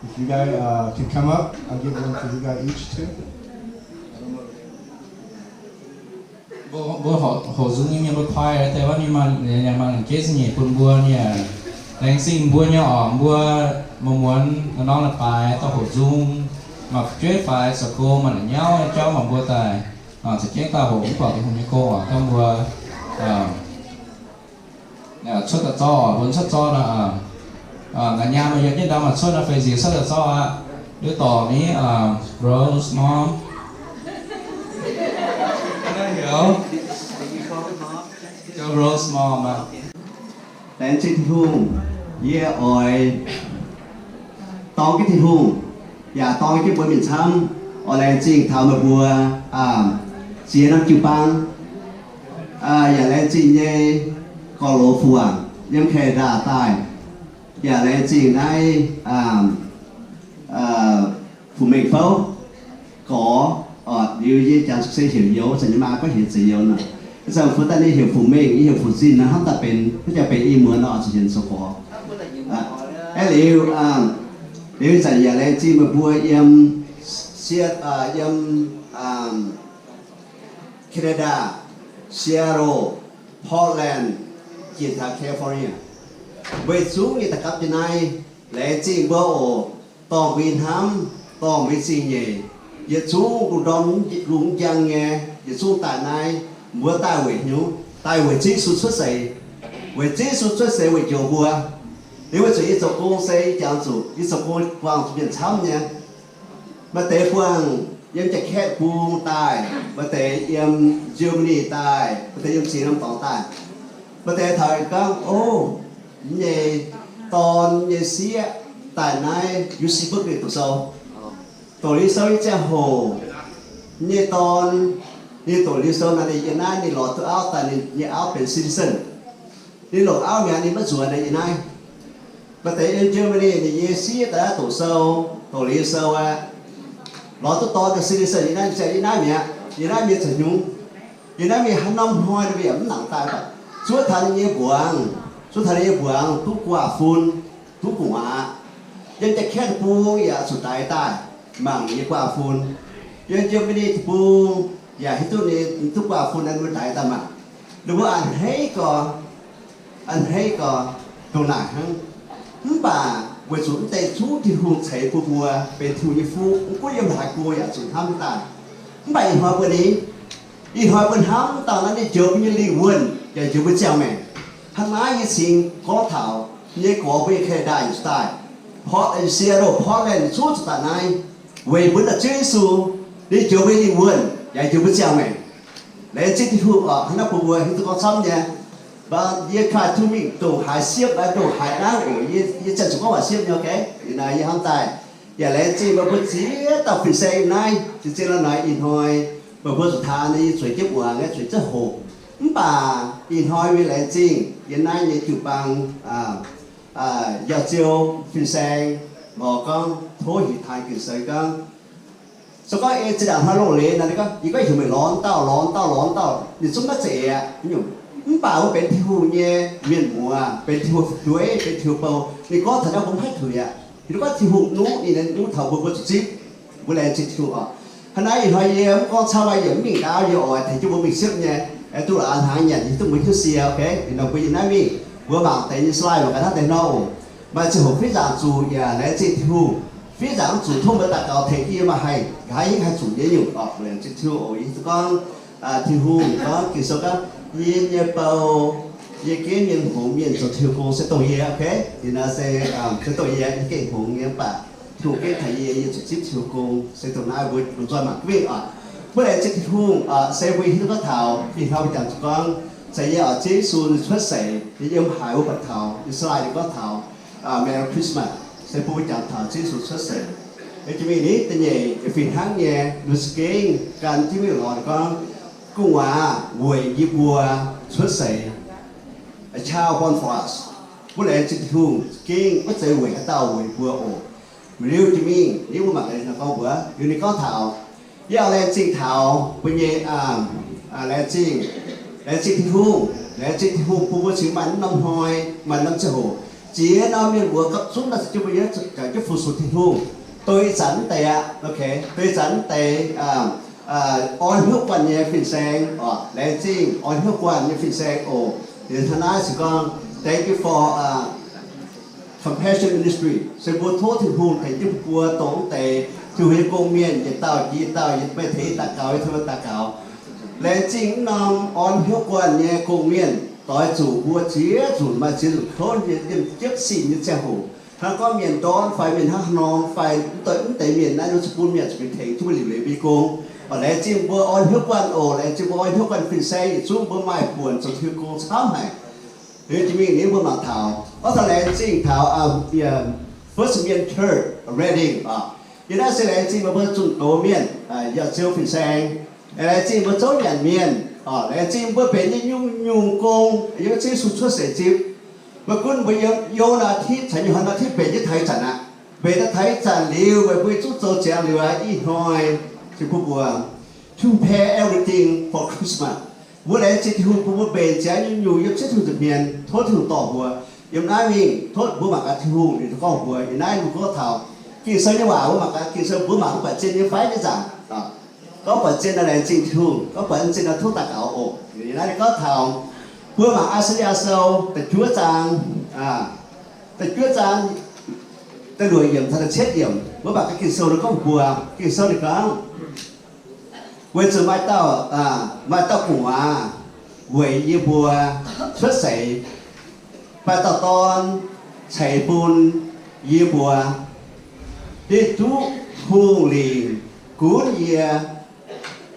If you guys, uh, can come up, I'll give one for you guys each too. Mbuo, mbuo hoqc nzung nyei mienh mbuo kuaaiv deix wuov, ninh maaih, ninh maaih la'jeiv zingh nyeic bun mbuo nyei. Laengz zingh mbuo nyei oc, mbuo muonz-muonz norm-norm la'baaix dorh hoqc nzung, maaih fu'jueiv faix zoux gong, maaih la'nyauv nyei jauv mangc mbuo daaih, za'gengh daaih hoqc mv baac Tin-Hungh nyei gong oc, gorngv mbuo cuotv daaih zorqv, mbuo cuotv zorqv nor, naaiv nyaam maaih yiem jienv ndau maaih cuotv nor, fei nziex cuotv daaih zorqv aqv. Liuz dorngc ni, Rose mom. Heuc Rose mom aqv. Laengz zingh Tin-Hungh, yie oix dorng jienv Tin-Hungh, yaac dorng jienv mbuo mienh camv, oix laengz zingh taux meih mbuo ziex norm jiu-baang, yaac laengz zingh nyei gorx-loz Fuangx yiem Canada daaih, yaac laengz zingh naaiv Fu-Mengh Fouv gorx, oc, Liuz yie jangx zuqc se heuc Youz, zanc nyei maa gorngv heuc zeiz Youz nor. Ih zanc fu'jueiv daaih ninh heuc Fu Mengh, yie heuc Fu Zinh nor, hnamv daaih benx, wuov jauv benx i muonz nor, zuqc hienx zoux gorx. Aeqv, liuz, liuz ih zanc yaac laengz zingh meih mbuo yiem, yiem Canada, Seattle, Portland, jiex taux California. Weic zuqc nyei daux gapv jiex naaiv, laengz zingh mbuo oc. Dorh mbuo nyei hnamv, dorh mbuo nyei zingh nyeic, yietc zungv lungh ndorm lungh njang nyei, yietc zungv daaih naaiv, mbuo daaih weic hnyouv, daaih weic Ziouv Yesu cuotv seix, weic Ziouv Yesu cuotv seix weic njoux mbuo. Liuz weic zuqc yie zoux gong se yie jangx zuqc yie zoux gong buangh zuqc mienh camv nyei. Maaih deix buangh yiem Ja'ketv bung daaih, maaih deix yiem Germany daaih, maaih deix yiem ziex norm dorngx daaih. Maaih deix taux gorngv, o, nyei dorn nyei sieqv daaih naaiv U C Berkeley doqc sou. Doqc liuz sou nyei ziangh hoc, nyei dorn, ninh doqc liuz sou naaiv, ninh yiem naaiv ninh lorz duqv auv daaih, ninh nyei auv benx citizen. Ninh longc auv mi'aqv, ninh maiv nzuonx naaiv, yiem naaiv. Maaih deix yiem Germany, ninh nyei sieqv daaih naaiv doqc sou, doqc liuz sou aqv, lorz duqv dorn daaih citizen yiem naaiv, ninh ziouc yiem naaiv mi'aqv. Yiem naaiv mienh caux hnyungv, yiem naaiv mienh haaix norm hnoi ninh mbuo yaac mv nangc daaih, mv baac zuov taux ninh nyei mbuangz, zuov taux ninh nyei mbuangz duqv guaax fun, duqv gu'nguaaz. Yiem Ja'ketv bung yaac zuqc daix daaih mangc ninh nyei guaax fun. Yiem Germany bung yaac hiuv duqv ninh duqv guaax fun, ninh mbuo daix daaih mangc. Ninh mbuo a'hneiv gorx, a'hneiv gorx, ndongc naaic hnangv. Mv baac weic zuqc mv deix zungv Tin-Hungh ceix bun mbuo benx Tin-Hungh nyei fuqv, mv gunv yiem haaix go yaac zuqc hnamv daaih. Mv baac ih hnoi mbuo ni, ih hnoi mbuo hnamv daaih naaiv ninh njoux mbuo nyei lingh wuonh yaac njoux mbuo ziangh maengc. Hnangv naaiv yie cingx gorngv taux nyei gorx mbuo nyei Canada daaih, Port, Seattle, Portland, zuqc zuqc daaih naaiv, weic mbuo naaiv Ziouv Yesu, ninh njoux mbuo nyei lingh wuonh yaac njoux mbuo ziangh maengc. Laengz zingh Tin-Hungh oc. Hnangv naaiv bun mbuo hiuv duqv gorngv camv nyei. Mv baac yie kaa Tin-Hungh mingh ndongc haaix siepv, ndongc haaix naaiv oc, yie, yie ziangh zuqc gorngv waac siepv nyei, okay? Ih hnoi yie hnamv daaih yaac laengz zingh meih mbuo ziex dauh fin-saeng naaiv, zinh zinh la'naaic ih hnoi meih mbuo zuqc taan nyei, yie zueiz jienv muangx, yie zueiz jienv hoqc. Mv baac ih hnoi yie laengz zingh yie naaiv nyei jiu-baang, Yauh Ziou fin-saeng, lorz gorngv tov heuc taan Ging-Sou gorngv, se gorngv ei zinh ndaangc hnoi longc leiz nor, ninh gorngv, yie gorngv heuc meih lorz dauh, lorz dauh, lorz dauh, ninh zungv maiv zeiz aqv. Mv baac mbuo benx Tin-Hungh nyei mienh muoz, benx Tin-Hungh fu'jueiv, benx Tin-Hungh bou, ninh gorngv taux naaiv mbuo mv haih tuix aqv. Ninh gorngv Tin-Hungh nuqv ninh nyei nuqv taux mbuo, mbuo zuqc zipv. Mbuo laengz zingh Tin-Hungh oc. Hnangv naaiv ih hnoi yie mv gorngv camv, yie mv mingh ndaauv, yie oix tengx jienv mbuo mingh siepv nyei. Duqv la'hnaangx nyanc, yie duqv mbuo hiuv sie, okay? Ninh nor mbuo yiem naaiv mingh, mbuo mangc deix nyei slide mangc gaax hnangv deix nor oc. Maaih ziangh hoc fiev nzaangc zuqc yaac laengz zingh Tin-Hungh. Fiev nzaangc zuqc tov mbuo daux gaux tengx jienv yie maaih haih, nqa'haav yie haih zuqc nyei nyungc oc. Laengz zingh Tin-Hungh oc. Yie gorngv, Tin-Hungh gorngv Ging-Sou gorngv, yie nyei bou, yie gengh mienh hngongx mienh zoux Tin-Hungh gong se dongh yie, okay? Yie naaiv se, se dongh yie, yie gengh hngongx nyei mv baac Tin-Hungh gengh taux yie, yie zuqc zipv Tin-Hungh gong se dongh naaiv. Mbuo lomh nzoih mangc gaax mingh oc. Mbuo laengz zingh Tin-Hungh, se mbuo hiuv duqv gorngv taux ih hnoi mbuo jangx zuqc gorngv, se yie oc, Ziouv Yesu ninh cuotv seix, yiem haaix mbuo buatc taux, Israel ninh gorngv taux, Merry Christmas, se bun mbuo jangx taux Ziouv Yesu cuotv seix. Jiex mingh ni da'nyeic fih hnangv nyei, ninh se gengh gan jienv mingh lorz gorngv, gu'nguaaz weic yie mbuo cuotv seix. A child born for us. Mbuo laengz zingh Tin-Hungh, gengh maiv zeiz weic haaix dauh, weic mbuo oc. Liuz jiex mingh ni mbuo mangc gaax ninh gorngv mbuox, liuz ninh gorngv taux, yie oix laengz zingh taux mbuo nyei, laengz zingh, laengz zingh Tin-Hungh, laengz zingh Tin-Hungh bun mbuo cingx maaih norm hnoi, maaih norm ziangh hoc, ziex norm mienh muoz gapv zunv daaih caux jienv mbuo nyei, caux jienv fu-sux Tin-Hungh. Dongh ih zanc mv deix aqv, okay, dongh ih zanc mv deix, orn hnyouv guanh nyei fin-saeng oc, laengz zingh orn hnyouv guanh nyei fin-saeng oc. Liuz hnangv naaiv se gorngv, thank you for Compassion Ministry, se mbuo tov Tin-Hungh tengx jienv mbuo dongh mv deix Tin-Hungh nyei gong-mienh yietc dauh jiex yietc dauh, yietc meih tengx yie daux gaux, yie tengx meih daux gaux. Laengz zingh mv norm orn hnyouv guanh nyei gong-mienh doix zuqc mbuo ziex nzunc maaih ziex nzunc kouv nyei yiem jiepv singh nyei ziangh hoc. Hnangv gorngv mienh ndortv fai mienh hnangv haaix nor fai mv deix, mv deix mienh naaiv, ninh zuqc bun mienh zuqc mingh tengx jienv mbuo liuc leiz mbuo nyei gong. Oc, laengz zingh mbuo orn hnyouv guanh oc. Laengz zingh mbuo orn hnyouv guanh fin-saeng yietc zungv mbuo maaih buonc zoux Tin-Hungh gong camv haic. Liuz jiex mingh ninh mbuo mangc taux, oix zuqc laengz zingh taux First Union Church, Redding oc. Yie naaiv se laengz zingh meih mbuo zunh doz mienh, yaac ziouc fin-saeng. Laengz zingh mbuo zouv nyanc mienh oc. Laengz zingh mbuo benx nyei nyungc-nyungc gong yiem Ziouv Yesu cuotv seix zipv. Maiv gunv mbuo yiem Yo^naa Tin caux Yo^han^naa Tin mbenc jienv taux ih zanc aqv. Mbenc daaih taux ih zanc liuz, weic mbuo zungv zoux ziangx liuz aqv, ih hnoi se bun mbuo Prepare everything for Christmas. Mbuo laengz zingh Tin-Hungh bun mbuo mbenc ziangx nyungc-nyungc yiem Ziouv Tin-Hungh nza'hmien. Tov Tin-Hungh dorh mbuo. Yiem naaiv mingh, tov mbuo mangc gaax Tin-Hungh ninh gorngv mbuo. Yiem naaiv mbuo gorngv taux Ging-Sou nyei waac, mbuo mangc gaax Ging-Sou, mbuo mangc mv buatc zien nyei fai nyei nzaangc. Gorngv buatc zien nor laengz zingh Tin-Hungh, gorngv buatc mv zien nor tov daux gaux oc. Yiem naaiv ninh gorngv taux, mbuo mangc Isaiah Sou da'juov zaang, da'juov zaang, da'luoqc yiemc taux da'cietv yiemc. Mbuo mangc gaax Ging-Sou ninh gorngv mbuox, Ging-Sou ninh gorngv, weic zuqc maaih dauh, maaih dauh gu'nguaaz weic yie mbuo cuotv seix, maaih dauh dorn ceix bun yie mbuo. Ninh duqv hungh lingc gunv yie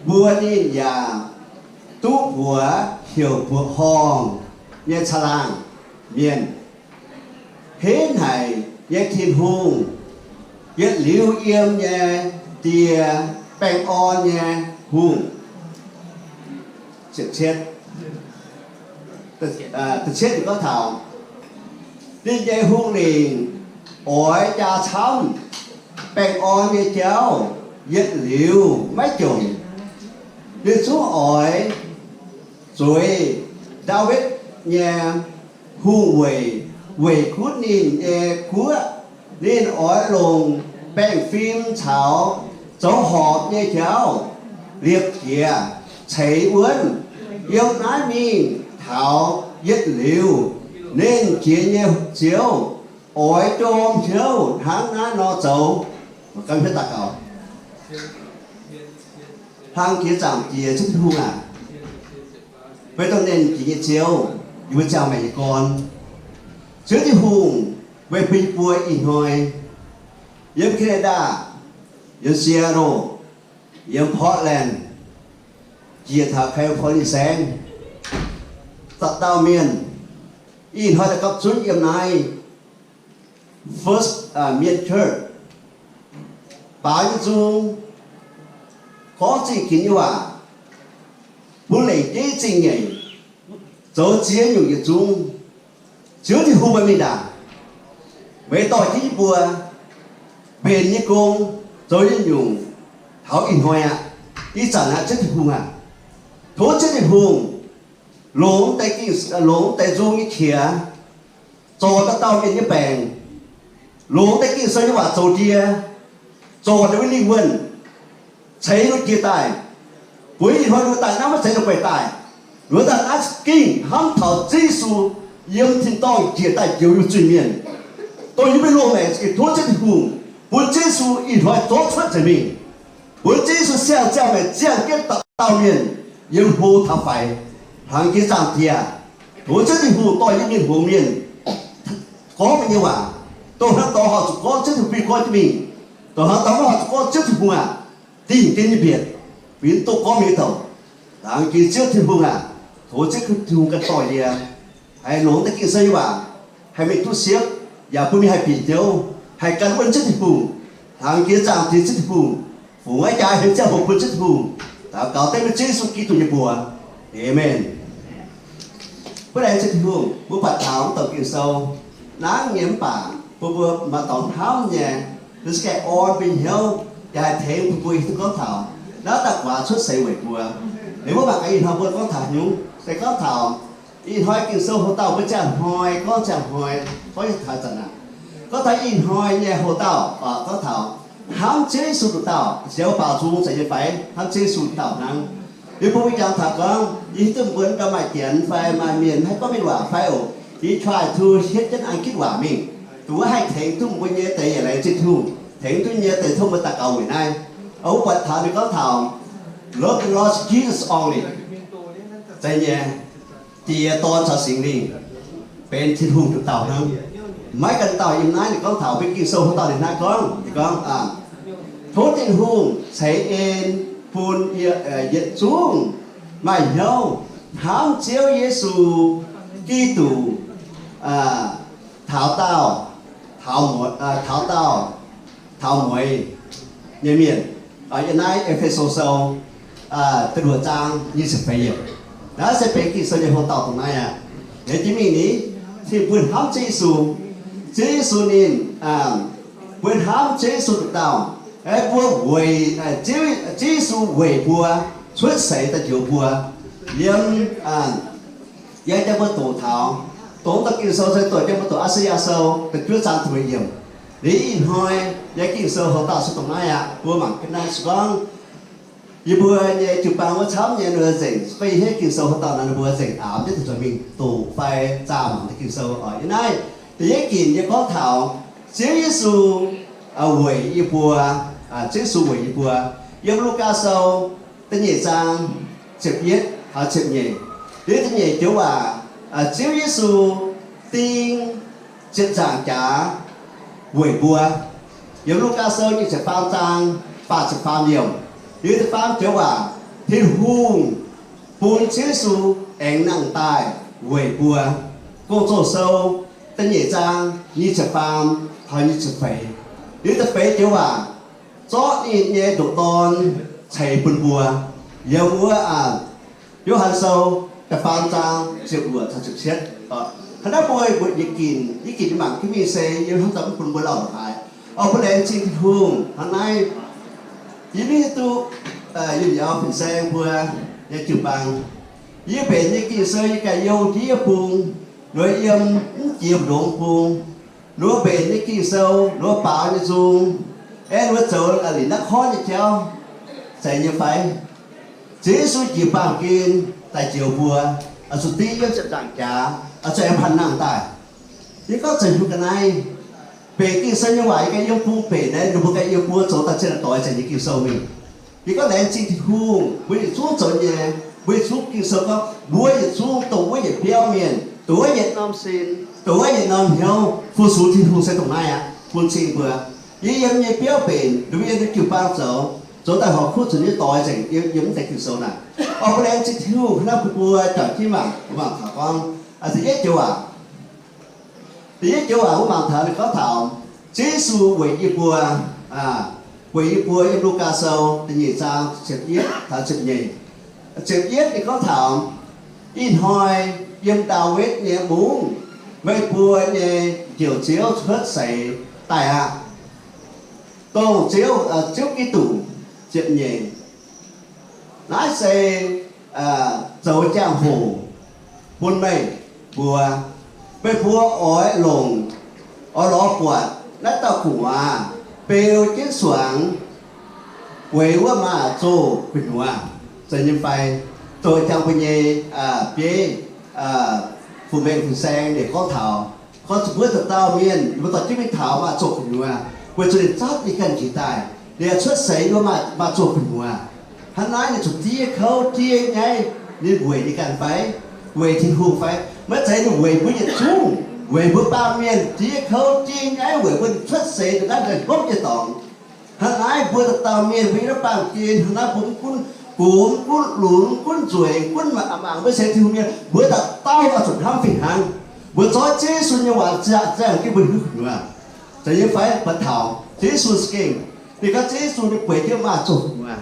mbuo, ninh yaac duqv mbuox heuc Mbuoqc Horngh nyei Caangh Laangh Mienh, Henv Haic nyei Tin-Hungh, Yietc Liuz Yiem nyei Die, Baengh Orn nyei Hungh. Da'cietv gorngv taux ninh nyei hungh lingc oix jaa camv baengh orn nyei jauv yietc liuz maiv jomc. Ninh zungv oix zueiz Ndaawitv nyei hungh weic, weic gunv ninh nyei guoqv. Ninh oix longc baengh fim caux zoux horpc nyei jauv liepc jiez ceix wuonv. Yiem naaiv mingh taux yietc liuz, Nernh Jiex nyei Ziouv oix jorm hnyouv hnangv naaiv nor zoux. Hlang jiex Zaangc Diex Ziouv Tin-Hungh aac, meih dongh Nernh Jiex nyei Ziouv, yie mbuo ziangh maengc nyei gorn. Ziouv Tin-Hungh, meih bun yie mbuo ih hnoi yiem Canada, yiem Seattle, yiem Portland, jiex taux California saengv, dauh dauh mienh ih hnoi daaih gapv zunv yiem naaiv First, uh, Mienh Church baaux nyei nzung, gorngv zingh ginx nyei waac, bun lengc jeiv zingh nyeic, zoux ziex nyungc yietc zungv. Ziouv Tin-Hungh, meih mingh ndaangc, meih dorh jienv yie mbuo mbenc nyei gong, zoux nyei nyungc, taux ih hnoi aqv. Ih zanc aqv, Ziouv Tin-Hungh aac, tov Ziouv Tin-Hungh longc deix, longc deix nzung nyei qiex zorc dauh dauh mienh nyei baengc, longc deix Ging-Sou nyei waac zoux ndie, zorc ninh mbuo lingh wuonh, ceix ninh mbuo jiex daaih, bueix ih hnoi ninh mbuo daaih naaiv maiv zeiz ninh mbuo gueic daaih, ninh mbuo daaih naaiv za'gengh hnamv taux Ziouv Yesu yiem tin-dorngh njiec daaih njoux yiem zuiz-mienh, dongh yie mbuo loz-maengc za'gengh tov Ziouv Tin-Hungh bun Ziouv Yesu ih hnoi zorqv cuotv nzengc mingh, bun Ziouv Yesu siang-ziangh maengc ziangh jienv dauh dauh mienh yiem hlo taux faix. Hlang jiex Zaangc Diex, tov Ziouv Tin-Hungh dorh yie mienh hngongx mienh gorngv meih nyei waac, dongh hnangv dorngx horpc zuqc gorngv Ziouv Tin-Hungh bun yie gorngv jienv mingh, dongh hnangv dorngx maiv horpc zuqc gorngv Ziouv Tin-Hungh aac, dingh jienv nyei mbienc, bun yie duqv gorngv mingh nyei douc. Laangz jiex Ziouv Tin-Hungh aac, tov Ziouv Tin-Hungh ganh dorh yie, haih longc deix Ging-Sou nyei waac, haih mingh duqv siepv, yaac bun mingh haih bieqc hnyouv, haih gan wuonh Ziouv Tin-Hungh. Laangz jiex Zaangc Diex Ziouv Tin-Hungh, fungx aqv jaax hemx ziangh hoc bun Ziouv Tin-Hungh. Daux gaux dengv meih Ziouv Yesu Giduc nyei mbuox. Aamen. Mbuo laengz zingh Tin-Hungh, mbuo buatc taux mv douc Ging-Sou nangv nyei mv baac bun mbuo maaih dorngx hnamv nyei, se gaengh orn mbuo nyei hnyouv, yaac haih tengx bun mbuo hiuv duqv gorngv taux naaiv daaih guaax cuotv seix weic mbuo. Liuz mbuo mangc gaax ih hnoi mbuo gorngv taux haaix nyungc. Se gorngv taux ih hnoi Ging-Sou hoc dauh mbuo ziangh hnoi, gorngv ziangh hnoi, gorngv taux zanc naaic, gorngv taux ih hnoi nyei hoc dauh, gorngv taux hnamv Ziouv Yesu nduqc dauh. Ziouv baaux nzung zeiz nyei fai? Hnamv Ziouv Yesu nduqc dauh hnangv. Liuz bun mbuo jangx taux gorngv, yie hiuv duqv mbuo ndau maaih janx fai maaih mienh haih gorngv mienh waac fai oc. Yie try to hietv jienv Aengitv waac mingh, dongh wuov haih tengx duqv mbuo nyei deix yaac laengz zingh Tin-Hungh, tengx duqv nyei deix tov mbuo daux gaux weic naaiv. Wuov buatc taux ninh gorngv taux, Love the Lord Jesus only. Zeiz nyei, Diex, Dorn caux Singx Lingh benx Tin-Hungh nduqc dauh hnangv. Maiv ganh dauh yiem naaiv ninh gorngv taux mbuo Ging-Sou hoc dauh ninh naaiv gorngv, ninh gorngv, tov Tin-Hungh ceix en bun yie, yietc zungv maaih hnyouv hnamv Ziouv Yesu Giduc taux daauh, taux daauh, taux mueiz nyei mienh. Yiem naaiv E^fe^so Sou da'luoqc zaang nyic ziepc feix yiemc. Naaiv se benx Ging-Sou nyei hoc dauh dongh naaiv aqv. Yiem jiex mingh ni, Tin-Hungh mbuo hnamv Ziouv Yesu. Ziouv Yesu ninh, mbuo hnamv Ziouv Yesu nduqc dauh. Mbuo weic, Ziouv Yesu weic mbuo cuotv seix daaih njoux mbuo. Yiem, yie jangx mbuo doqc taux, doqc daaih Ging-Sou se doqc jangx mbuo doqc I^saa^yaa Sou da'juov zaang da'luoqc yiemc. Liuz ih hnoi yiem Ging-Sou hoc dauh se dongh naaiv aqv. Mbuo mangc ga'naaiv se gorngv yie mbuo nyei jiu-baang wuov camv nyei nor nzengc, fai hietv Ging-Sou hoc dauh naaiv mbuo nzengc aapv jienv daaih zuqc mingh doqc fai zaah mangc deix Ging-Sou oc. Yiem naaiv da'yietv ginc yie gorngv taux Ziouv Yesu weic yie mbuo, Ziouv Yesu weic yie mbuo. Yiem Lugaa Sou da'nyeic zaang ziepc yietv taux ziepc nyeic, liuz da'nyeic joux waac, Ziouv Yesu ding ziepc nzaangc jaax weic mbuo. Yiem Lugaa Sou nyic ziepc faam zaang faah ziepc faam yiemc, liuz da'faam joux waac, Tin-Hungh bun Ziouv Yesu aengx nangh daaih weic mbuo. Gong-Zoh Sou da'nyeic zaang nyic ziepc faam taux nyic ziepc feix, liuz da'feix joux waac, zorqv ninh nyei ndoqc Dorn ceix bun mbuo. Yiem wuov Yo^han Sou da'faam zaang ziepc luoqc taux ziepc cietv. Hnangv naaiv mbuo mbuoqc nyei ginc, yie ginc nyei mangc jienv mingh se yie hnamv daaih mv bun mbuo lauh haaix. Oix mbuo laengz zingh Tin-Hungh hnangv naaiv. Yie mingh duqv, yie nyei fin-saeng mbuo nyei jiu-baang, yie mbenc nyei Ging-Sou yie ganh yiem ndiev bung, nduov yiem mv jiex ndongx bung, nduov mbenc nyei Ging-Sou, nduov baaux nyei nzung, aeqv, nduov zoux lic naaiv korv nyei jauv, zeiz nyei fai? Ziouv Yesu njiec baamh gen daaih njoux mbuo, oix zuqc ding yiem ziepc nzaangc jaax, oix zuqc aengx panh nangh daaih. Yie gorngv zeiz hungh ga'naaiv, mbenc Ging-Sou nyei waac yie ganh yiem bung mbenc naaiv, ninh mbuo ganh yiem buo zoux daaih zinh doix zeiz nyei Ging-Sou mingh. Yie gorngv laengz zingh Tin-Hungh, mbuo yietc zungv zoux nyei, mbuo yietc zungv Ging-Sou gorngv mbuo yietc zungv dongh wuov yietc biauv mienh, dongh wuov yietc norm sin, dongh wuov yietc norm hnyouv fu-sux Tin-Hungh se dongh naaiv aqv, bun cing mbuo. Yie yiem nyei biauv mbenc, ninh mbuo yiem nyei jiu-baang zoux, zoux daaih horpc kuv zuqc nyei doix nzengc yiem mv deix Ging-Sou naaic. Oix mbuo laengz zingh Tin-Hungh hnangv bun mbuo jangx jienv mangc, mbuo mangc taux gorngv, a'nziex yietv joux waac, da'yietv joux waac mbuo mangc taux ninh gorngv taux Ziouv Yesu weic yie mbuo, weic yie mbuo yiem Lugaa Sou da'nyeic zaang ziepc yietv taux ziepc nyeic. Ziepc yietv ninh gorngv taux, ih hnoi yiem Ndaawitv nyei mungv, meih mbuo nyei Njoux Ziouv cuotv seix daaih aqv. Dongh Ziouv, Ziouv Giduc. Ziepc nyeic, naaiv se zoux jangx-hoc bun meih mbuo. Meih mbuo oix longc, oix lorz buatc naaiv dauh gu'nguaaz beu jienv suangx, weic wuov maah zoh gu'nyuoz, zeiz nyei fai? Zoux jangx mbuo nyei bieiv, fu-mengh fin-saeng ninh gorngv taux, gorngv zuqc mbuo dauh dauh mienh, mbuo dorh jienv mingh taux maah zoh gu'nyuoz, weic zuqc ninh zatv ninh ganh njiec daaih, ninh yaac cuotv seix wuov maah zoh gu'nyuoz. Hnangv naaiv ninh zuqc diev kouv diev nyaiv, ninh weic ninh ganh fai? Weic Tin-Hungh fai? Maiv zeiz, ninh weic mbuo yietc zungv, weic mbuo baamh mienh diev kouv diev nyaiv, weic mbuo cuotv seix daaih naaiv deix hopv nyei dorngx. Hnangv naaiv mbuo dauh dauh mienh mbuo yiem naaiv baamh gen, hnangv naaiv mbuo mv gunv gox, mv gunv lunx, mv gunv nzueic, mv gunv mangc, mbuo sienx Tin-Hungh mienh, mbuo dauh dauh oix zuqc hnamv fih hnangv. Mbuo zorqv Ziouv Yesu nyei waac ziangh jienv mbuo hiuv gu'nyuoz. Zeiz nyei fai? Mbuo taux Ziouv Yesu za'gengh, ninh gorngv Ziouv Yesu ninh bueix jienv maah zoh gu'nyuoz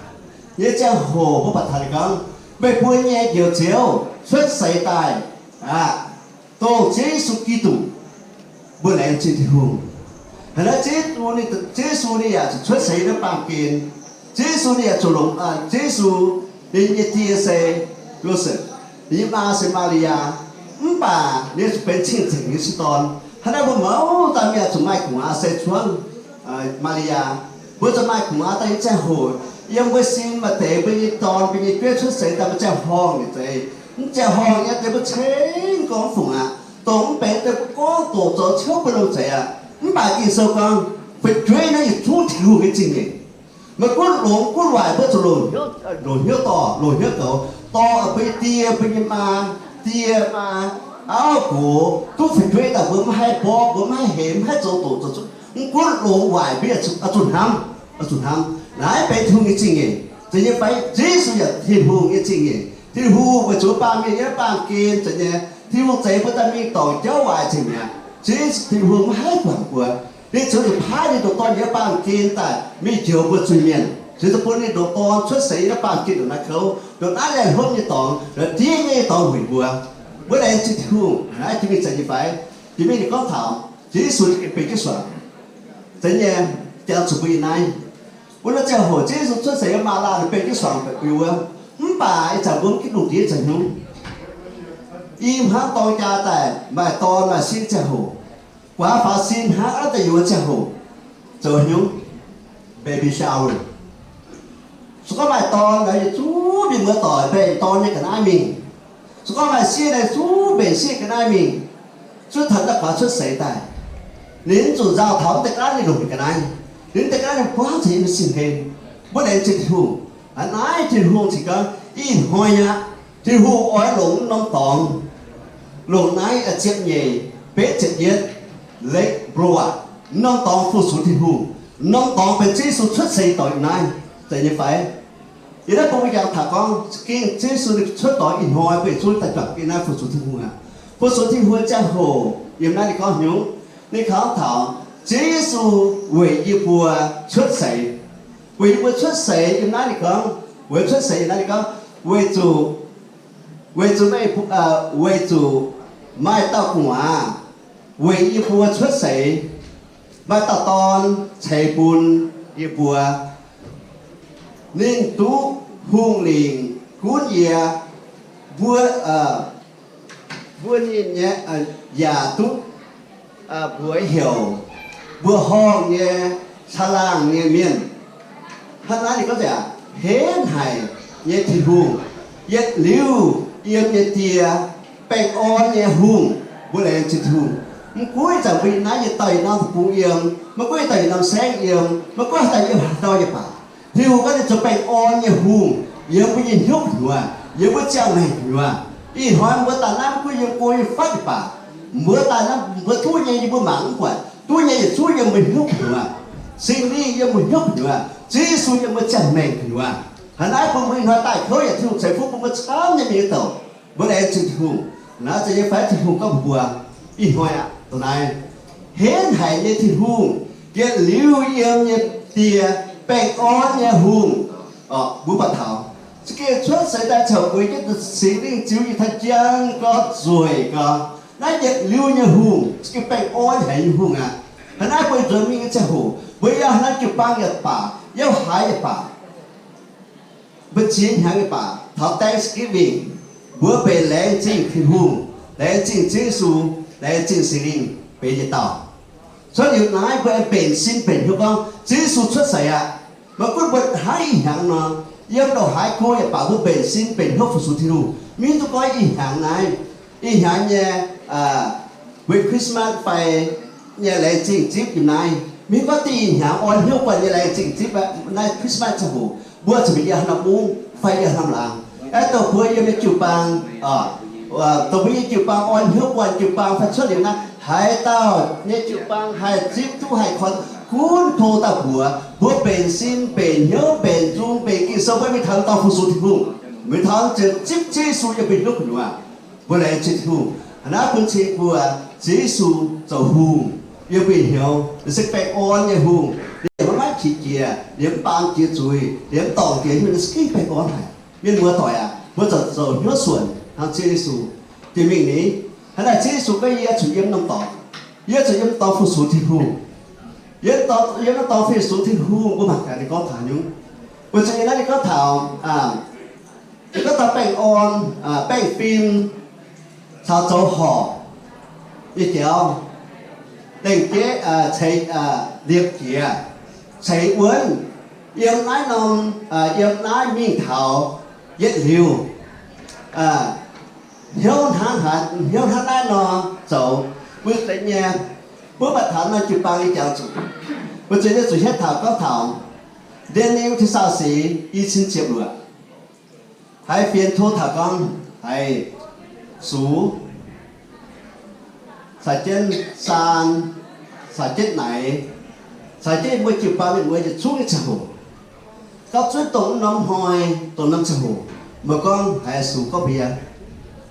nyei ziangh hoc, mbuo baac taux ninh gorngv, meih mbuo nyei Njoux Ziouv cuotv seix daaih aqv. Dongh Ziouv Yesu Giduc. Mbuo laengz zingh Tin-Hungh. Haaix nor Ziouv Yesu ninh, Ziouv Yesu ninh yaac zuqc cuotv seix naaiv baamh gen. Ziouv Yesu ninh yaac zuqc longc, Ziouv Yesu ninh nyei die se Yosepv, ninh nyei maa se Maa^li^yaa. Mv baac ninh zuqc benx cing-nzengc nyei sieqv dorn. Hnangv naaiv mbuo mouz dauh mienh zuqc maaih gu'nguaaz se cuotv Maa^li^yaa. Mbuo zuqc maaih gu'nguaaz daaih nyei ziangh hoc, yiem mbuo sin maaih deix mbuo nyei dorn, mbuo nyei jueiv cuotv seix daaih mbuo ziangh horngh nyei zeiz. Mv ziangh horngh nyei deix mbuo ceng gorngv mv fungc aqv. Dongh mv benx deix mbuo gorngv doqc zoux ciouv bun lungh zeiz aqv. Mv baac Ging-Sou gorngv, fu'jueiv naaiv yietc zungv Tin-Hungh nyei zingh nyeic. Maiv gunv longx gunv waaic mbuo zuqc longc hnyouv dorh, longc hnyouv goux, dorh mbuo nyei die, mbuo nyei maa, die maa, auv gox, duqv fu'jueiv daaih mbuo maiv haih mborqv, mbuo maiv haih hemx, maiv haih zoux doqc zoux zuqc. Mv gunv longx waaic mbuo oix zuqc hnamv, oix zuqc hnamv. Naaiv benx Tin-Hungh nyei zingh nyeic. Zeiz nyei fai? Yesu yaac Tin-Hungh nyei zingh nyeic. Tin-Hungh weic zuqc baamh mienh yiem baamh gen, zeiz nyei, Tin-Hungh zeix mbuo daaih mingh dorngc jauv waaic cingx mi'aqv. Yesu Tin-Hungh maiv haih guangc mbuo. Ninh ziouc zuqc paaiv ninh ndoqc Dorn yiem baamh gen daaih mingh njoux mbuo zuiz-mienh. Ziouc zuqc bun ninh ndoqc Dorn cuotv seix yiem naaiv baamh gen ndongc naaiv kouv, ndongc naaiv laih hlopv nyei dorngx, ndongc diev nyei dorngx weic mbuo. Mbuo laengz zingh Tin-Hungh. Naaiv jiex mingh zeiz nyei fai? Jiex mingh ninh gorngv taux Yesu benx jienv suangx. Zeiz nyei, jangx zuqc mbuo yiem naaiv. Wuov norm ziangh hoc Ziouv Yesu cuotv seix yiem maaz laanh beiv jienv suangx mbuo wuov, mv baac ih zanc mbuo mv ginv lungh ndiev ziangh hnyouv. Yie hnamv dorng jaa daaih maaih dorn maaih sieqv ziangh hoc, guaax faaux sin hnangv aqv daaih yuoz ziangh hoc zoux hnyouv baby shower. Se gorngv maaih dorn nor, yietc zungv mienh muoz-doic mbaengx dorn nyei ga'naaiv mingh. Se gorngv maaih sieqv nor, zungv mbenc sieqv ga'naaiv mingh. Zuov taux da'guaax cuotv seix daaih, ninh zuqc nzauh taux mv deix ga'naaiv, ninh longc ninh ga'naaiv. Ninh mv deix ga'naaiv ninh buangv caux yiem sin hlen. Mbuo laengz zingh Tin-Hungh. Aa, naaiv Tin-Hungh cingx gorngv ih hnoi aqv, Tin-Hungh oix longc norm dorngx, longc naaiv ziepc nyeic betv ziepc yietv, Lake Broward, norm dorngx fu-sux Tin-Hungh. Norm dorngx benx Ziouv Yesu cuotv seix doix naaiv, zeiz nyei fai? Yie naaiv bun mbuo jangx taux gorngv, za'gengh Ziouv Yesu ninh cuotv doix ih hnoi benx zungv daaih juangc yiem naaiv fu-sux Tin-Hungh aqv. Fu-sux Tin-Hungh ziangh hoc yiem naaiv ninh gorngv hnyouv, ninh gorngv taux Ziouv Yesu weic yie mbuo cuotv seix. Weic yie mbuo cuotv seix yiem naaiv ninh gorngv, weic cuotv seix yiem naaiv ninh gorngv, weic zuqc, weic zuqc meih, weic zuqc maaih dauh gu'nguaaz weic yie mbuo cuotv seix, maaih dauh dorn ceix bun yie mbuo. Ninh duqv hungh lingc gunv yie, mbuo, mbuo ninh nyei, yaac duqv mbuox heuc mbuo horngh nyei caangh laangh nyei mienh. Hnangv naaiv ninh gorngv aqv, henv haic nyei Tin-Hungh, yietc liuz yiem nyei Die, baengh orn nyei Hungh. Mbuo laengz zingh Tin-Hungh. Mv gunv ih zanc mbuo yiem naaiv yietc dauh yietc norm deic-bung yiem, maiv gunv ih dauh yietc norm saengv yiem, maiv gunv haaix dauh yiem haaix dauh nyei baac, Tin-Hungh gorngv ninh zoux baengh orn nyei Hungh yiem mbuo nyei hnyouv gu'nyuoz, yiem mbuo ziangh maengc gu'nyuoz. Ih hnoi mbuo daaih naaiv mv gunv yiem go yiem fatv nyei baac, mbuo daaih naaiv mbuo duqv nyei yie mbuo mangc mv buatc, duqv nyei yietc zungv yiem mbuo hnyouv gu'nyuoz. Singx Lingh yiem mbuo hnyouv gu'nyuoz, Ziouv Yesu yiem mbuo ziangh maengc gu'nyuoz. Hnangv naaiv bun mbuo ih hnoi daaih kouv yaac Tin-Hungh ceix fuqv bun mbuo camv nyei mienh nyei douc. Mbuo laengz zingh Tin-Hungh. Naaiv zeiz nyei fai Tin-Hungh gorngv mbuox mbuo ih hnoi aqv, dongh naaiv, henv haic nyei Tin-Hungh, yietc liuz yiem nyei Die, baengh orn nyei Hungh. Mbuo buatc taux za'gengh cuotv seix daaih caux gueix jienv Singx Lingh ziux ih taux njang gau, nzueic gau. Naaiv yietc liuz nyei Hungh, za'gengh baengh orn haic nyei Hungh aqv. Hnangv naaiv mbuo nzuonx mingh nyei ziangh hoc, mbuo yiem haaix norm jiu-baang yaac baac, yiem haaix yaac baac, mbuo ziex hnyangx yaac baac, taux Thanksgiving, mbuo mbenc laengz zingh Tin-Hungh, laengz zingh Ziouv Yesu, laengz zingh Singx Lingh benx yietc dauh. Cuotv liuz naaiv mbuo aengx mbenc sin mbenc hnyouv gorngv Ziouv Yesu cuotv seix aqv. Maiv gunv mbuo hnangv ih hnyangx nor, yiem ndongc haaix go yaac baac mbuo mbenc sin mbenc hnyouv fu-sux Tin-Hungh. Mv hiuv duqv gorngv ih hnyangx naaiv, ih hnyangx nyei, weic Christmas fai nyei laengz zingh zipv yiem naaiv, mv hiuv gorngv diuh ih hnyangx orn hnyouv guanh nyei laengz zingh zipv aqv. Naaiv Christmas ziangh hoc mbuo zuqc mingh yiem haaix norm mungv fai yiem haaix norm laangz, aeqv, dongh mbuo yiem nyei jiu-baang, dongh mbuo nyei jiu-baang orn hnyouv guanh jiu-baang fai cuotv liuz naaiv, haaix dauh nyei jiu-baang haih zipv duqv haih korv, gunv tov dauh mbuox mbuo mbenc sin mbenc hnyouv mbenc nzung mbenc Ging-Sou mbuo mingh taux dorngx fu-sux Tin-Hungh, mingh taux ziouc zipv Ziouv Yesu yiem mbuo hnyouv gu'nyuoz. Mbuo laengz zingh Tin-Hungh. Hnangv naaiv bun cing mbuo, Ziouv Yesu zoux hungh yiem mbuo hnyouv, ninh se baengh orn nyei hungh. Ninh maiv maaih qiex jiez, ninh mv baamz jiex zuiz, ninh mv dorngc jiex hnyouv, ninh se gengh baengh orn haic. Mienh muoz-doic aac, mbuo zoux zoux hnyouv suonc hnangv Ziouv Yesu. Jiex mingh ni, hnangv naaic Ziouv Yesu gorngv, yie zuqc yiem norm dorngx, yie zuqc yiem norm dorngx fu-sux Tin-Hungh. Yiem norm dorngx fu-sux Tin-Hungh, mbuo mangc gaax ninh gorngv taux nyungc. Weic zuqc yiem naaiv ninh gorngv taux, ninh gorngv taux baengh orn, baengh fim, caux zoux horpc nyei jauv, dengh jeiv ceix liepc jiex, ceix wuonv, yiem naaiv norm, yiem naaiv mingh taux yietc liuz, hnyouv hnangv haaix, hnyouv hnangv naaiv nor zoux, mbuo zeiz nyei. Mbuo mv baac taux norm jiu-baang nyei jangx zuqc, mbuo zeiz nyei zuqc hietv taux gorngv taux Nde^ni^eu Tin-Sauv Six i cin ziepc luoqc, haiz fienx tov taux gorngv, haiz sux, caux jienv saan, caux jienv naix, caux jienv mbuo jiu-baang mienh muoz yietc zungv nyei ziangh hoc, gapv zunv dongh norm hnoi, dongh norm ziangh hoc, meih gorngv haiz sux gorngv mbuox yie,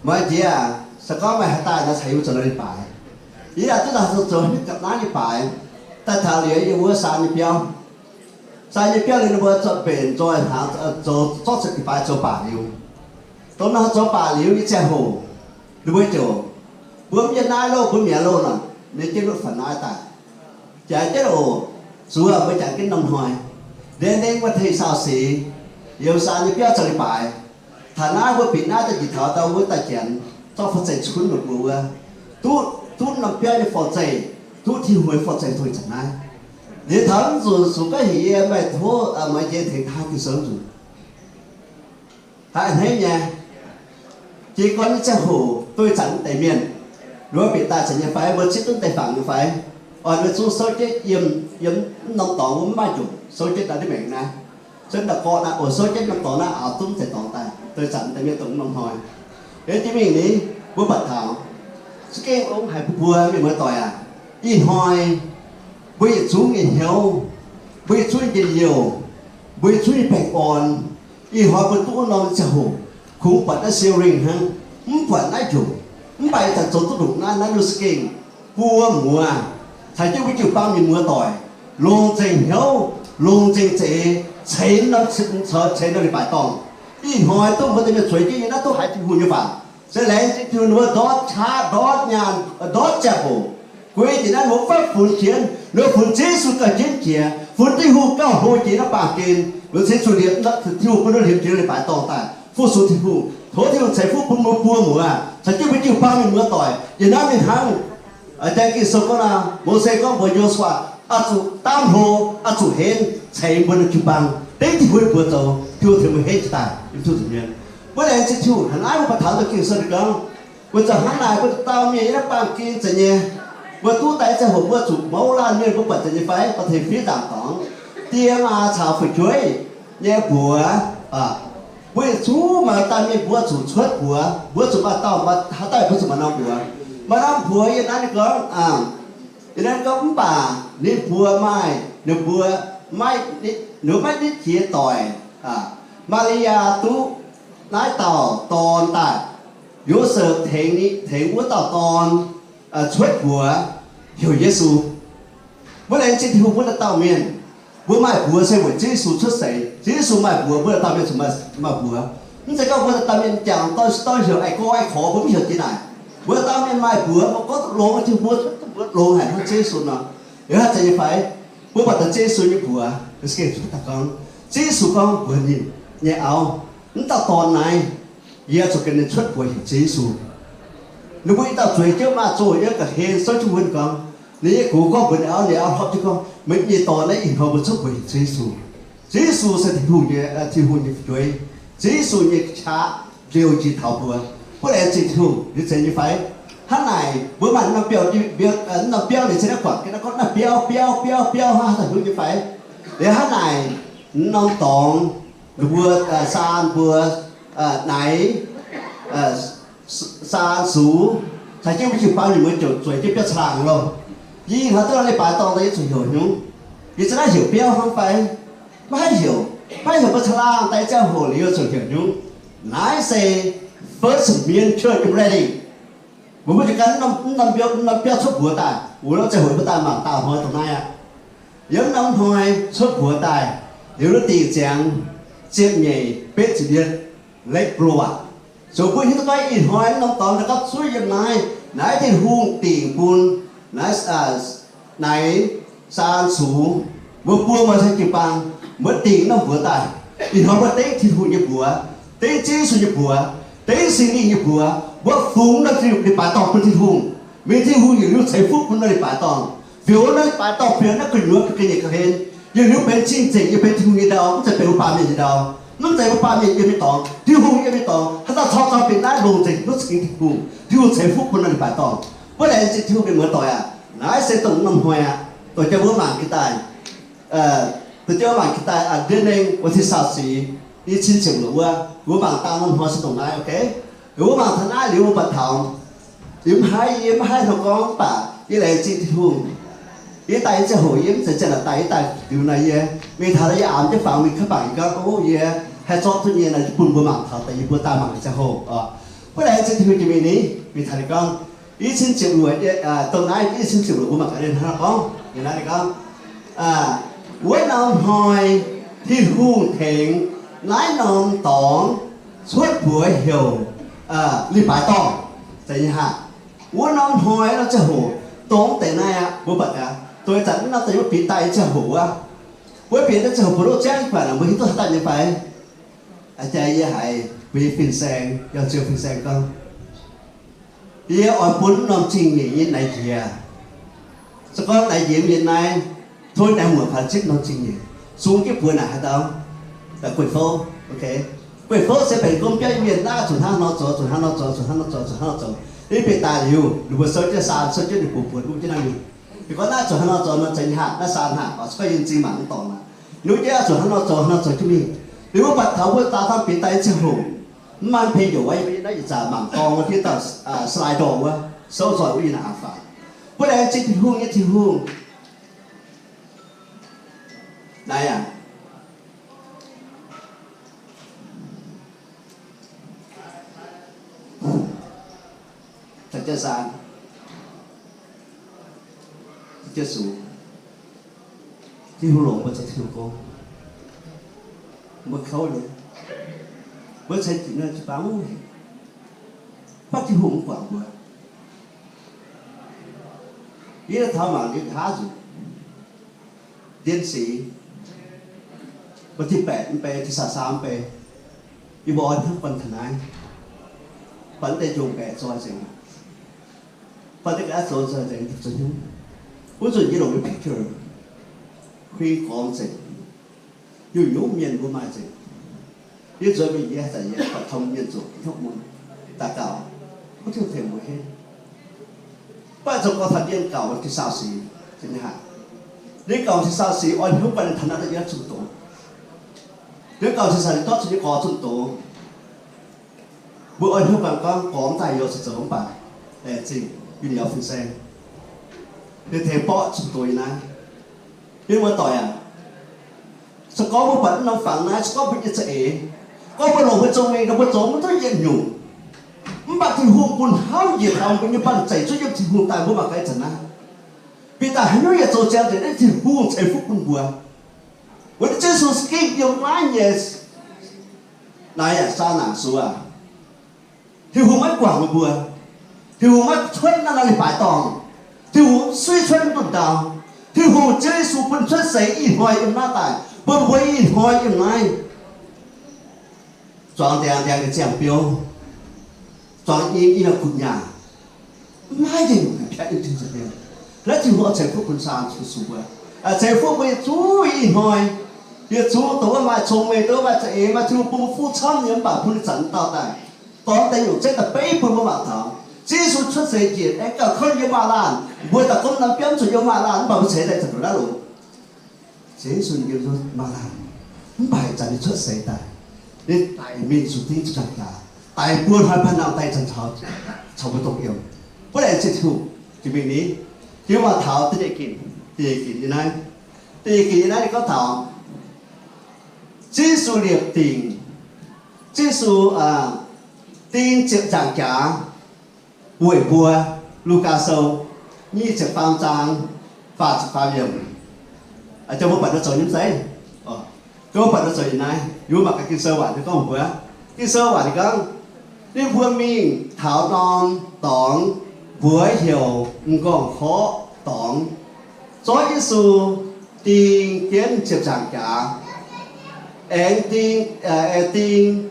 meih jiex aac, se gorngv meih haaix daaih nor caux yie mbuo zoux nor leiz-baaix. Yie yaac duqv daaih zoux hnyouv gapv naaiv leiz-baaix, daaih taux liuz yiem wuov saan nyei biauv. Saan nyei biauv liuz ninh mbuo zorqv mbenc nzoih hnaangx zoux zorqv cuotv leiz-baaix zoux baac liuz. Dongh nor zoux baac liuz nyei ziangh hoc, ninh mbuo ziouc, mbuo mv yiem naaiv loh, mbuo mi'aqv loh nor, ninh jienv lutv fa'naaiv daaih. Jangx jienv oc, zuov mbuo jangx jienv norm hnoi. Ndie nengv wuov tengx saau sic, Yerusalem nyei biauv zoux leiz-baaix. Taux naaiv mbuo bieqc naaiv daaih njiec taux ndau wuov daaih janx, zorqv forv-zeih cunv meih mbuo wuov, duqv, duqv norm biauv nyei forv-zeih, duqv Tin-Hungh nyei forv-zeih duqv zanc naaiv. Liuz taux mv zuqc, zuqc gorngv heuc yie meih tov mueiz jiex tengx taaih Ging-Sou mv zuqc. Haiz a'hneiv nyei. Jiez gorn nyei ziangh hoc duqv zanc mv deix mienh, ninh mbuo bieqc daaih zanc nyei fai, mbuo zipv duqv deix fangx nyei fai, oix mbuo zungv souv jienv yiem, yiem mv norm dorngx wuov mv maaih njunc, souv jienv daaih ndiev maengx naaiv, souv ndau-gorqv naaiv, oix souv jienv norm dorngx naaiv, aaux duqv mv deix dorngx daaih, duqv zanc mv deix mienh dongh mv norm hnoi. Yiem jiex mingh ni, mbuo buatc taux za'gengh ong haic bun mbuo mienh muoz-doic aac, ih hnoi mbuo yietc zungv nyei hnyouv, mbuo yietc zungv nyei njien-youh, mbuo yietc zungv nyei baengh orn, ih hnoi mbuo duqv wuov norm ziangh hoc kungx buatc naaiv searing hnangv, mv buatc naaiv njunc. Mv baac ih zanc zoux duqv ndongc naaiv, naaiv ndongc za'gengh buo muoz caux jienv mbuo jiu-baang mienh muoz-doic longc nzengc hnyouv, longc nzengc zeix ceix norm, ceix norm leiz-baaix dorngh. Ih hnoi duqv mbuo deix mienh zueiz jienv nyei naaiv duqv haiz Tin-Hungh nyei waac. Se laengz zingh Tin-Hungh ninh mbuo ndortv qaqv, ndortv nyaanh, ndortv ziangh hoc. Guei jiex naaiv ninh mbuo fav funx jienv, ninh mbuo funx Yesu gauh jienv jiex, funx Tin-Hungh gauh hlo jiex naaiv baamh gen. Mbuo ceix zuqc liepc, Tin-Hungh bun ninh liepc jiex leiz-baaix dorngh daaih fu-sux Tin-Hungh, tov Tin-Hungh ceix fuqv bun mbuo buo muoz caux jienv mbuo jiu-baang mienh muoz-doic yiem naaiv mingh hnangv. Jang Ging-Sou gorngv naaic, Mose gorngv mbuox Yo^su^waa, oix zuqc daamv hlo, oix zuqc henv ceix mbuo nyei jiu-baang, dengv Tin-Hungh mbuox zoux, Tin-Hungh tengx mbuo henv jiez daaih yiem Tin-Hungh nza'hmien. Mbuo laengz zingh Tin-Hungh, hnangv naaiv mbuo baac taux Ging-Sou ninh gorngv, mbuo zoux hnangv naaic, mbuo dauh dauh mienh yiem naaiv baamh gen zanc nyei, mbuo duqv daaih ziangh hoc mbuo zuqc mouz laanh mienh mbuo buatc zanc nyei fai, dorh tengx fiev nzaangc dorngx, die maa caux fu'jueiv nyei mbuox, mbuo yietc zungv maaih dauh mienh mbuo zuqc cuotv mbuox, mbuo zuqc maaih dauh, haaix dauh mbuo zuqc maaih norm mbuox. Maaih norm mbuox yiem naaiv ninh gorngv, yiem naaiv gorngv mv baac ninh mbuox maaih, ninh mbuo maiv, ninh mbuo maiv nitv jiex doic. Maa^li^yaa duqv naaiv dauh dorn daaih. Yosepv tengx, tengx wuov dauh dorn cuotv mbuox heuc Yesu. Mbuo laengz zingh Tin-Hungh mbuo dauh dauh mienh, mbuo maaih mbuox se weic Ziouv Yesu cuotv seix. Ziouv Yesu maaih mbuox, mbuo dauh dauh mienh zuqc maaih mbuox. Mv zeiz gorngv mbuo dauh dauh mienh jangx doix doix heuc ai gorx ai korx, mbuo mv heuc jiex naaic. Mbuo dauh dauh mienh maaih mbuox, mbuo gorngv duqv longx, Tin-Hungh mbuo duqv mbuox longx haic hnangv Ziouv Yesu nor. Yiem haaix zanc nyei fai, mbuo buatc taux Ziouv Yesu nyei mbuox, Ziouv Yesu gorngv, mbuox ninh nyei auv, mv dauh dorn naaiv, yie zuqc ganh ninh cuotv mbuox heuc Ziouv Yesu. Ninh mbuo i dauh zueiz jienv maaz-zoh yiem ga'hlen souv jienv wuov ninh gorngv, ninh nyei gox gorngv mbuox ninh auv, ninh auv hlorpv jienv gorngv, meih nyei dorn naaiv ih hnoi mbuo cuotv mbuox heuc Ziouv Yesu. Ziouv Yesu se Tin-Hungh nyei, Tin-Hungh nyei fu'jueiv. Ziouv Yesu nyei qaqv nziouv jiex taux mbuo. Mbuo laengz zingh Tin-Hungh liuz zeiz nyei fai? Hnangv naaic mbuo maaih norm biauv, norm biauv liuz se naaiv guangc ga'naaiv gorngv naaiv biauv, biauv, biauv, biauv hnangv haaix dauh hiuv nyei fai? Liuz hnangv naaic norm dorngx, ninh mbuo saan mbuo naaic, saan sux, caux jienv mbuo jiu-baang mienh muoz-doic zueiz jienv biauv caangh laangh loh. Yie ih hnoi duqv norm leiz-baaix dorngh daaih yie zuqc heuc hnyungv. Yie za'naaiv heuc biauv hnangv fai? Maiv haih heuc. Maiv heuc mbuo caangh laangh daaih ziangh hoc liuz zuqc heuc hnyungv. Naaiv se First Mien Church in Reading. Mbuo mbuo jiez gan norm biauv cuotv mbuox daaih, wuov norm ziangh hoc mbuo daaih mangc daauh hnoi dongh naaiv aqv. Yiem norm hnoi cuotv mbuox daaih, liuz wuov dingc ziangx ziepc nyeic betv ziepc yietv, Lake Broward. Zoux mbuo hiuv duqv gorngv ih hnoi norm dorngx daaih gapv zuov yiem naaiv, naaiv Tin-Hungh dingc bun naaiv, naaiv saan sux, mbuo buo maaih se jiu-baang, mbuo dingc norm mbuox daaih. Ih hnoi mbuo dengv Tin-Hungh nyei mbuox, dengv Ziouv Yesu nyei mbuox, dengv Singx Lingh nyei mbuox, mbuo fungx norm leiz-baaix dorngh bun Tin-Hungh. Mingh Tin-Hungh yietc liuz ceix fuqv bun norm leiz-baaix dorngh, fioux norm leiz-baaix dorngh, fioux naaiv gu'nyuoz ga'nyiec ga'hlen, yietc liuz benx cing-nzengc, yie benx Tin-Hungh nyei ndau, mv zeiz benx mbuo baamh mienh nyei ndau. Mv zeiz mbuo baamh mienh yiem nyei dorngx, Tin-Hungh yiem nyei dorngx, haaix dauh corc corc bieqc naaiv longc nzengc duqv cingx Tin-Hungh. Tin-Hungh ceix fuqv bun norm leiz-baaix dorngh. Mbuo laengz zingh Tin-Hungh mienh muoz-doic aac, naaiv se dongh norm hnoi aqv, dongh jang mbuo mangc gaax daaih, dongh jang mbuo mangc gaax daaih ndiev nengh wuov cin saau sic, i cin ziepc luoqc wuov, mbuo mangc dangh norm hnoi se dongh naaiv, ok. Mbuo mangc taux naaiv liuz mbuo buatc taux, yie mv haih, yie mv haih hnangv gorngv, mv baac yie laengz zingh Tin-Hungh. Yie daaih nyei ziangh hoc yie mv zeiz ziangh naaic daaih, yie daaih liuz naaic yie mingh taux naaiv yie aamx jienv fangx mingh kaav bangc yie gorngv, o, yie haih zorqv duqv nyei naaic bun mbuo mangc taux daaih yie mbuo daaih mangc nyei ziangh hoc oc. Mbuo laengz zingh Tin-Hungh jiex mingh ni, mingh taux ninh gorngv, i cin ziepc luoqc, dongh naaiv i cin ziepc luoqc mbuo mangc gaax ninh hnangv naaiv gorngv, wuov norm hnoi Tin-Hungh tengx naaiv norm dorngx cuotv mbuox heuc leiz-baaix dorngh. Zeiz nyei haah? Wuov norm hnoi norm ziangh hoc dongh deix naaiv aqv, mbuo buatc gaax, dongh ih zanc norm deix wuov bieqc daaih nyei ziangh hoc wuov, Mbuo bieqc naaiv ziangh hoc mbuo loh ziangv guangc, mbuo hiuv duqv haaix dauh nyei fai? Aa, jaax yie haiz mbuo nyei fin-saeng, yangh ziouc fin-saeng gorngv, yie oix bun norm zingh nyeic nyei naaic njiec. Se gorngv naaic njiec mienh naaiv, tov naaiv muoc fai zipv norm zingh nyeic. Sung jienv mbuox naaic haaix dauh? Guei-fouv. Guei-fouv se benx gomv biauv mienh, naaiv zuqc hnangv nor zoux, zuqc hnangv nor zoux, zuqc hnangv nor zoux, zuqc hnangv nor zoux. Ninh bieqc daaih liuz, ninh mbuo souv jienv saan, souv jienv ninh mbuo buatc wuov jienv naaiv mingh. Ninh gorngv naaiv zuqc hnangv nor zoux nor, zeiz nyei haic, naaiv saan haic, oix zuqc yinh zingh mangc mv dorngc aqv. Ninh wuov jienv zuqc hnangv nor zoux, hnangv nor zoux jienv mingh. Liuz mbuo buatc taux mbuo daaih dangh bieqc daaih nyei ziangh hoc, mv maaih pen youc wuov, yie naaiv ih zanc mangc dorng wuov diuh dauh slide dorngh wuov, souv nzoih wuov yie naaic aqv faaux. Mbuo laengz zingh Tin-Hungh nyei Tin-Hungh. Naaiv aqv. Da'jienv saan, da'jienv sux, Tin-Hungh longc mbuo zoux Tin-Hungh gong. Mbuo kouv nyei, mbuo ceix jiez naaiv jiu-baang mv hec, mv baac Tin-Hungh mv guangc mbuo. Yie taux mangc liuz nqa'haav nzunc, เรียนสี่, mbuo ที่แปด mv bei, ที่สามสิบสาม mv bei, yie mbuo oix hnangv guanh taux naaiv, baac mv deix njongc baeqc zoi nzengc, baac deix ga'naaiv zoux nzengc, zoux hnyouv. Wuov nzunc yie longc nyei picture huing gormx nzengc. Nyungc-nyungc mienh mbuo maaih nzengc. Yie nzuonx mingh yie haaix zanc yie buatc tong mienh zuqc hnopv mun daux gaux, mv Tin-Hungh tengx mbuo henv. Mv baac zoux gorx taux ndiev gauh ti saau sic, ninh gauh ti saau sic oix hnyouv guanh taux naaiv daaih yie zuqc doz. Ndiev gauh ti saau sic dorv zuqc nyei gorx zuqc doz. Mbuo oix hnyouv guanh gorngv gorx mv daaih yie oix zuqc zoux mv baac laengz zingh yie nyei fin-saeng, ninh tengx borqv zuqc doz yie naaiv. Mienh muoz-doic aac, se gorngv mbuo buatc mv norm fangx naaiv, se gorngv mbuo nyei za'eix, gorngv mbuo longc mbuo zong mengh nor mbuo zoux mv duqv yietc nyungc, mv baac Tin-Hungh bun hnamv njiec taux mbuo nyei banh zeic zuqv yiem Tin-Hungh daaih mbuo mangc gaax ih zanc naaiv. Bieqc daaih haaix nyungc yaac zoux ziangx nzengc, Tin-Hungh ceix fuqv bun mbuo. Weic zuqc Yesu za'gengh yiem naaiv nyei. Naaiv yaac saauv naanc sux aac, Tin-Hungh maiv guangc meih mbuo. Tin-Hungh maiv cuotv naaiv norm leiz-baaix dorngh. Tin-Hungh suiv cuotv mv dunh ndau. Tin-Hungh Ziouv Yesu bun cuotv seix ih hnoi yiem naaiv daaih, bun mbuo ih hnoi yiem naaiv zuangx ndiangx ndiangx nyei ziangh biouv, zuangx i, i norm gu'nyaah, maiv maaih yietc nyungc piatv yiem Tin-Hungh nyei. Naaiv Tin-Hungh oix ceix fuqv bun saah? Ceix fuqv mbuo yietc zungv ih hnoi. Yietc zungv dongh wuov maaih cong-mengh, dongh wuov maaih za'eix, maaih Tin-Hungh bun mbuo fuqv camv nyei, mv baac bun ih zanc dauh daaih dorh deix nyungc zeiv daaih beiv bun mbuo mangc taux. Ziouv Yesu cuotv seix njiec aengx gauh kouv yiem maaz-laanh. Mbuo daaih gomv norm biauv zuqc yiem maaz-laanh, mv baac mbuo ceix daaih ziangh hoc naaiv longx. Ziouv Yesu yiem maaz-laanh, mv baac ih zanc ninh cuotv seix daaih, ninh daic mingh zuqc dingv ziepc nzaangc jaax, daic buo hnoi panh nangh daaih ih zanc caux, caux mbuo dongh yiem. Mbuo laengz zingh Tin-Hungh. Jiex mingh ni, jiex mingh taux da'nyeic ginc, da'nyeic ginc yiem naaiv, da'nyeic ginc yiem naaiv ninh gorngv taux Ziouv Yesu liepc dingc, Ziouv Yesu ding ziepc nzaangc jaax weic mbuo. Lugaa Sou nyic ziepc faam zaang faah ziepc faam yiemc. Aa, mbuo buatc nor zoux nyei mv zeiz? Mbuo buatc nor zoux yiem naaiv, yie mbuo mangc gaax Ging-Sou waac ninh gorngv mbuox. Ging-Sou waac ninh gorngv, ninh mbuo mingh taux norm dorngx, mbuox heuc M'nqorngv-Korqv Dorngx. Zorqv Yesu ding jienv ziepc nzaangc jaax, aengx ding, aengx ding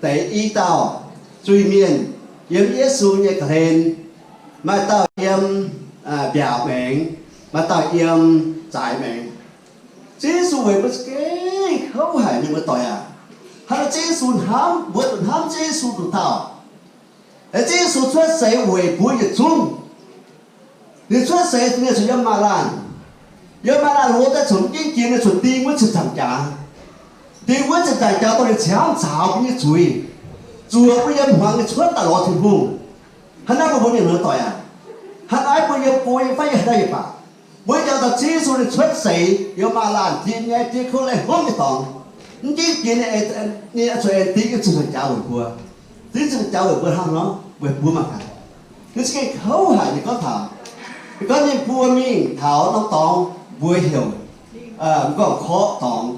deix i dauh zuiz-mienh yiem Yesu nyei ga'hlen. Maaih dauh yiem mbiaauc maengx, maaih dauh yiem zaaix maengx. Ziouv Yesu weic mbuo za'gengh kouv haic, mienh muoz-doic aac. Hnangv Ziouv Yesu hnamv mbuo, zuqc hnamv Ziouv Yesu nduqc dauh. Ziouv Yesu cuotv seix weic mbuo yietc zungv. Ninh cuotv seix ninh zuqc yiem maaz-laanh. Yiem maaz-laanh hlo daaih zuqc mv gengh jiex ninh zuqc ding wuov ziepc nzaangc jaax. Ding wuov ziepc nzaangc jaax dongh ninh ziangh nzaaux mbuo nyei zuiz, zuoqc mbuo yiem hmuangx nyei cuotv daaih lorz Tin-Hungh. Hnangv naaiv mbuo mbuo mienh muoz-doic aac, hnangv naaiv mbuo yiem go yiem fai yiem haaix dauh yiem baac, mbuo jangx taux Ziouv Yesu ninh cuotv seix yiem maaz-laanh, ding nyei diex kouv laih hnamv nyei dorngx, mv gengh jiex ninh, ninh zuqc aengx ding ziepc nzaangc jaax weic mbuo. Ding ziepc nzaangc jaax weic mbuo hnangv nor, weic mbuo mangc gaax. Ninh za'gengh kouv haic, ninh gorngv taux, ninh gorngv ninh mbuo mingh taux norm dorngx mbuox heuc M'nqorngv-Korqv Dorngx.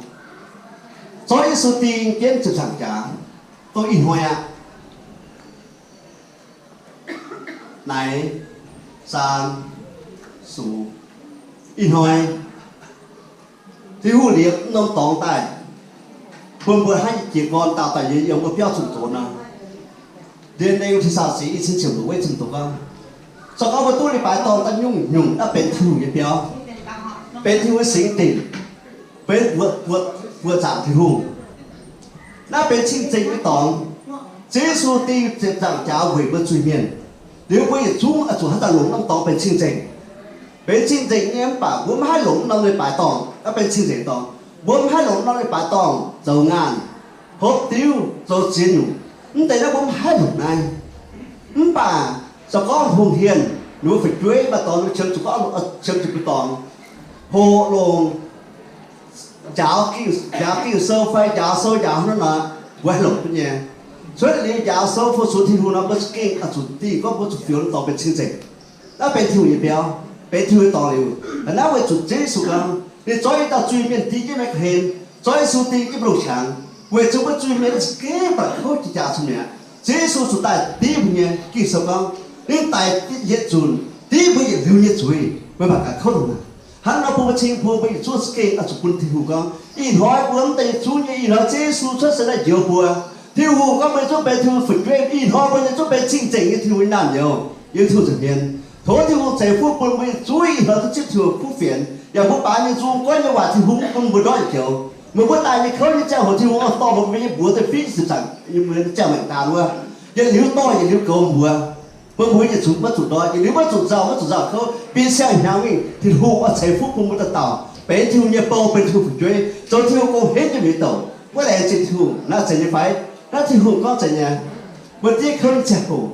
Zorqv Yesu ding jienv ziepc nzaangc jaax, dongh ih hnoi aqv. Naaiv saan sux ih hnoi, Tin-Hungh liepc norm dorngx daaih, bun mbuo hnangv nyei jiez gorn dauh dauh yiem mbuo biauv zunh doz nor. Dien Eng Te^saa^lo^ni^ke i cin ziepc luoqc wuov cin doz gorngv, se gorngv mbuo duqv leiz-baaix dorngh daaih nyungc-nyungc, naaiv benx Tin-Hungh nyei biauv, benx Tin-Hungh nyei singx dinc, benx buoqc zaangc Tin-Hungh. Naaiv benx cing-nzengc nyei dorngx. Ziouv Yesu ding ziepc nzaangc jaax weic mbuo zuiz-mienh. Liuz mbuo yietc zungv oix zuqc haaix zanc longc norm dorngx benx cing-nzengc. Benx cing-nzengc nyei mv baac mbuo maiv haih longc norm leiz-baaix dorngh, naaiv benx cing-nzengc dorngx. Mbuo maiv haih longc norm leiz-baaix dorngh zoux ngaanh, hopv diuv, zoux ziex nyungc. Mv deix naaiv mbuo maiv haih longc naaiv. Mv baac se gorngv hungh hienh, ninh mbuo fu'jueiv maaih dorngx, ninh mbuo qiemx zuqc gorngv, qiemx zuqc mbuo dorngx, hoqc longc, njaaux, njaaux Ging-Sou fai njaaux sou njaaux hnangv nor, mbuo haih longc duqv nyei. Cuotv liuz njaaux sou fu-sux Tin-Hungh nor, mbuo za'gengh oix zuqc dingh gorngv mbuo zuqc fioux norm dorngx benx cing-nzengc. Naaiv benx Tin-Hungh nyei biauv, benx Tin-Hungh nyei dorngx liuz. Naaiv weic zuqc Ziouv Yesu gorngv ninh zorqv yietc dauh zuiz-mienh ding jienv maiv ga'hlen, zorqv Yesu ding jienv mbu'ndongx qangx, weic zuqc mbuo zuiz-mienh za'gengh baac kouv jiex jaax cun mi'aqv. Ziouv Yesu zuqc daaih div mbuo nyei. Ging-Sou gorngv ninh daic yietc nzunc div mbuo yietc liuz nyei zuiz, mbuo mangc gaax kouv ndongc haaix. Hnangv nor bun mbuo cing bun mbuo yietc zungv za'gengh oix zuqc bun Tin-Hungh gorngv, ih hnoi mbuo mv deix yietc zungv nyei, ih hnoi Ziouv Yesu cuotv seix daaih njoux mbuo. Tin-Hungh gorngv mbuo yietc zungv benx Tin-Hungh fu'jueiv, ih hnoi mbuo yietc zungv benx cing-nzengc nyei Tin-Hungh nyei naamh nyouz yiem Tin-Hungh nza'hmien. Tov Tin-Hungh ceix fuqv bun mbuo yietc zungv ih hnoi duqv zipv Tin-Hungh kuv fienx, yaac mbuo baaux nyei nzung goiv nyei waac Tin-Hungh bun mbuo ndortv joux. Meih mbuo daaih nyei kouv nyei ziangh hoc Tin-Hungh dorh mbuo nyei mbuox daaih fingx ziepc nzaangc nyei mbuo ziangh maengc daan wuov, yietc liuz dorh yietc liuz goux mbuox. Bun mbuo yietc zungv maiv zuqc ndortv, yietc liuz maiv zuqc nzauh, maiv zuqc nzauh kouv, bun siang-hnyangx mingh Tin-Hungh oix ceix fuqv bun mbuo dauh dauh benx Tin-Hungh nyei bou, benx Tin-Hungh fu'jueiv, zoux Tin-Hungh gong-heniv nyei mienh douc. Mbuo laengz zingh Tin-Hungh. Naaiv zeiz nyei fai? Naaiv Tin-Hungh gorngv zeiz nyei. Mbuo diev kouv nyei ziangh hoc,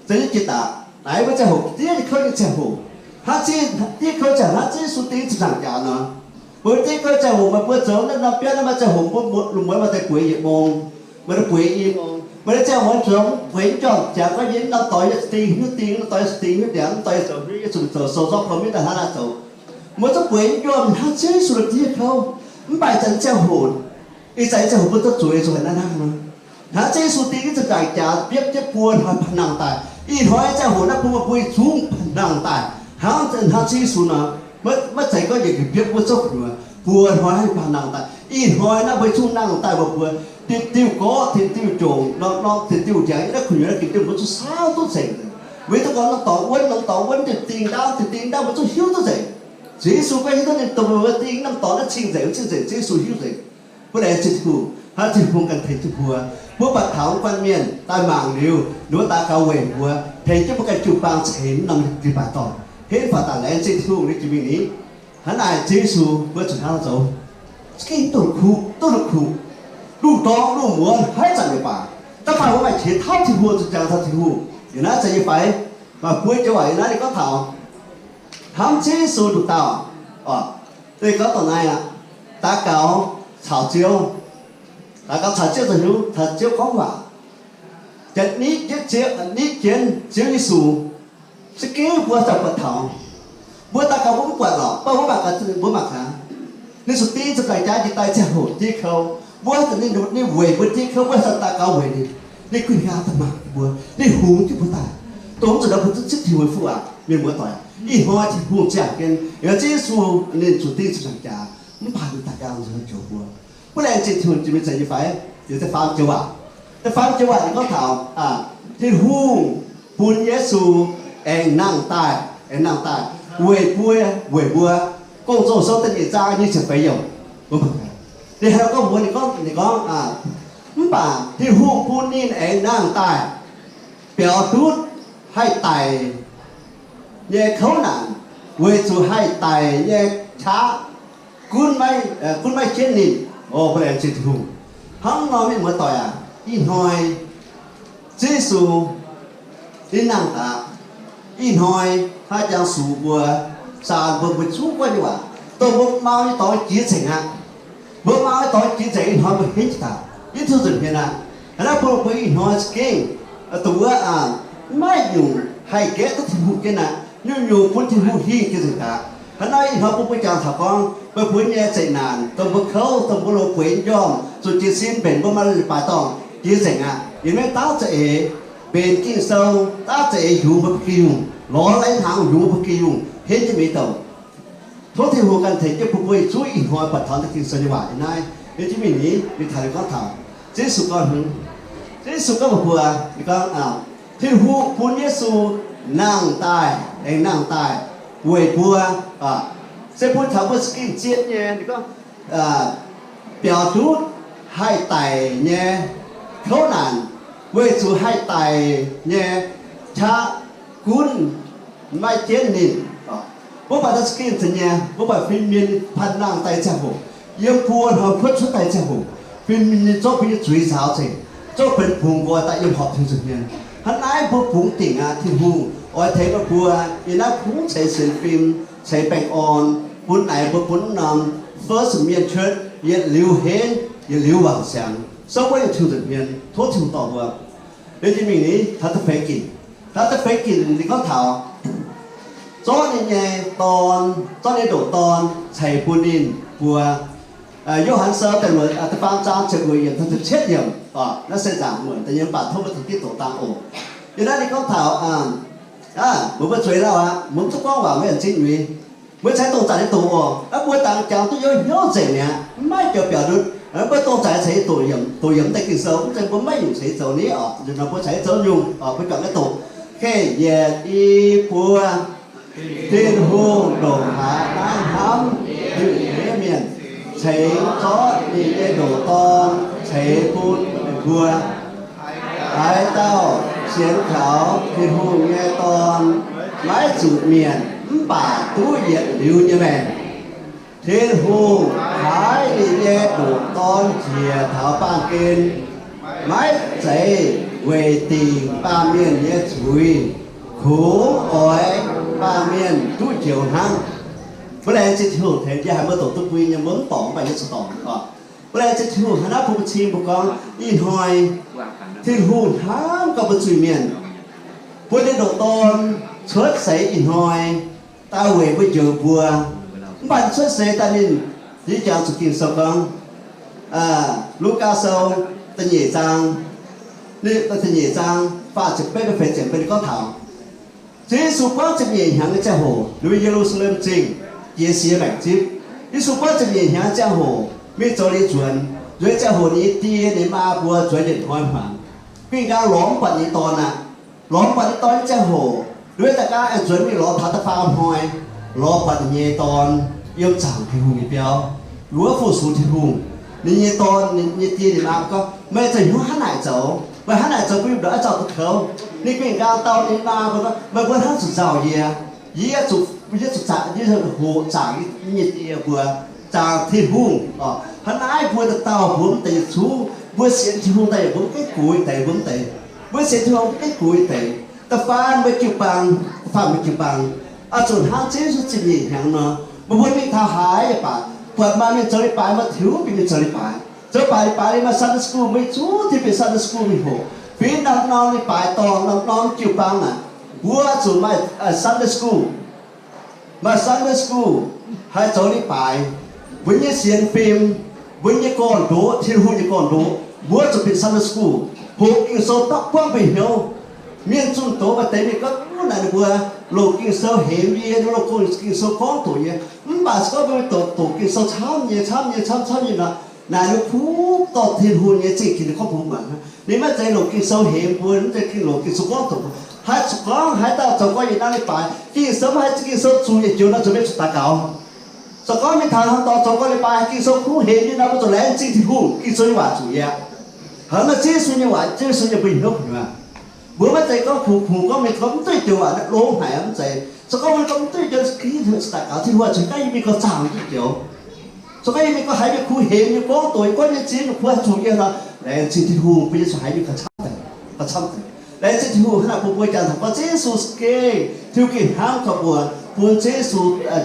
zeiz nyei jiex daaih, naaiv mbuo ziangh hoc diev kouv nyei ziangh hoc, hnangv diev kouv ziangh hnangv Ziouv Yesu ding ziepc nzaangc jaax nor. Mbuo diev kouv ziangh hoc, meih mbuo zoux naaiv norm biauv naaiv maaih ziangh hoc mbuo lungh muonz maaih deix bueix yietc mong, maaih deix bueix i mong, maaih deix ziangh hoc zoux bueix njormh jangx gorngv yie norm dorngx yie zuqc ding hnyouv ding, norm dorngx yie zuqc ding hnyouv ndiangx, norm dorngx yie zuqc zoux sou zorqv kouv mingh daaih hnangv naaiv zoux. Mbuo zuqc bueix njormh hnangv Ziouv Yesu diev kouv. Mv baac zanc ziangh hoc, ih zanc ziangh hoc mbuo duqv zueiz zuqc haaix naaiv hnangv nor. Hnangv Ziouv Yesu ding ziepc nzaangc jaax biopv jienv buo hnoi panh nangh daaih. Ih hnoi ziangh hoc naaiv bun mbuo yietc zungv panh nangh daaih hnangv, hnangv Ziouv Yesu nor. Maiv, maiv zeiz gorngv yietc liuz biopv wuov zouv gu'nyuoz, buo hnoi hnangv panh nangh daaih. Ih hnoi naaiv mbuo yietc zungv nangh daaih mbuo, diuh diuh gorqv, diuh diuh jongc, norm norm diuh diuh ndiangx, naaiv gu'nyuoz naaiv diuh diuh mbuo zuqc saauv duqv nzengc. Mbuo duqv gorngv norm dorngx wuonv, norm dorngx wuonv, diuh ding ndaauv, diuh ding ndaauv mbuo zuqc hiuv duqv nzengc. Ziouv Yesu gorngv hiuv duqv ninh dongh mbuo ding norm dorngx naaiv cing nzengc, cing nzengc, Ziouv Yesu hiuv nzengc. Mbuo laengz zingh Tin-Hungh, hnangv Tin-Hungh ganh tengx jienv mbuo. Mbuo buatc taux guanh mienh daaih mangc liuz, ninh mbuo daux gaux weic mbuo, tengx jienv mbuo ganh jiu-baang ceix norm leiz-baaix dorngh. Henv faaux daaih laengz zingh Tin-Hungh liuz jiex mingh ni. Hnangv naaic Ziouv Yesu mbuo zuqc hnangv zoux. Za'gengh duqv kuv, duqv kuv, duqv dorngx duqv muonz haaix zanc yaac baac, da'faanh mbuo maaih qiex tauv Tin-Hungh, zuqc jangx taux Tin-Hungh. Yiem naaiv zeiz nyei fai? Maaih buo joux waac yiem naaiv ninh gorngv taux hnamv Ziouv Yesu nduqc dauh. Ninh gorngv dongh naaiv aqv, daux gaux caux Ziouv, daux gaux caux Ziouv zoux hnyouv, caux Ziouv gorngv waac, janx nitv jienv Ziouv, nitv jienv Ziouv Yesu. Za'gengh mbuo zungv buatc taux. Mbuo daux gaux mbuo mv buatc lorqc, mv baac mbuo mangc gaax, mbuo mangc gaax, ninh zuqc ding ziepc nzaangc jaax njiec daaih ziangh hoc diev kouv. Mbuo haaix zanc ninh, ninh weic mbuo diev kouv, mbuo haaix zanc daux gaux weic ninh, ninh guih hnyangx daaih mangc mbuo, ninh hungx jienv mbuo daaih, dongh mv zuqc nor mbuo duqv zipv Tin-Hungh nyei fuqv aqv, mienh muoz doic. Ih hnoi Tin-Hungh ziangh jienv, yaac Ziouv Yesu ninh zuqc ding ziepc nzaangc jaax, mv baac ninh daaih ganh nzuonx joux mbuo. Mbuo laengz zingh Tin-Hungh jiex mingh zeiz nyei fai? Liuz da'faam joux waac, da'faam joux waac ninh gorngv taux, Tin-Hungh bun Yesu aengx nangh daaih, aengx nangh daaih weic mbuo, weic mbuo. Gong-Zoh Sou da'nyeic zaang nyic ziepc feix yiemc. Ninh haaix nor gorngv mbuox, ninh gorngv, ninh gorngv, mv baac Tin-Hungh bun ninh aengx nangh daaih biaux ndutv haih daic nyei kouv naanc, weic zuqc haih daic nyei qaqv gunv maiv, gunv maiv jienv ninh. O, mbuo laengz zingh Tin-Hungh. Hnangv nor mienh muoz doic aac, ih hnoi Ziouv Yesu ninh nangh daaih, ih hnoi haih jangx sux mbuo, saanx mbuo, mbuo zungv guanh nyei waac, dongh mbuo mau nyei dorngx jiex nzengc aqv. Mbuo mau nyei dorngx jiex nzengc, ih hnoi mbuo henv jienv daaih, yiem Tin-Hungh nza'hmien aqv. Hnangv naaiv bun mbuo ih hnoi za'gengh dongh wuov, maiv nyungc haih gaeqv duqv Tin-Hungh jienv aqv. Nyungc-nyungc bun Tin-Hungh hingh jiex nzengc daaih. Hnangv naaiv ih hnoi bun mbuo jangx taux gorngv meih mbuo nyei zeqc naanc, dongh mbuo kouv, dongh mbuo longx bueix njormh, zuqc jiez sin mbenc, mbuo maaih leiz-baaix dorngh jiex nzengc aqv. Yiem naaiv daav za'eix mbenc Ging-Sou, daav za'eix yungz mbuo ba'gi yungh, lorz lai-hnaangx yungz mbuo ba'gi yungh henv jienv mbuo nyei douc. Tov Tin-Hungh ganh tengx jienv bun mbuo yietc zungv ih hnoi buatc taux naaiv Ging-Sou nyei waac. Ih naaiv, yie jienv mingh ni, mingh taux ninh gorngv taux, Ziouv Yesu gorngv, Ziouv Yesu gorngv mbuox mbuo, ninh gorngv, Tin-Hungh bun Yesu nangh daaih, aengx nangh daaih weic mbuo, se bun taux mbuo za'gengh zien nyei, ninh gorngv, biaux ndutv haih daic nyei kouv naanc, weic zuqc haih daic nyei qaqv gunv maiv jienv ninh. Mbuo baac daaih za'gengh zien nyei, mbuo baac fin-mienh panh nangh daaih ziangh hoc, yiem buo hnoi kuotv cuotv daaih ziangh hoc, fin-mienh zorqv mbuo nyei zuiz nzaaux nzengc, zorqv benx bungx nqoi daaih yiem horpc Tin-Hungh nza'hmien. Hnangv naaiv mbuo bungx dingc aqv, Tin-Hungh oix tengx meih mbuo yiem naaiv kungx ceix sienx fim, ceix baengh orn, bun naaic mbuo bun norm first mienh cuotv yietc liuz henv, yietc liuz wangc siangx, souv wuov nyei Tin-Hungh nza'hmien. Tov Tin-Hungh dorh mbuo. Liuz jiex mingh ni, taux da'feix ginc, taux da'feix ginc ninh gorngv taux zorqv ninh nyei dorn, zorqv ninh ndoqc dorn ceix bun ninh mbuo. Yo^han Sou da'luoqc, da'faam zaang ziepc luoqc yiemc taux ziepc cietv yiemc. Naaiv se nzaangc muonc da'nyeic, mv baac tov mbuo taux diqv doqc dangh oc. Yiem naaiv ninh gorngv taux, mbuo mbuo zueiz lauh aqv, mbuo mv duqv gorngv waac maiv zingv nyuiz. Mbuo cingx dongh zanc nyei doqc oc. Mbuo dangx jangx duqv youz hnyouv nzengc mi'aqv, mv maaih joux biaux ndutv. Mbuo dongh zanc ceix doqc yiemc, doqc yiemc deix Ging-Sou, mv zeiz mbuo maiv nyungc ceix zoux ni oc. Nor mbuo ceix zoux nyungc, mbuo juangc nyei doqc. Yietc, i, buo. Tin-Hungh ndongc haaix naaiv hnamv hiuv deix mienh, cingx zorqv ninh nyei ndoqc Dorn ceix bun meih mbuo. Haaix dauh sienx kaux Tin-Hungh nyei Dorn maiv zuqc mietc mv baac duqv yietc liuz nyei maengc. Tin-Hungh paaiv ninh nyei ndoqc Dorn njiec taux baamh gen, maiv zeiz weic dingc baamh mienh nyei zuiz, kungx oix baamh mienh duqv njoux hnangv. Mbuo laengz zingh Tin-Hungh tengx yie haiz mbuo doqc duqv bun nyei, mbuo mv dorngc mv baac yie zuqc dorngc. Mbuo laengz zingh Tin-Hungh hnangv naaiv bun mbuo cing mbuo gorngv ih hnoi Tin-Hungh hnamv gorngv mbuo zuiz-mienh, bun ninh ndoqc Dorn cuotv seix ih hnoi daaih weic mbuo njoux mbuo. Mv baac cuotv seix daaih ninh, yie jangx zuqc Ging-Sou gorngv, Lugaa Sou da'nyeic zaang, da'nyeic zaang faah ziepc betv feix ziepc betv ninh gorngv taux, Ziouv Yesu buangv ziepc nyeic hnyangx nyei ziangh hoc, ninh mbuo Ye^lu^saa^lem Zingh jiex siex maengc zipv. Yesu buangv ziepc nyeic hnyangx ziangh hoc mingh zoux liuz nzuonx. Nzuonx ziangh hoc ninh nyei die ninh maa mbuo nzuonx yietc hnoi hmuangx, gengh nqaang lorz mv buatc ninh nyei dorn aqv. Lorz mv buatc ninh nyei dorn nyei ziangh hoc, ninh mbuo daaih gaav aengx nzuonx mingh lorz taux da'faam hnoi, lorz buatc ninh nyei dorn yiem zaangc Tin-Hungh nyei biauv, wuov fu-sux Tin-Hungh. Ninh nyei dorn, ninh nyei die ninh maa gorngv, meih zoux hnyouv hnangv naaic zoux? Meih hnangv naaic zoux bun yie ndongc haaix nzauh duqv kouv? Ninh gengh nqaang dau ninh maa mbuo gorngv, meih mbuo hnangv zuqc nzauh yie. Yie zuqc, yie zuqc zaangc, yie hoqc zaangc yie nyei die mbuo, zaangc Tin-Hungh oc. Hnangv naaiv mbuo dauh dauh mbuo mv deix yietc zungv, mbuo sienx Tin-Hungh daaih yaac mbuo mv gaengh gox deix mbuo mv deix. Mbuo sienx Tin-Hungh mv gaengh gox deix. Da'faanh mbuo jiu-baang, da'faanh mbuo jiu-baang, oix zuqc hnangv Ziouv Yesu ziepc nyeic hnyangx nor, meih mbuo mingh taux haaix yaac baac, buatc maaih mienh zoux leiz-baaix, meih tiux bun mienh zoux leiz-baaix. Zoux baaix leiz-baaix liuz maaih Sunday school, mbuo yietc zungv tengx benx Sunday school mingh hoc. Fingx norm-norm leiz-baaix dorngh, norm-norm jiu-baang naaic, mbuo zuqc maaih Sunday school. Maaih Sunday school, haih zoux leiz-baaix. Mbuo nyei sienx fim, mbuo nyei gorn-ndoqv, Tin-Hungh nyei gorn-ndoqv, mbuo zuqc benx Sunday school. Hoqc Ging-Sou dapv buangv mbuo hnyouv. Mienh zunh doz maaih deix mienh gorngv, naaic ninh mbuo longc Ging-Sou hemx yie, ninh mbuo longc Ging-Sou gorngv doqc yie. Mv baac se gorngv mbuo doqc, doqc Ging-Sou camv nyei, camv nyei, camv, camv nyei nor, naaic ninh kuv dorh Tin-Hungh nyei zingh ginx ninh gorngv mbuo muangx. Ninh maiv zeiz longc Ging-Sou hemx mbuo, mv zeiz longc Ging-Sou gorngv doqc mbuo. Haaix zuqc gorngv haaix dauh zoux gorngv yietc naaiv leiz-baaix, Ging-Sou maiv haih zipv Ging-Sou zuqc yietc joux nor, zuqc mienh zuqc daux gaux. Se gorngv mingh taux hnangv dorngx zoux gorngv leiz-baaix, Ging-Sou kuv hemx nyei nor, mbuo zuqc laengz zingh Tin-Hungh, Ging-Sou nyei waac zuqc yie. Hnangv naaiv Ziouv Yesu nyei waac, Ziouv Yesu nyei mbuo hnyouv nyei. Mbuo maiv zeiz gorngv kungx kungx gorngv mingh gorngv mv duqv joux waac longx haic, mv zeiz. Se gorngv mbuo gorngv mv duqv joux, zuqc daux gaux Tin-Hungh, zuqc ganh yie mingh gorngv zaangc duqv joux. Se gorngv yie mingh gorngv haiz mingh kuv hemx nyei gorngv doqc, yie gorngv nyei ziex mingh kuv haih zuqc yie nor, laengz zingh Tin-Hungh bun Yesu haiz mingh gauh camv deix, gauh camv deix. Laengz zingh Tin-Hungh hnangv naaic bun mbuo jangx taux gorngv Ziouv Yesu gengh, Tin-Hungh gengh hnamv gorngv mbuo, bun Ziouv Yesu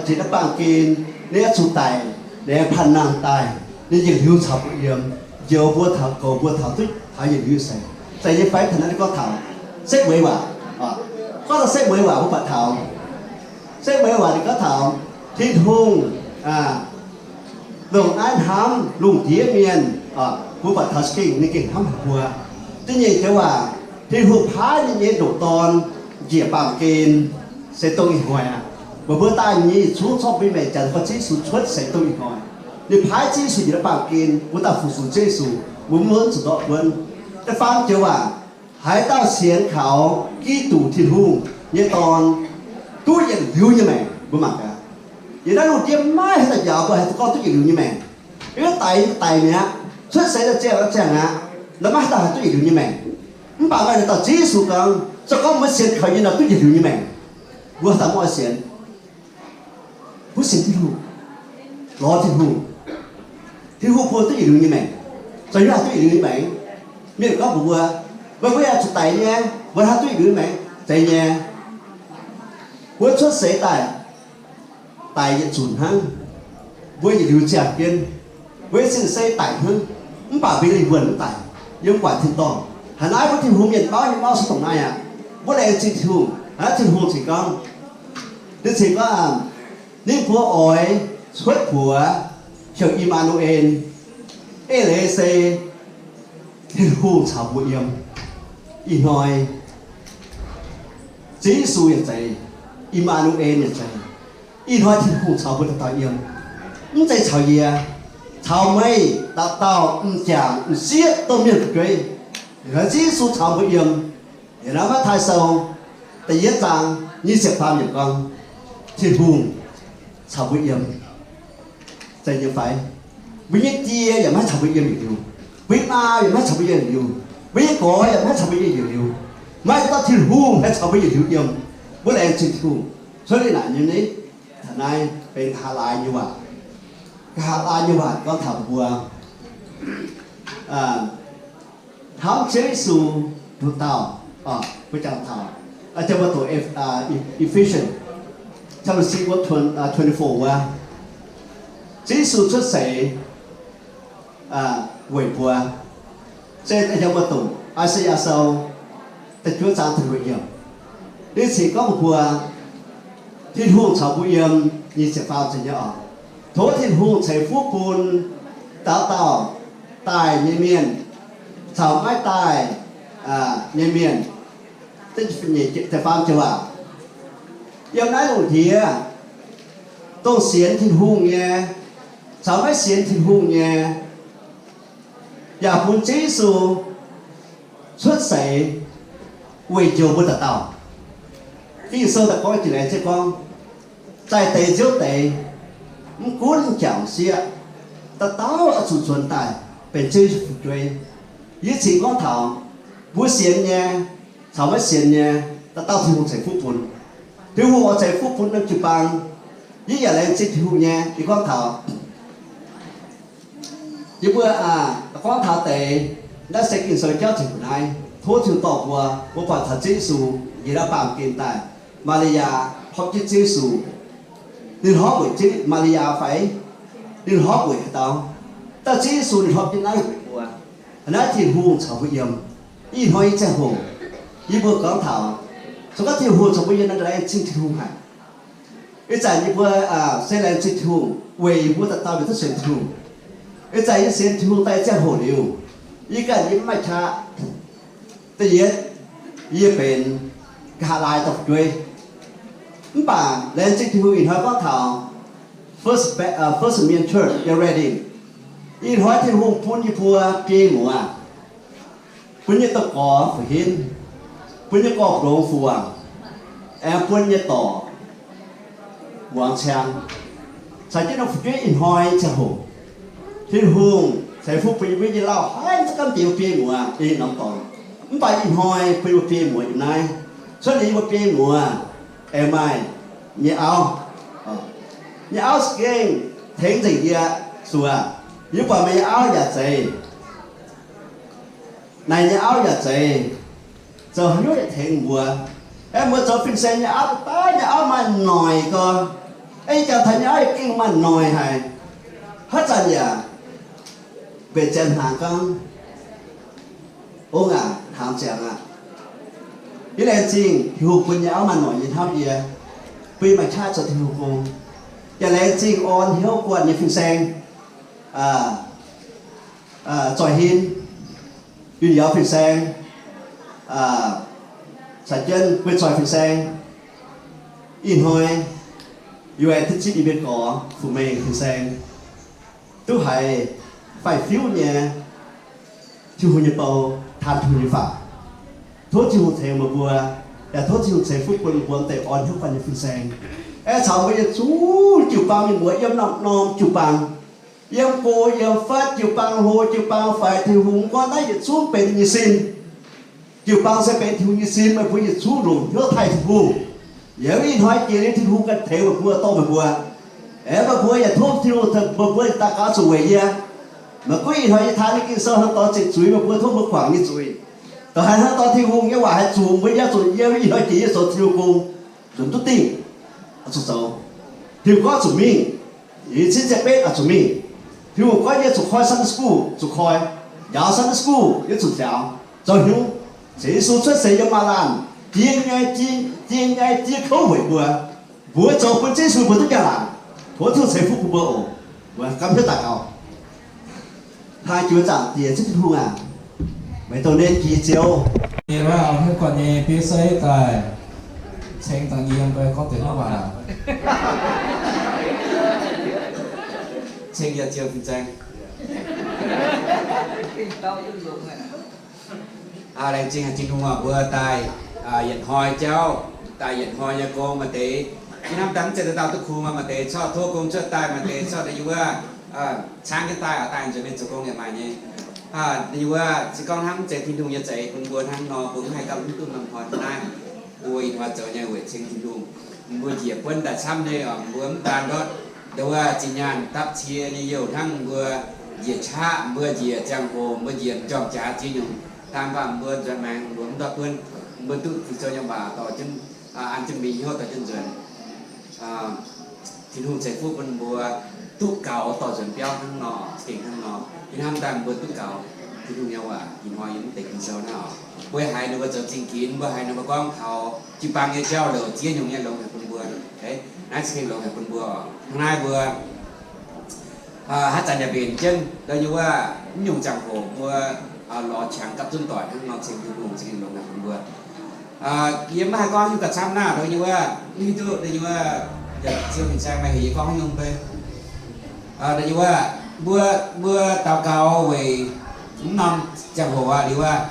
jiex naaiv baamh gen, ninh oix zuqc daic, ninh aengx panh nangh daaih, ninh yietc liuz caux mbuo yiem, njoux mbuo taux, goux mbuo taux duqv taux yietc liuz seix. Zeiz nyei fai? Taux naaiv ninh gorngv taux setv mueiz waac, gorngv taux setv mueiz waac mbuo baac taux, setv mueiz waac ninh gorngv taux Tin-Hungh longc naaiv hnamv lungh ndiev mienh, mbuo baac taux gengh ninh gengh hnamv haic mbuo. Da'nyeic joux waac, Tin-Hungh paaiv ninh nyei ndoqc Dorn njiec baamh gen, se dongh ih hnoi aqv. Weic mbuo daaih nyei yietc zungv corc mbuo maengc janx gorngv Ziouv Yesu cuotv seix dongh ih hnoi. Ninh paaiv Ziouv Yesu njiec naaiv baamh gen, mbuo daaih fu-sux Ziouv Yesu, mbuo mv zuqc ndortv buonv. Da'faam joux waac, haaix dauh sienx kaux Giduc, Tin-Hungh nyei Dorn, duqv yietc liuz nyei maengc. Mbuo mangc gaax, yiem naaiv lungh ndiev maiv haaix dauh njaaux mbuo haih gorngv duqv yietc liuz nyei maengc. Yiem naaiv daic nyei daic mi'aqv, cuotv seix daaih ziangh daaih ziangh aqv, naaiv maiv haaix dauh haih duqv yietc liuz nyei maengc. Mv baac maaih dauh Ziouv Yesu gorngv, se gorngv mbuo sienx kaux yie nor duqv yietc liuz nyei maengc. Mbuo haaix dauh mv oix sienx? Mbuo sienx Tin-Hungh, lorz Tin-Hungh, Tin-Hungh bun duqv yietc liuz nyei maengc. Zoux haaix duqv yietc liuz nyei maengc? Mienh gorngv mbuox mbuo, meih mbuo yaac zuqc daic nyei, mbuo haih duqv yietc liuz nyei maengc. Zeiz nyei. Mbuo cuotv seix daaih, daic yietc nzunc hnangv, mbuo yietc liuz ziangh jienv, mbuo sin-sei daic hnangv, mv baac mbuo lingh wuonh mv daic, yiem guangc tin-dorngh. Haaix naaiv mbuo Tin-Hungh mienh mauv nyei mauv se dongh naaiv aqv. Mbuo laengz zingh Tin-Hungh. Haaix naaiv Tin-Hungh cingx gorngv, ninh cingx gorngv, ninh mbuo oix cuotv buoz heuc I^maa^nu^en. Eix leiz se Tin-Hungh caux mbuo yiem. Ih hnoi Ziouv Yesu yaac zeiz, I^maa^nu^en yaac zeiz. Ih hnoi Tin-Hungh caux mbuo dauh dauh yiem. Mv zeiz caux yie, caux meih dauh dauh m'jangc m'sieqv domh mienh fu'jueiv. Ih hnoi Ziouv Yesu caux mbuo yiem. Yiem naaiv Matv^taai Sou da'yietv zaang nyic ziepc faam yiemc gorngv, Tin-Hungh caux mbuo yiem. Zeiz nyei fai? Mbuo nyei die yaac maiv caux mbuo yiem yietc liuz. Mbuo nyei maa yaac maiv caux mbuo yiem yietc liuz. Mbuo nyei gorx yaac maiv caux mbuo yiem yietc liuz. Maaih dauh Tin-Hungh haih caux mbuo yietc liuz yiem. Mbuo laengz zingh Tin-Hungh. Cuotv liuz naaic nyei, taux naaiv benx nqa'haav laai nyei waac. Nqa'haav laai nyei waac gorngv taux mbuo hnamv Ziouv Yesu nduqc dauh, mbuo jangx taux, jang mbuo doqc Ephesians chapter six verse twenty-four wuov, Ziouv Yesu cuotv seix weic mbuo. Se jang mbuo doqc I^saa^yaa Sou da'juov zaang da'luoqc yiemc, ninh cingx gorngv mbuox mbuo, Tin-Hungh caux mbuo yiem. Nyic ziepc faam yiemc nyei oc. Tov Tin-Hungh ceix fuqv bun dauh dauh daaih nyei mienh caux maiv daaih nyei mienh. Da'faam joux waac, yiem naaiv lungh ndiev, dongh sienx Tin-Hungh nyei caux maiv sienx Tin-Hungh nyei, yaac bun Ziouv Yesu cuotv seix weic njoux mbuo dauh dauh. Ging-Sou daaih gorngv jiex leiz ziouc gorngv, zaih deix nziouv deix, mv gunv m'jangc m'sieqv, dauh dauh oix zuqc nzuonx daaih benx Ziouv Yesu fu'jueiv. Yie cingx gorngv taux mbuo sienx nyei caux maiv sienx nyei, dauh dauh Tin-Hungh ceix fuqv bun. Tin-Hungh oix ceix fuqv bun norm jiu-baang. Yie yaac laengz zingh Tin-Hungh nyei. Yie gorngv taux yie mbuo gorngv taux deix, naaiv se Ging-Sou jauv ceix fu'naaiv. Tov Tin-Hungh dorh mbuo, mbuo buatc taux Ziouv Yesu njiec naaiv baamh gen daaih. Maa^li^yaa horpc jienv Ziouv Yesu. Ninh horpc weic Ziouv, Maa^li^yaa fai? Ninh horpc weic haaix dauh? Daaih Ziouv Yesu ninh horpc jienv naaiv weic mbuo. Naaiv Tin-Hungh caux mbuo yiem. Ih hnoi nyei ziangh hoc, yie mbuo gorngv taux, se gorngv Tin-Hungh caux mbuo yiem nor, laengz zingh Tin-Hungh haic. Ih zanc yie mbuo se laengz zingh Tin-Hungh weic yie mbuo dauh dauh mienh duqv sienx Tin-Hungh. Ih zanc yie sienx Tin-Hungh daaih ziangh hoc liuz, yie ganh yie mv maaih qaqv. Da'yietv, yie benx nqa'haav laai dauh fu'jueiv. Mv baac laengz zingh Tin-Hungh ih hnoi gorngv taux First Ba-, First Mien Church yiem Redding. Ih hnoi Tin-Hungh bun yie mbuo biei muoz, bun yie nyei dorh gorx fu-henv, bun yie nyei gorx-longx fu-wangc, aengx bun yie nyei dorc muangx ciang. Caux jienv norm fu'jueiv ih hnoi ziangh hoc, Tin-Hungh ceix fuqv bun yie mbuo nyei lauh haiz za'gengh biei muoz yiem norm dorngx. Mv baac ih hnoi bun yie mbuo biei muoz yiem naaiv. Cuotv liuz yie mbuo biei muoz aengx maaih nyei auv. Nyei auv za'gengh tengx nzengc yie suo. Yie buatc meih nyei auv yaac zeiz, naaic nyei auv yaac zeiz, zoux haaix nyungc yaac tengx mbuo. Aeqv, mbuo zoux fin-saeng nyei auv, daaih nyei auv maaih noic gorx. Aeqv, jangx taux nyei auv yaac gengh maaih noic haic. Haaix zanc yaac mbenc ziangx hnaangx gorngv, ong aac, hnaangx ziangx aqv. Yie laengz zingh Tin-Hungh bun nyei auv maaih noic nyei hnamv yie, bun yie maaih qaqv zoux Tin-Hungh gong. Yaac laengz zingh orn hnyouv guanh nyei fin-saeng, zoih hin, yunh yaauz fin-saeng, caux jienv guei zoih fin-saeng. Ih hnoi Yie oix duqv zipv yie mbuo gorx Fu Mengh fin-saeng duqv haiz faix-fiuv nyei Tin-Hungh nyei bou, taan Tin-Hungh nyei waac. Tov Tin-Hungh tengx meih mbuo, yaac tov Tin-Hungh ceix fuqv bun meih mbuo deix orn hnyouv guanh nyei fin-saeng. Aengx caux mbuo yietc zungv jiu-baang mienh muoz yiem norm-norm jiu-baang, yiem go yiem fatv, jiu-baang hlo jiu-baang faix, Tin-Hungh gorngv naaiv yietc zungv benx nyei sin. Jiu-baang se benx Tin-Hungh nyei sin, meih mbuo yietc zungv longc hnyouv taaih Tin-Hungh. Yiem ih hnoi jiex nyei Tin-Hungh ganh tengx meih mbuo, dorh meih mbuo. Aengx meih mbuo yaac tov Tin-Hungh, meih mbuo daux gaux zuqc weic yie. Maiv gunv ih hnoi yie taan nyei Ging-Sou hnangv dorngx ziepc zuiz, meih mbuo tov mbuo guangc nyei zuiz. Dongh haaix hnangv dorh Tin-Hungh nyei waac haih zuqc mbuo nyei zuqc yiem ih hnoi jiex yie zoux Tin-Hungh gong, nzunc duqv dingh, oix zuqc zoux. Tin-Hungh gorngv zuqc mingh, yie cin ziepc betv oix zuqc mingh. Tin-Hungh gorngv yie zuqc koi Sunday school, zuqc koi, njaaux Sunday school, yie zuqc njaaux. Zoux hnyungv, Ziouv Yesu cuotv seix yiem maaz laanh, jiex nyei, jiex nyei, jiex kouv weic mbuo. Mbuo zoux bun Ziouv Yesu mbuo duqv njang-laangc. Tov Tin-Hungh ceix fuqv bun mbuo oc. Mbuo gapv hnyouv daux gaux. Hnangv jiex zaangc Diex Ziouv Tin-Hungh aac, meih dongh ninh jiex Ziouv. Ninh mbuo hnyouv guanh nyei biouv-seix daaih, ceng dangh yie mbuo gorngv deix hnangv waac, ceng yie Ziouv fin-saeng. Laengz zingh haic Tin-Hungh oc, mbuo daaih yietc hnoi jauv, daaih yietc hnoi nyei gong maaih deix. Yie hnamv daaih mv zeiz dauh dauh duqv kungx, maaih deix corc tov gong cuotv daaih, maaih deix corc daaih yie wuov caangv jienv daaih oc, daaih nzuonx mingh zoux gong yaac maaih nyei. Daaih yie wuov se gorngv hnangv mv zeiz Tin-Hungh nyei za'eix bun mbuo hnangv nor, mbuo mv haih gapv mv duqv norm hnoi naaiv. Mbuo ih hnoi zoux nyei weic ceng Tin-Hungh. Mbuo njiec buonv daaih camv nyei oc, mbuo mv daan ndortv ndau wuov zinh nyaanh dapv cie nyei youh hnangv, mbuo njiec qaqv, mbuo njiec ziangh hoc, mbuo njiec m'njormh jaax ziex nyungc, daan mv baac mbuo nzuonx maengx luoqc mv ndortv buonv, mbuo duqv Ging-Sou nyei waac dorh jienv, an jienv mingh hnyouv dorh jienv nzuonx. Tin-Hungh ceix fuqv bun mbuo duqv gaux dorh nzuonx biauv hnangv nor, za'gengh hnangv nor. Yie hnamv daaih mbuo duqv gaux Tin-Hungh nyei waac ih hnoi yiem naaiv deix Ging-Sou naaiv oc. Mbuo haiz ninh mbuo zoux zingh ginx, mbuo haiz ninh mbuo gorngv taux jiu-baang nyei jauv-louc ziex nyungc nyei longx haic bun mbuo. Naaiv za'gengh longx haic bun mbuo. Hnangv naaiv mbuo haaix zanc yaac mbenc jienv ndau nyei wuov, mv nyungc ziangh hoc mbuo lorz qangx gapv zunv doic hnangv nor ceng Tin-Hungh za'gengh longx haic bun mbuo. Yie maiv haih gorngv hiuv gauh camv naaiv ndau nyei wuov, mv hiuv duqv ndau nyei wuov, Ziouv fin-saeng maaih heuc yie gorngv haaix nyungc mbe. Ndau nyei wuov, mbuo, mbuo daux gaux weic mv norm ziangh hoc aqv liuz aqv,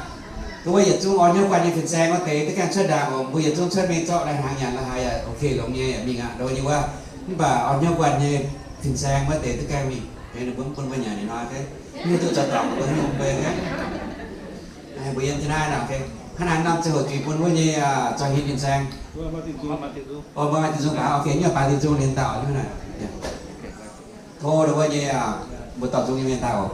dongh wuov yietc zungv orn hnyouv guanh nyei fin-saeng wuov deix duqv gaengh cuotv ndaangc oc. Mbuo yietc zungv cuotv mingh zorqv lai-hnaangx nyanc lai-hnaangx yaac ok longx nyei yaac mingh aqv. Ndau nyei wuov, mv baac orn hnyouv guanh nyei fin-saeng wuov deix duqv gaengh mingh, ninh mbuo mv bun mbuo nyanc ih hnoi, mv hiuv duqv zoux dorngc mbuo hiuv mbe. Mbuo yiem jienv naaiv nor, hnangv naaiv norm ziangh hoc juix bun wuov nyei zorqv hinc fin-saeng. Mbuo maaih Tin-Hungh baac, ok, nyuoz baaix Tin-Hungh lienz dauh nyei naaic. Tov wuov nyei, mbuo dorh zungv nyei mienh daaih oc.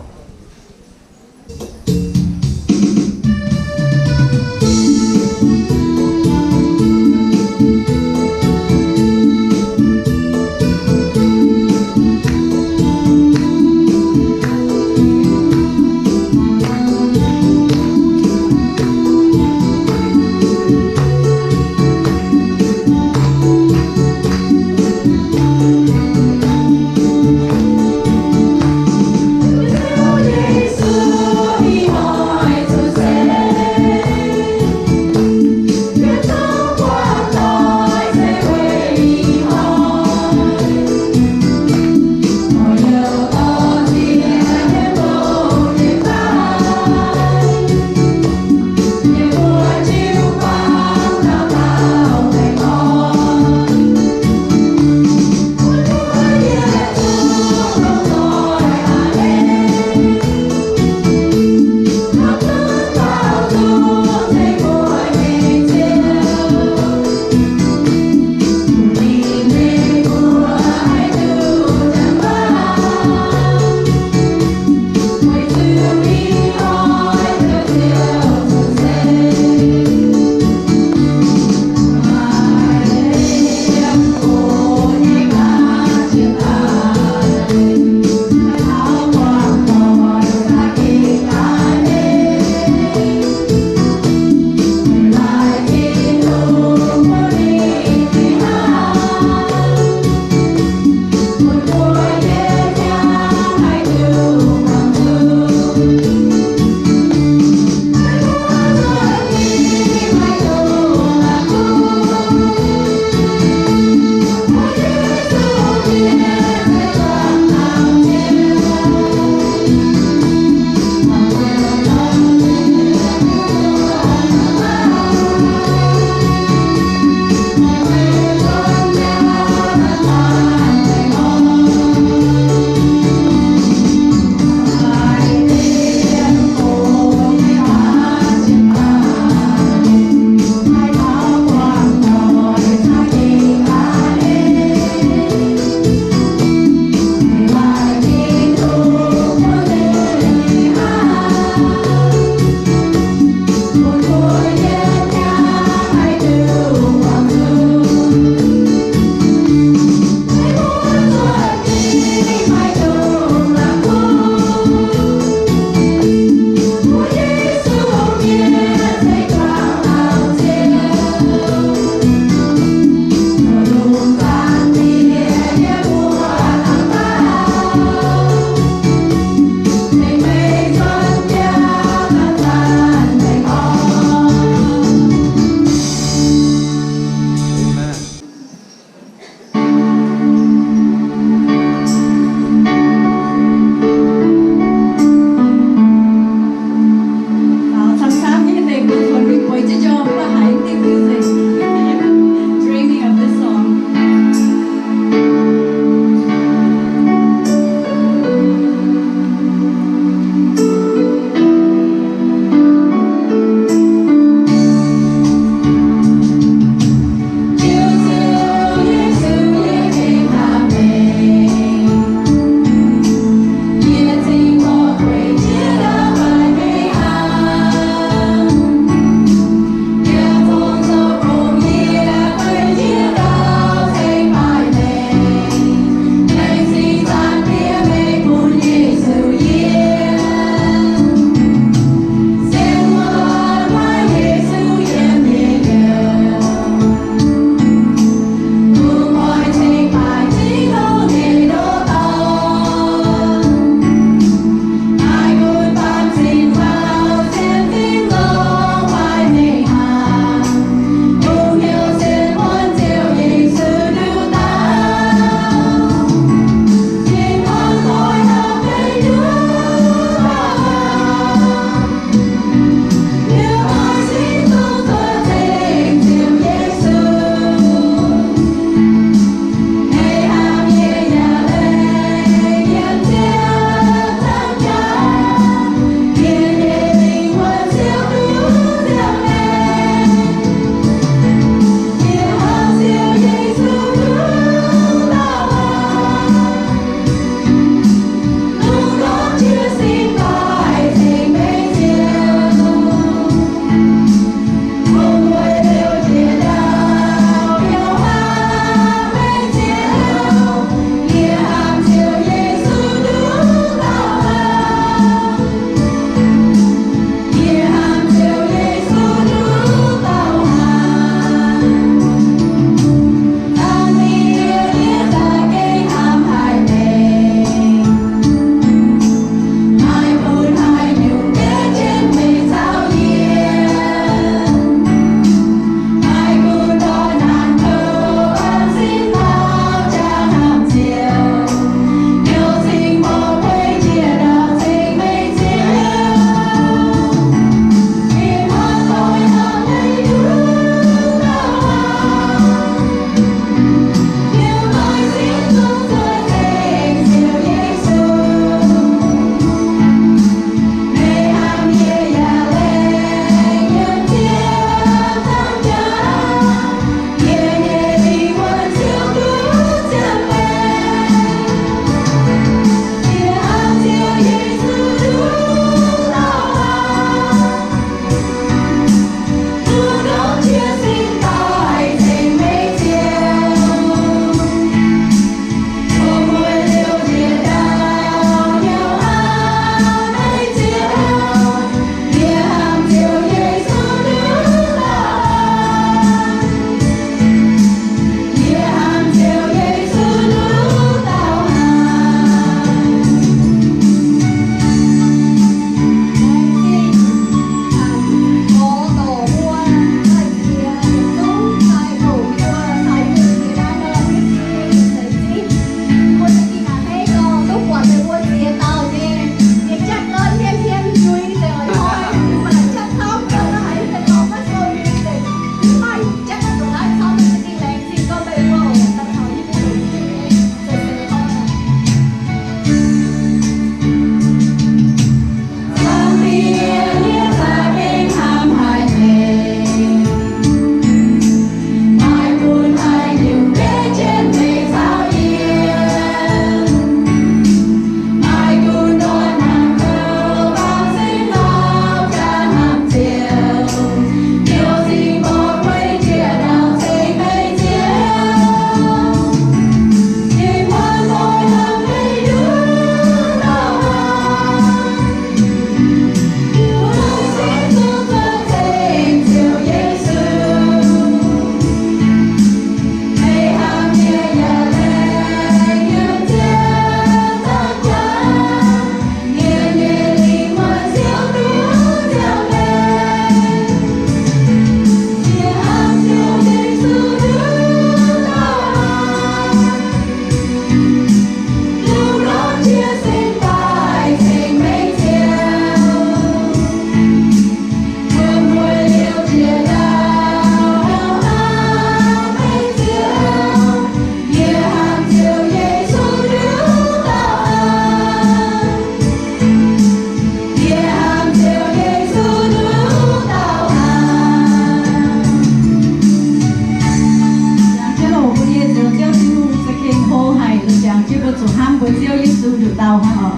Duqv nduqc ndau hnangv oc.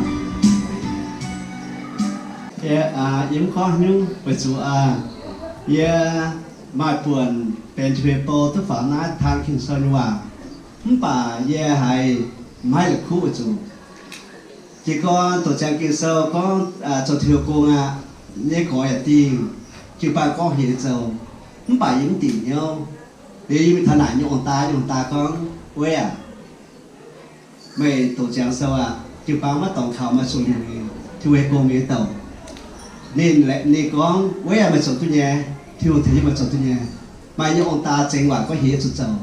Yie, aa, yie mv gorngv nyungc weic zuqc, aa, yie maaih buonc benx Tin-Hungh nyei bou duqv faaux naaiv taan Ging-Sou nyei waac, mv baac yie haiz maiv la'kuqv weic zuqc jiez gorn doqc ziangx Ging-Sou gorngv, aa, zoux Tin-Hungh gong aqv, nyei gorx yaac dingh, jiu-baang gorngv hec nyei zoux, mv baac yie mv dingc hnyouv. Liuz yie mingh taux naaic nyei ong-daa, nyei ong-daa gorngv, Weic aac, meih doqc ziangx sou aqv, jiu-baang maiv dorngx kaux, maaih sou liuc nyei, Tin-Hungh nyei gong mingh nyei douc. Ninh, ninh gorngv, Weic aac, meih zoux duqv nyei. Tin-Hungh tengx yie meih zoux duqv nyei. Maaih nyei ong-daa zengx waac gorngv hec nyei zuqc zoux.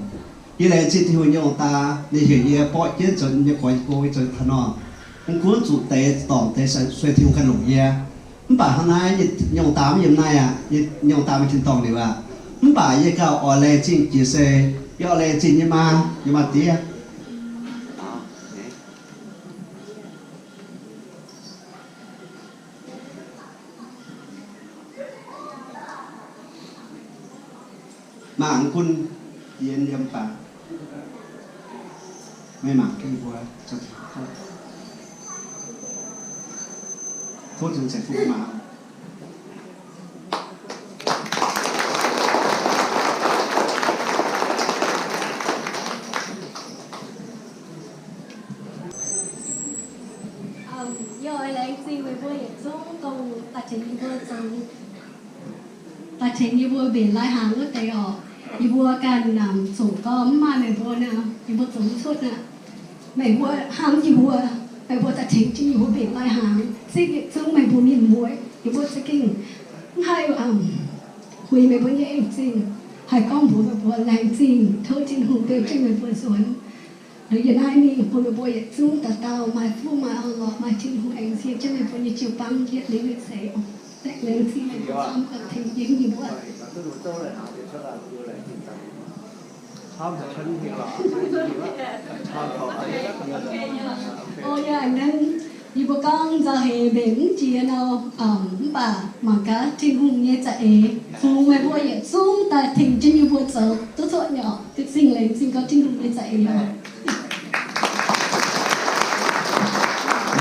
Yie laengz zingh Tin-Hungh nyei ong-daa, ninh heuc yie borqv jienv zoux nyei gorx nyei gong, yie zoux taux nor, mv gunv zuqc deix dorngc deix sueih, Tin-Hungh ganh longc yie. Mv baac hnangv naaiv nyei ong-daa maiv yiem naaiv aqv. Nyei ong-daa mingh tin-dorngh liuz aqv. Mv baac yie gauh oix laengz zingh jiex se, yie oix laengz zingh nyei maa, yie maa diev. Mangc gunv yie yiem baac meih mangc gaax mbuo. Tov Tin-Hungh ceix fuqv mangc. Yie oix laengz zingh meih mbuo yietc zungv dongh daaih tengx yie mbuo zoux, daaih tengx yie mbuo mbenc lai-hnaangx wuov deix oc. Yie mbuo ganh zoqc gorn mv maaih meih mbuo nor, yie mbuo zoux mv cuotv aqv. Meih mbuo hnamv yie mbuo, meih mbuo daaih tengx jienv yie mbuo mbenc lai-hnaangx, zipv yietc zungv meih mbuo mienh mueiz. Yie mbuo za'gengh mv haih huix meih mbuo nyei en-zingh, haih gorngv mbuox meih mbuo laengz zingh, tov Tin-Hungh beu jienv meih mbuo nzuonx. Liuz yie naaiv mingh bun meih mbuo yietc zungv dauh dauh maaih fuqv maaih orn-lorqc, maaih Tin-Hungh aengx nziex jienv meih mbuo nyei jiu-baang yietc liuz yietc seix. Laengz zingh meih mbuo camv gaax tengx jienv yie mbuo. O yaac naaiv, yie mbuo gorngv nzauh heix mbenc mv jiex nor, mv baac mangc gaax Tin-Hungh nyei za'eix fungx meih mbuo yietc zungv daaih tengx jienv yie mbuo zoux duqv cuotv nyei oc. Zingh laengz zingh gorngv Tin-Hungh nyei za'eix oc.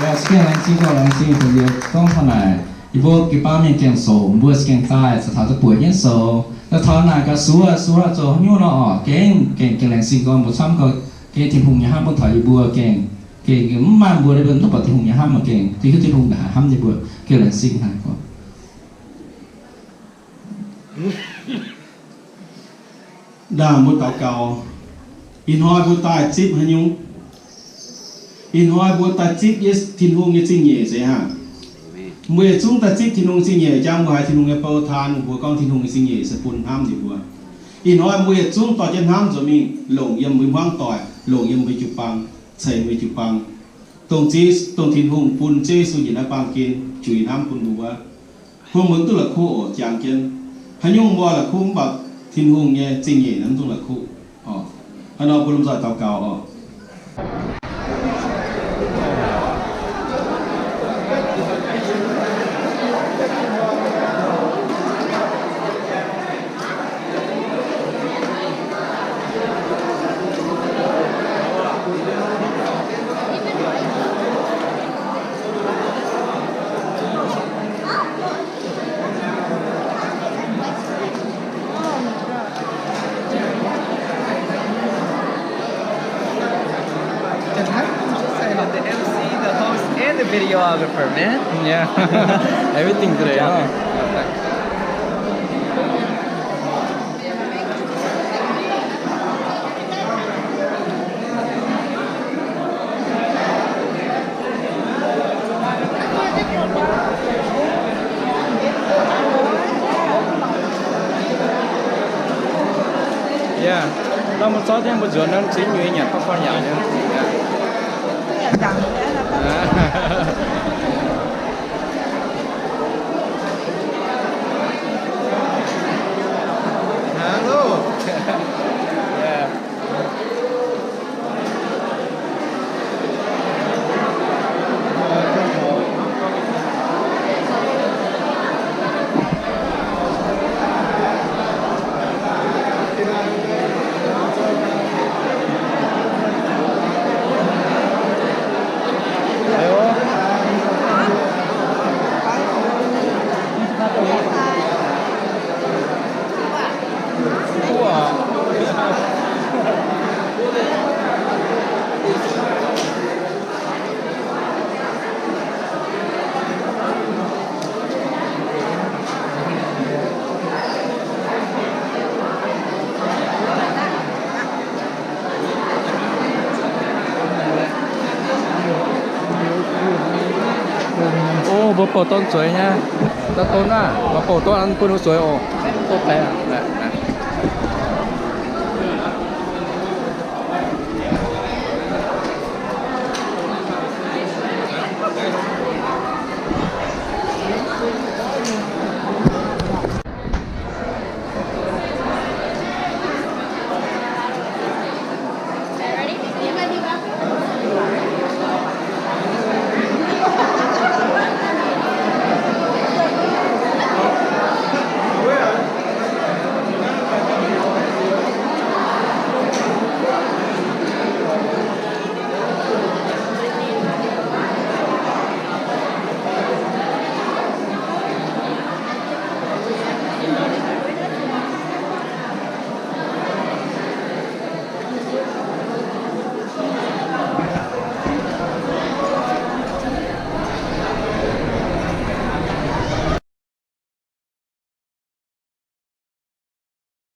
Laengz zingh, laengz zingh, laengz zingh, gorngv taux naaic, yie mbuo jiu-baang mienh gaengh soux, mbuo se gaengh daaih caux taux za'buoqc jienv soux. Daaih taux naaic gaax suov, suov zoux haaix nyungc nor oc, gengh, gengh, gengh laengz zingh gorngv mbuo camv gorngv gengh Tin-Hungh nyei hnamv bun taux yie mbuo gengh, gengh, gengh mv maaih mbuo, mv duqv buatc Tin-Hungh nyei hnamv oc, gengh diuh hiuv Tin-Hungh naaic hnamv yie mbuo, gengh laengz zingh haic oc. Ndaangc mbuo daux gaux, ih hnoi mbuo daaih zipv haaix nyungc? Ih hnoi mbuo daaih zipv Ye-, Tin-Hungh nyei zingh nyeic seix haic. Mbuo yietc zungv daaih zipv Tin-Hungh zingh nyeic, jangx mbuo haiz Tin-Hungh nyei bou taan, mbuo gorngv Tin-Hungh nyei zingh nyeic se bun hnamv nyei mbuo. Ih hnoi mbuo yietc zungv dorh jienv hnamv nzuonx mingh longc yiem mbuo hmuangv doic, longc yiem mbuo jiu-baang, ceix mbuo jiu-baang. Dongh Ziouv, dongh Tin-Hungh bun Ziouv Yesu njiec naaiv baamh gen juix hnamv bun mbuo wuov, bun mbuo mv duqv la'kuqv oc. Jangx jienv haaix nyungc mbuo la'kuqv mv baac Tin-Hungh nyei zingh nyeic naaiv mv dungx la'kuqv oc. Hnangv nor mbuo lomh nzoih daux gaux oc. Just say that the M C, the host, and the videographer, man. Yeah. Everything today, huh? Yeah. Lomh nzoih dien mbuo nzuonx naaiv zingv nyuiz nyanc, gorngv gorngv nyanc nyei. Hello. Yeah. O, mbuo bouh donv zueiz nyei. Da'donv aav, mbuo bouh donv bun zueiz oc. Dov baengx.